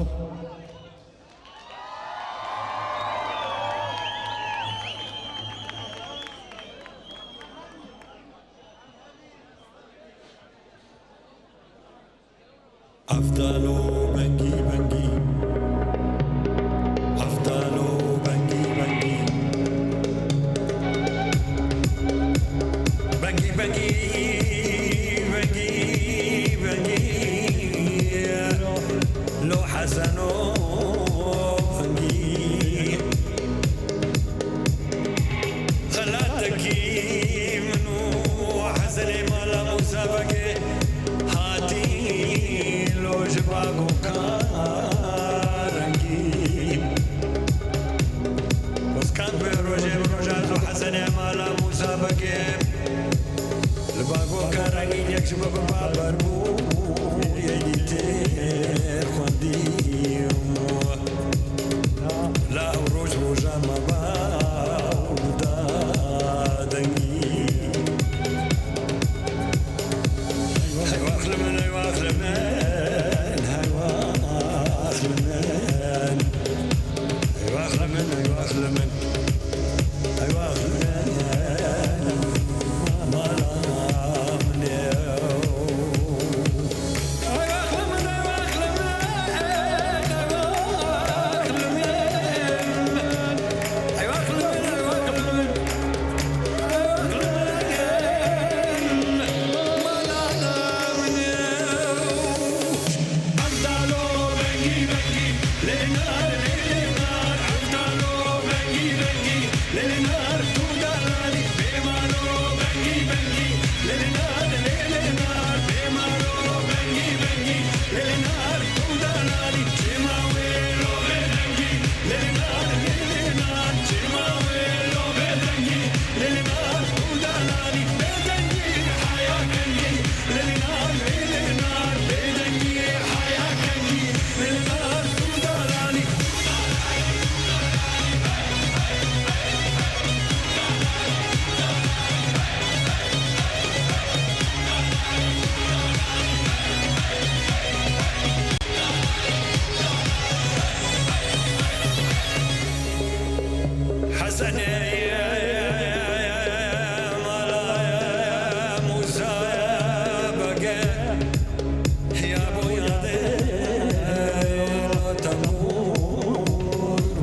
Eftalo bengî bengî. Eftalo bengî bengî. Bengî bengî, bengî bengî. Lo Heseno bengî. Xelatekî min û Hesenê mala Mûsa Begê hatî lo ji bagoka rengî. Weskan bi rojê bi roja ez û Hesenê mala Mûsa Begê li bagoka rengîn yek ji me bi baber bû, yê dîtê xwendî. La ew roj roja me ba û da dengî. Hey wax li min, hey wax li min, hey wax li min. Hey wax li min, hey wax li min. Hey wax li min, mala min ew. Hesenê mala Mûsa Begê, ya bo yadê temûr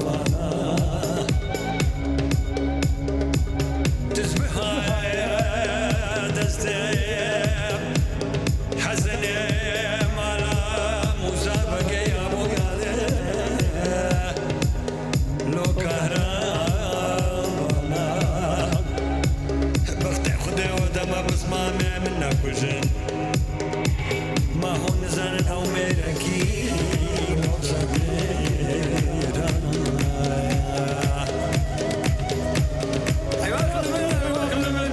vana. Tizbiha destê Hesenê mala Mûsa Begê ya bo yadê. Lo kahrabana. Bextê Xwedê û dema bizmane min nekujin. Ma hûn nizanin ew mêrekî navza mêran. Eywa xilmin, eywa xilmin.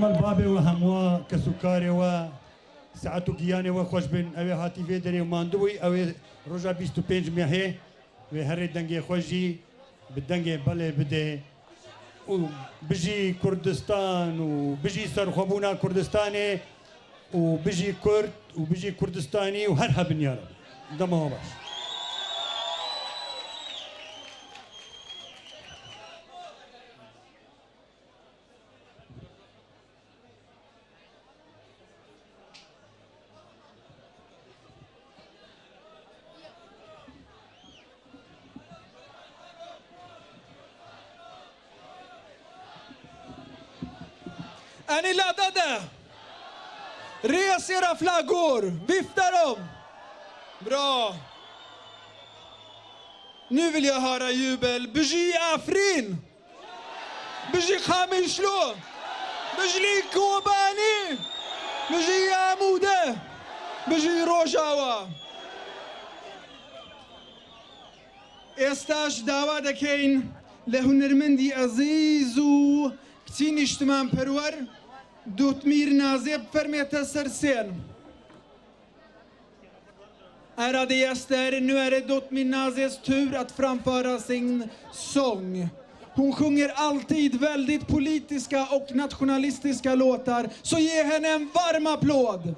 Mal babê we hemû kes û karê we, saet û giyanê we xweş bin. Ew ê hatî vê derê û mandibûyî, ew ê roja bîst û pênc mehê wê herê dengê xwe jî bi dengê belê bidê. Û bijî Kurdistan û bijî serxwebûna Kurdistanê û bijî Kurd û bijî Kurdistanî û her hebin ya Reb. Dema we baş. Enî lada de. Rêya sêra fla gor. Bifterom. Bra. Nüvil ya hara yübel. Bijî Efrîn. Bijî Qamişlo. Bijî Kobanî. Bijî Amûde. Bijî Rojava. ئێستاش داوا دەکەین لە هونەرمەندی ئەزیز و کچی نیشتمانپەروەر دوتمیر نازێ بفەرمێتە سەر سێن. Ärade gäster, nu är det Dotmir Nazes tur att framföra sin sång. Hon sjunger alltid väldigt politiska och nationalistiska låtar, så ge henne en varm applåd.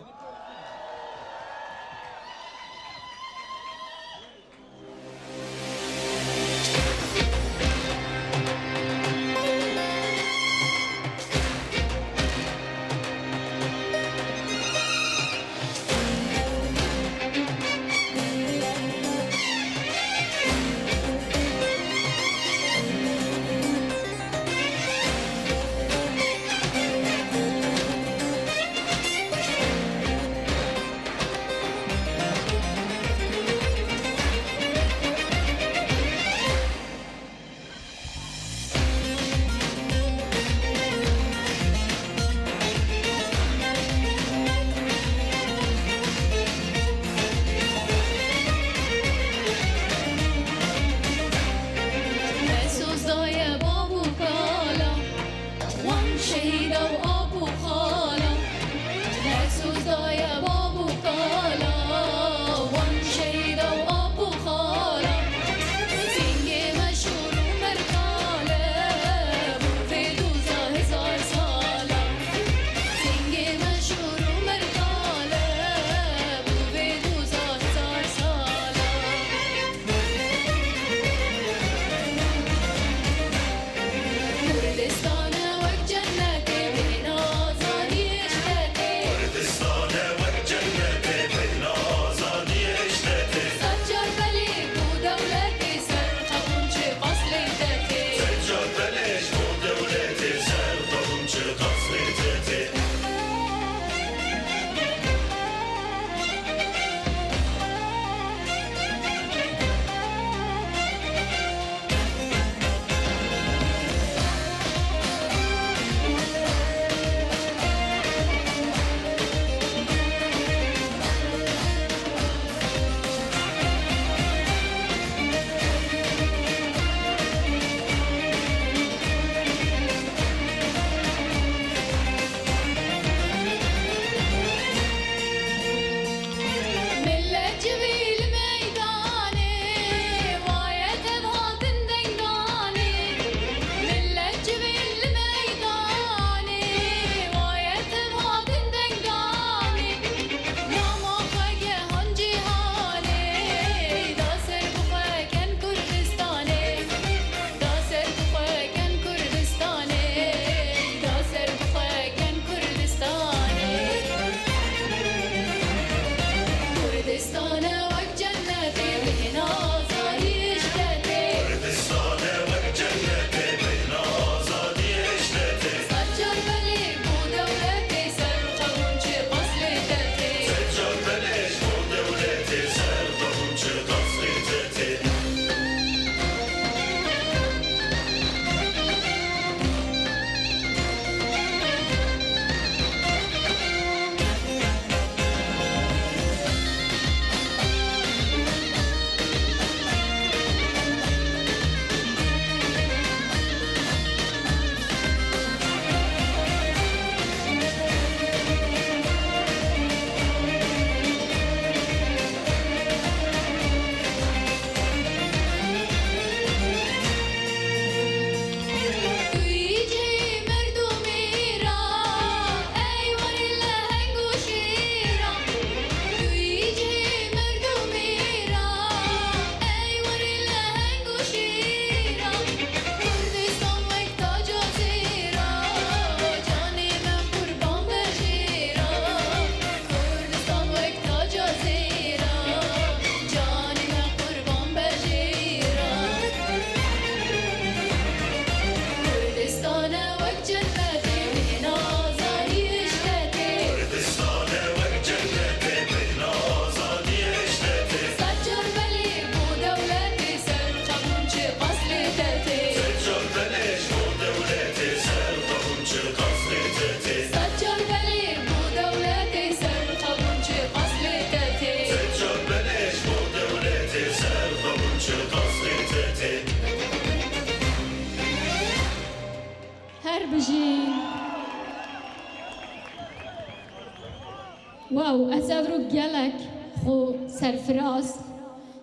Wow, ez evro gelek xwe serfiraz,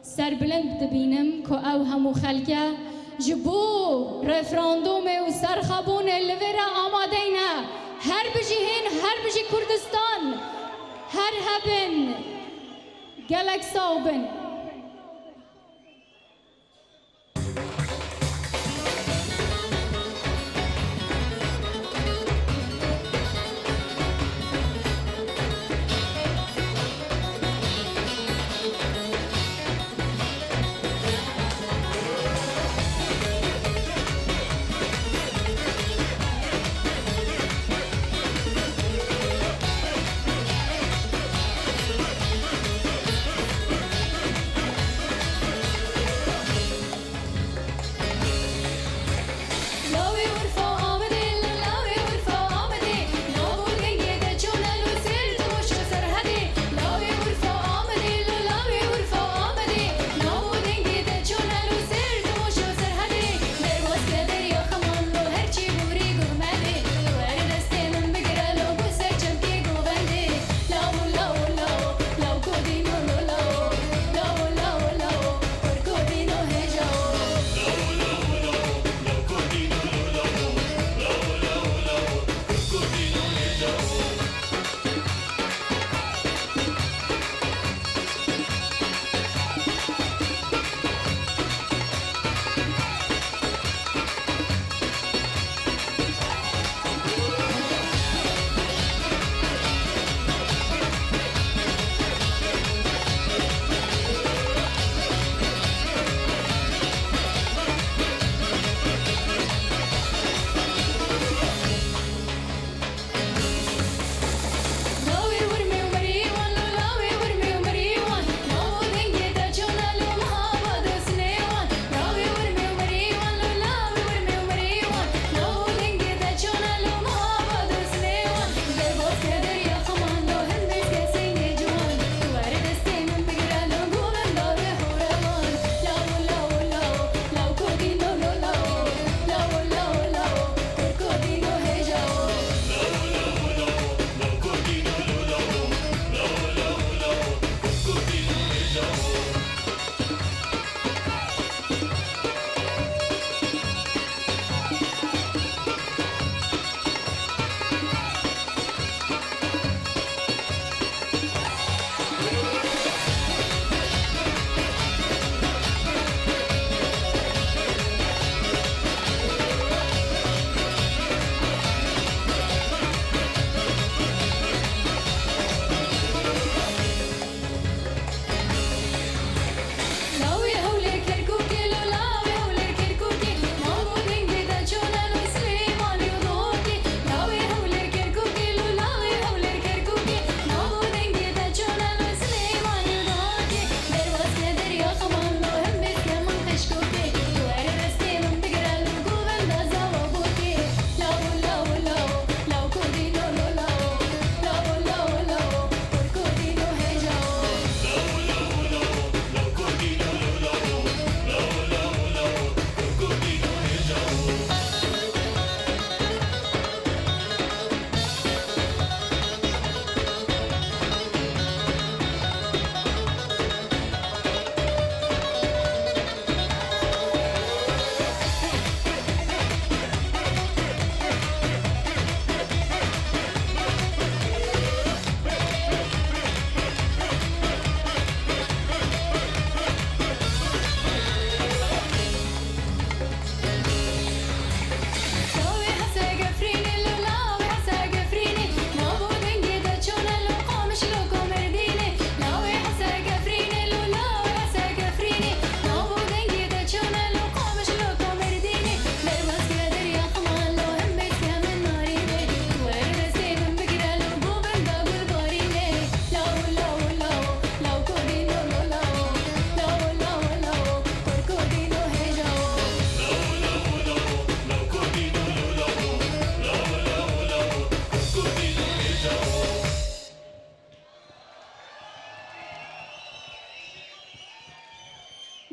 serbilind dibînim ku ew hemû xelke ji bo referandûmê û serxebûnê li vê re amadeyne. Her bijî hîn, her bijî Kurdistan, her hebin, gelek sax bin.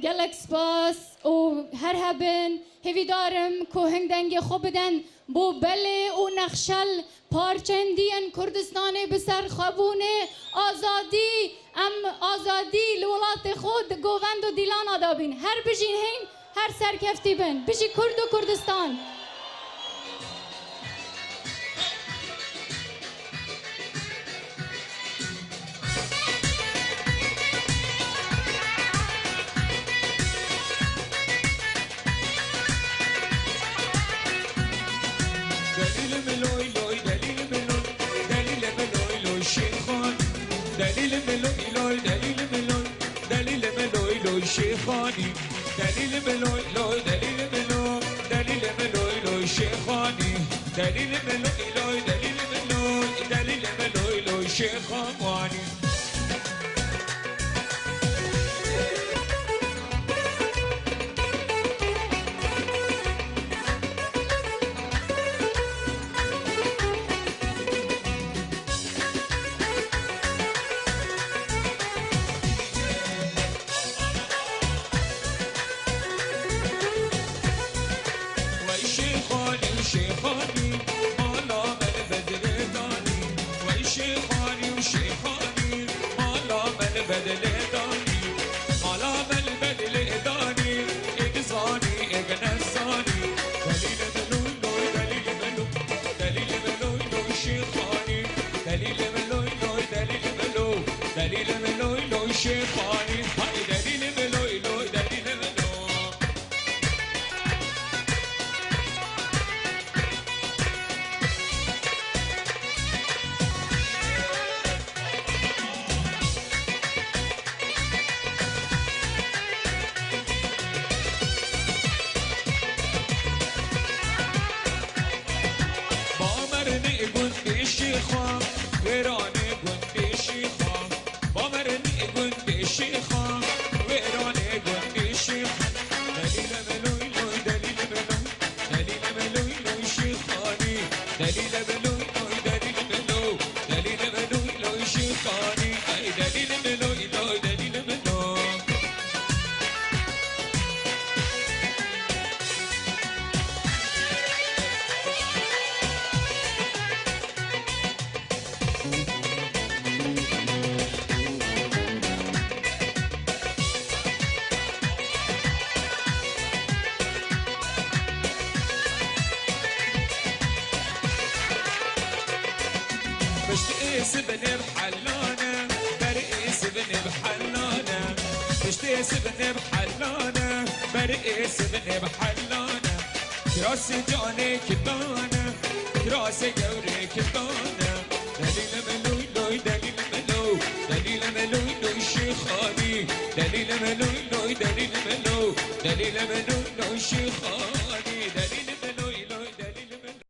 Gelek spas û her hebin. Hêvîdarim ku hin dengê xwe biden bo belê û nexşel parçên dî yên Kurdistanê bi ser xwe bûnê. Azadî, em azadî li welatê xwe di govend û dîlana de bîn. Her bijîn hîn, her serkeftî bin. Bijî Kurd û Kurdistan. Delîlim loy loy, delîlim loy, delîlim loy loy Şêxanî. Delîlim loy loy, delîlim loy, delîlim loy loy Şêxanî. Delîlim loy loy, delîlim loy, delîlim loy loy Şêxanî. Delîlim loy loy, delîlim loy, delîlim loy loy Şêxanî. Wey Şêxanî û Şêxanî, mala me li bedlê danî. Wey Şêxanî û Şêxanî, mala me li bedlê danî. Mala me li bedlê danî, êk zanî, êk nezanî. Delîlim loy loy, delîlim loy, delîlim loy loy Şêxanî. Delîlim loy loy, delîlim loy, delîlim loy loy Şêxanî. Hay delîlim loy loy, delîlim loy. Bamernê gundê Şêxan, wêranê gundê Şêxan. Bamernê gundê Şêxan, wêranê gundê Şêxan. Delîlim loy loy, delîlim loy, delîlim loy loy Şêxanî. Delîlim loy loy, delîlim loy, delîlim loy loy Şêxanî. Ay delîlim loy loy, delîlim loy. Piştê sibinê bi helane, berê sibinê bi helane. Piştê sibinê bi helane, berê sibinê bi helane. Kirasê canê kitane, kirasê gewrê kitane. Delîlim loy loy, delîlim loy, delîlim loy loy Şêxanî. Delîlim loy loy, delîlim loy, delîlim loy loy Şêxanî.